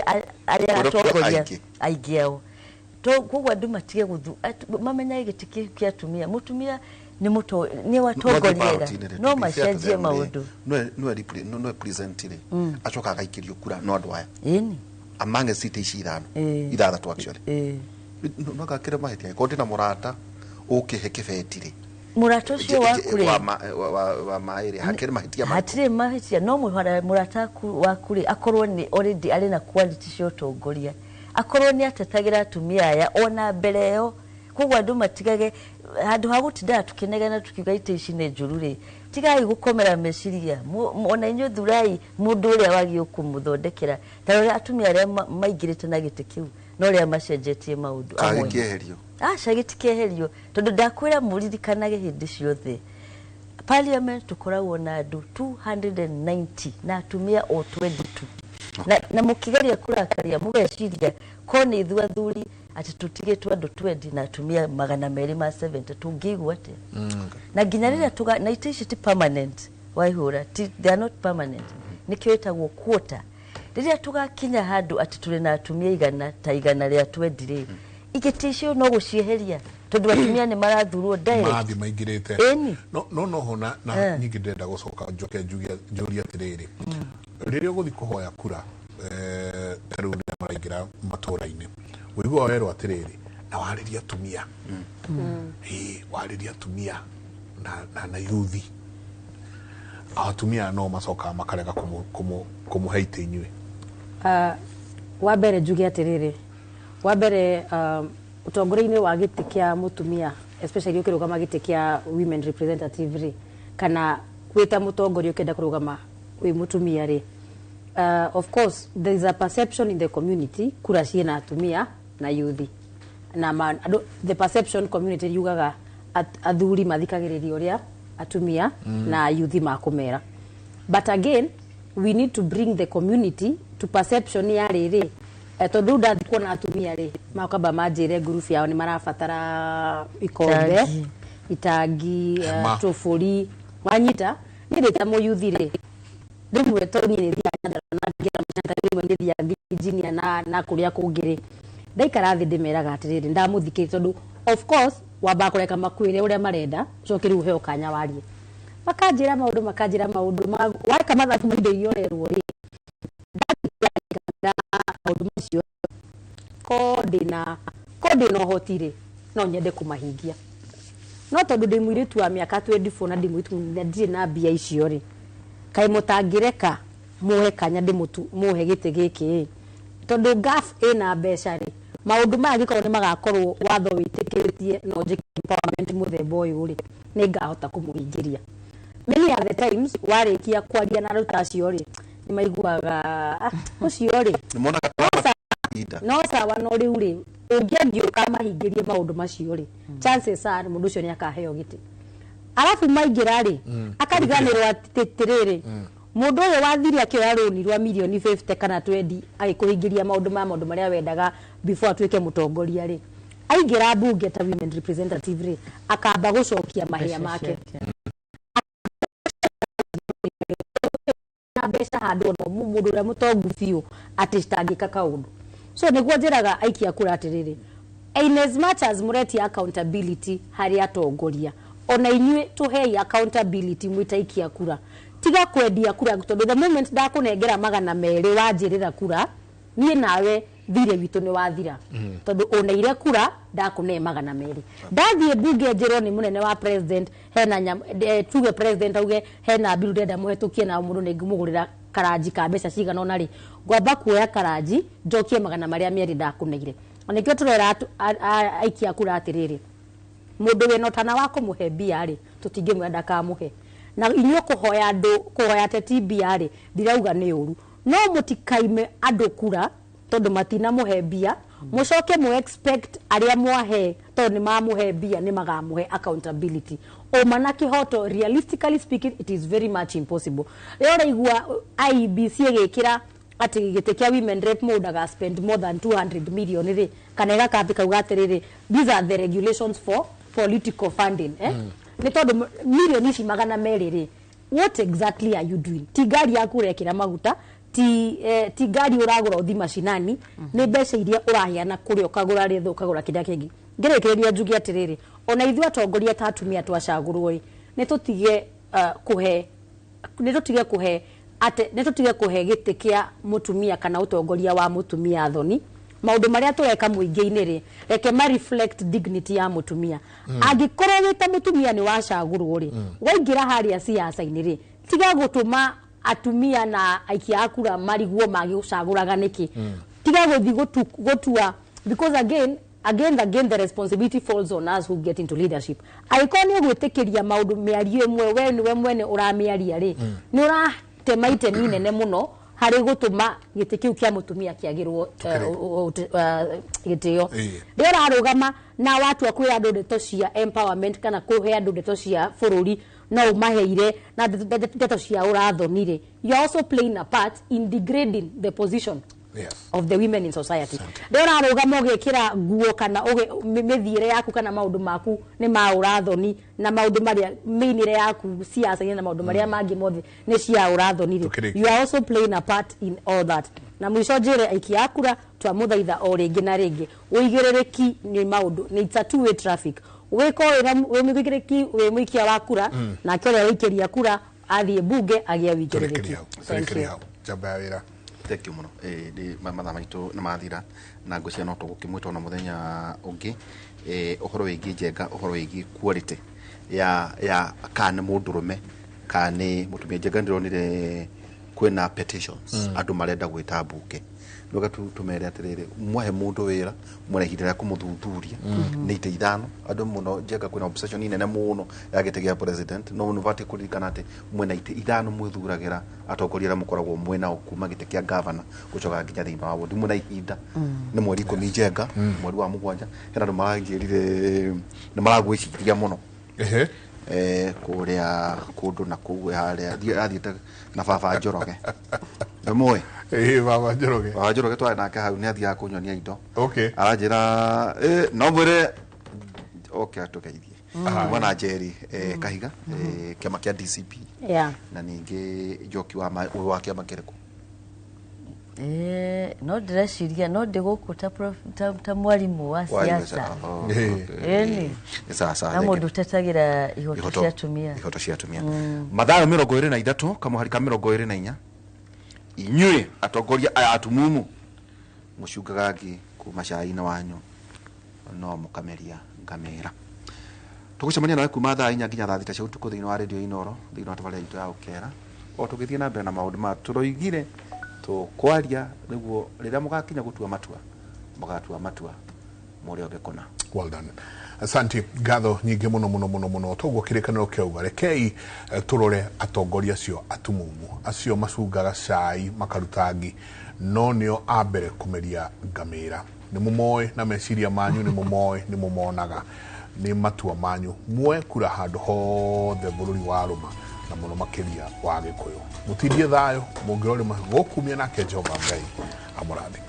arĩa Kũrĩ atongoria aingĩ. Aingĩ ao. Koguo andũ matige mamenyage gĩtĩ kĩu kĩa atumia, mũtumia nĩ nĩ watongoria, no macenjie maũndũ. Nĩwe present rĩ, acoka agaikĩrio kura no andũ aya Ĩni. amange cita ici ithano, ithathatũ actually. No gakĩre mahĩtia angĩkorwo ndĩna mũrata ũkĩhe kĩbeti rĩ. Mũrata ũcio waku rĩ, wa maĩ rĩ, hakĩrĩ mahĩtia marĩkũ? Hatirĩ mahĩtia, no mũrata waku rĩ, akorwo nĩ already arĩ na quality cia ũtongoria, akorwo nĩ atetagĩra atumia aya ona mbere ĩyo. Koguo andũ matigage handũ ha gũtindaga tũkĩnegena tukiuga itĩ ici nĩ njũru rĩ, tigai gũkomera meciria. Ona inyuĩ thurai mũndũ ũrĩa wagĩrĩirwo kũmũthondekera, ta ũrĩa atumia arĩa maingĩrĩte na gĩtĩ kĩu no ũrĩa macenjetie maũndũ Kana amwe. Gĩkĩeherio? Aca, gĩtikĩeherio, tondũ ndakwĩra mũririkanage hĩndĩ ciothe parliament tũkoragwo na andũ 290 na atumia o 22, na mũkĩgeria kũrakaria mũgeciria ko nĩ ithuĩ athuri atĩ tũtigĩtwo andũ 20 na atumia 270, tũngĩigua atĩa? Na nginya rĩrĩa na itĩ ici ti permanent, waihũra ti, they are not permanent, nĩkĩo ĩtagwo quota. Rĩrĩa tũgakinya handũ atĩ tũrĩ na atumia igana ta 120 rĩ, igĩtĩ icio no gũcieheria, tondũ atumia nĩ marathurwo direct. Marathiĩ maingĩrĩte. Ĩni. No ho na ningĩ ndĩrenda gũcoka njoke njuge njũrie atĩrĩrĩ, rĩrĩa ũgũthiĩ kũhoya kura, ta rĩu rĩrĩa maraingĩra matũra-inĩ, ũiguaga werwo atĩrĩrĩ, na warĩrie atumia. Ĩĩ, warĩrie atumia na yuthi. Atumia no macokaga makarega kũmũhe itĩ inyuĩ. Wa mbere njuge atĩrĩrĩ, wa mbere, ũtongoria-inĩ wa gĩtĩ kĩa mũtumia, especially ũkĩrũgama gĩtĩ kĩa women representative rĩ, kana wĩta mũtongoria ũkĩenda kũrũgama wĩ mũtumia rĩ, of course there is a perception in the community kura ciĩna atumia na yuthi na andũ, the perception community yugaga athuri mathikagĩrĩria ũrĩa atumia na yuthi makũmera. But again, we need to bring the community to perception ya rĩrĩ, tondũ rĩu ndathi kuona atumia rĩ, makamba manjĩre ngurubu yao nĩ marabatara ikombe, Itangi. Itangi, Hema. tũbũri wanyita. Niĩ ndĩ ta mũyuthi rĩ, rĩmwe tondũ niĩ nĩ thiaga Nyandarua na ngĩra mũcanta, rĩmwe nĩ thiaga Virginia na kũrĩa kũngĩ rĩ, ndaikara thĩ ndĩmeraga atĩrĩrĩ, ndamũthikĩrĩria tondũ Of course wambaga kũreka makwĩre ũrĩa marenda, ũcoke rĩu ũheo kanya warie. Makanjĩra maũndũ, makanjĩra maũndũ, weka mathabu ma indo iria ũrerwo rĩ, maũndũ macio ko ndĩna ũhoti rĩ, no nyende kũmahingia, no tondũ ndĩ mũirĩtu wa mĩaka 24 na ndĩ mũirĩtu na ndirĩ na mbia icio rĩ, kaĩ mũtangĩreka muhe kanya ndĩmũtu muhe gĩtĩ gĩkĩ ĩ, tondũ GAF ĩna mbeca rĩ, maũndũ maya angĩkorwo nĩ magakorwo watho wĩtĩkĩrĩtie no njĩke empowerment mũthemba ũyũ rĩ, nĩ ngahota kũmũhingĩria. Many are the times warĩkia kwaria na andũ ta acio rĩ, nĩ maiguaga, "Ah, ũcio rĩ Nĩ monaga ihinda. No sawa." No rĩu rĩ, ũngĩangĩũka mahingĩrie maũndũ macio rĩ, chances are mũndũ ũcio nĩ akaheo gĩtĩ, arabu maingĩra rĩ, akariganĩrwo atĩrĩrĩ, mũndũ ũyũ wathire akĩoya rũni rwa mirioni 50 kana 20 agĩkũhingĩria maũndũ ma maũndũ marĩa wendaga before atuĩke mũtongoria rĩ, aingĩra mbunge ta women representative rĩ, akamba gũcokia mahĩa make na mbeca handũ ona mũndũ ũrĩa mũtongu biũ atĩ citangĩka kaũndũ. So nĩguo njĩraga aikia kura atĩrĩrĩ, in as much as mũretia accountability harĩ atongoria, ona inyuĩ tũhei accountability mwĩta aikia kura. Tiga kwendia kura, tondũ the moment ndakũnengera 200 wanjĩrĩra kura, niĩ nawe thirĩ witũ nĩ wathira, tondũ ũneire kura ndakũne 200. Ndathiĩ mbunge njĩrwo nĩ mũnene wa president hena tuge president auge hena bill ndĩrenda mũhetũkie na mũndũ nĩ ngũmũgũrĩra karanji ka mbeca cigana ũna rĩ, ngwamba kuoya karanji njokie magana marĩa merĩ ndakũneire. Na nĩkĩo tũrera aikia kura atĩrĩrĩ, mũndũ wĩna ũtana wa kũmũhe mbia rĩ, tũtingĩmwĩra ndakamũhe. Na inyuĩ kũhoya andũ, kũhoya ateti mbia rĩ, ndirauga nĩ ũru, no mũtikaime andũ kura tondũ matinamũhe mbia, mũcoke mũ expect arĩa mwahe tondũ nĩ mamũhe mbia nĩ magamũhe accountability, ũma na kĩhoto. Realistically speaking, it is very much impossible. Rĩrĩa ũraigua IEBC ĩgĩkĩra atĩ gĩtĩ kĩa women rep mũndũ ndaga spend more than 200 million rĩ, kana ĩgakambĩ kauga atĩrĩrĩ, these are the regulations for political funding, eh? Nĩ tondũ milioni ici 200 rĩ, what exactly are you doing? Ti ngari yaku ũrekĩra maguta, ti ngari ũragũra ũthi macinani, nĩ mbeca iria ũraheana kũrĩa ũkagũra rĩtho, ũkagũra kĩrĩa kĩngĩ. Ngĩrĩkĩrĩria njuge atĩrĩrĩ, ona ithuĩ atongoria ta atumia twacagũrwo rĩ, nĩ tũtige kũhe nĩ tũtige kũhe ate nĩ tũtige kũhe gĩtĩ kĩa mũtumia kana ũtongoria wa mũtumia thoni. Maũndũ marĩa tũreka mũingĩ-inĩ rĩ, reke ma reflect dignity ya mũtumia. Angĩkorwo wĩ ta mũtumia nĩ wacagũrwo rĩ, waingĩra harĩa siasa-inĩ rĩ, tiga gũtũma atumia na aikia a kura marigwo magĩgũcagũraga nĩkĩ. Tiga gũthi gũtua, because again again again the responsibility falls on us who get into leadership. Angĩkorwo nĩ ũgwĩtĩkĩria maũndũ mĩario ĩmwe we nĩwe mwene ũramĩaria rĩ, nĩ ũratema itemi inene mũno harĩ gũtũma gĩtĩ kĩu kĩa mũtumia kĩagĩrwo gĩtĩo. Rĩrĩa ũrarũgama na watua kwĩra andũ ndeto cia empowerment kana kũhe andũ ndeto cia bũrũri, no ũmaheire na ndeto cia ũrathoni rĩ, you are also playing a part in degrading the position of the women in society. Rĩrĩa ũrarũgama ũgĩkĩra nguo kana mĩthiĩre yaku kana maũndũ maku nĩ ma ũrathoni na maũndũ marĩa mĩinĩre yaku siasa-inĩ na maũndũ marĩa mangĩ mothe nĩ cia ũrathoni rĩ, Tũkĩrĩkia. you are also playing a part in all that. Na mũico njĩre aikia a kura, twamũthaitha o rĩngĩ na rĩngĩ, ũigĩrĩrĩki nĩ maũndũ nĩ it's a two way traffic. Wĩko wĩna wĩ mũigĩrĩrĩki wĩ mũikia wa kura, nake ũrĩa wĩikĩria kura athiĩ mbunge agĩe wĩigĩrĩrĩki. Tũrĩkĩrie hau. Thank Tũrĩkĩrie you. hau. Njamba ya wĩra. Thank you mũno. Mathaa maitũ nĩ mathira na ngwĩciria no tũgũkĩmwĩta ona mũthenya ũngĩ, ũhoro wĩgiĩ Njenga, ũhoro wĩgiĩ quality ya kana nĩ mũndũrũme kana nĩ mũtumia. Njenga, ndĩronire kwĩna petitions, andũ marenda gwĩta mbunge nĩoga tũmere atĩrĩrĩ, mwahe mũndũ wĩra mwena ihinda rĩa kũmũthuthuria nĩ itĩ 5 andũ mũno. Njenga, kwĩna obsession nene mũno ya gĩtĩ gĩa president, no nĩ ũbatiĩ kũririkana atĩ mwena itĩ 5 mwĩthuragĩra atongoria arĩa mũkoragwo mwĩnao kuma gĩtĩ kĩa gavana gũcoka nginya thĩinĩ wa wodi. Mwena ihinda nĩ mweri 10, Njenga, mweri wa mũgwanja. Hena andũ maranjĩrire nĩ maragwĩciria mũno. Kũrĩa kũndũ na kũu harĩa athiĩte na baba Njoroge. Nĩmũĩ? Ĩĩ, baba Njoroge. Baba Njoroge twarĩ nake hau, nĩ athiaga kũnyonia indo. Aranjĩra, no mwĩre oke atũgeithie kuma na Njeri, Kahiga, kĩama kĩa DCP. Na ningĩ Njoki wa kĩama kĩrĩkũ? No ndĩreciria no ndĩ gũkũ ta ta mwarimũ wa siasa. Ĩni. Sawa sawa. Na thank you. mũndũ ũtetagĩra ihoto cia atumia. Ihoto cia atumia. Mathayo 23 kamuhari ka 24, inyuĩ atongoria aya atumumu mũcungaga ngi kuma cai-inĩ wanyu no mũkameria ngamĩra. Tũgũcemania nawe kuma thaa 4 nginya thaa 6 cia ũtukũ thĩinĩ wa Radio Inoro, thĩinĩ wa tabarĩra itũ ya ũkera, o tũgĩthiĩ na mbere na maũndũ ma tũroigire tũkwaria, nĩguo rĩrĩa mũgakinya gũtua matua mũgatua matua mũrĩ othe kũna. Well done. Asante, ngatho nyingĩ mũno mũno mũno mũno. Toguo kĩrĩkanĩro kĩauga, rekei tũrore atongoria acio atumumu acio macungaga cai makaruta ngi, no nĩo a mbere kũmeria ngamĩra. Nĩ mũmoĩ na meciria manyu, nĩ mũmoĩ, nĩ mũmonaga, nĩ matua manyu. Muoe kura handũ hothe bũrũri wa rũma na mũno makĩria wa Gĩkũyũ. Mũtindie thayũ mũngĩrorĩma gũkumia, nake Jehova Ngai amũrathime.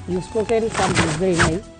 You spoken something very nice.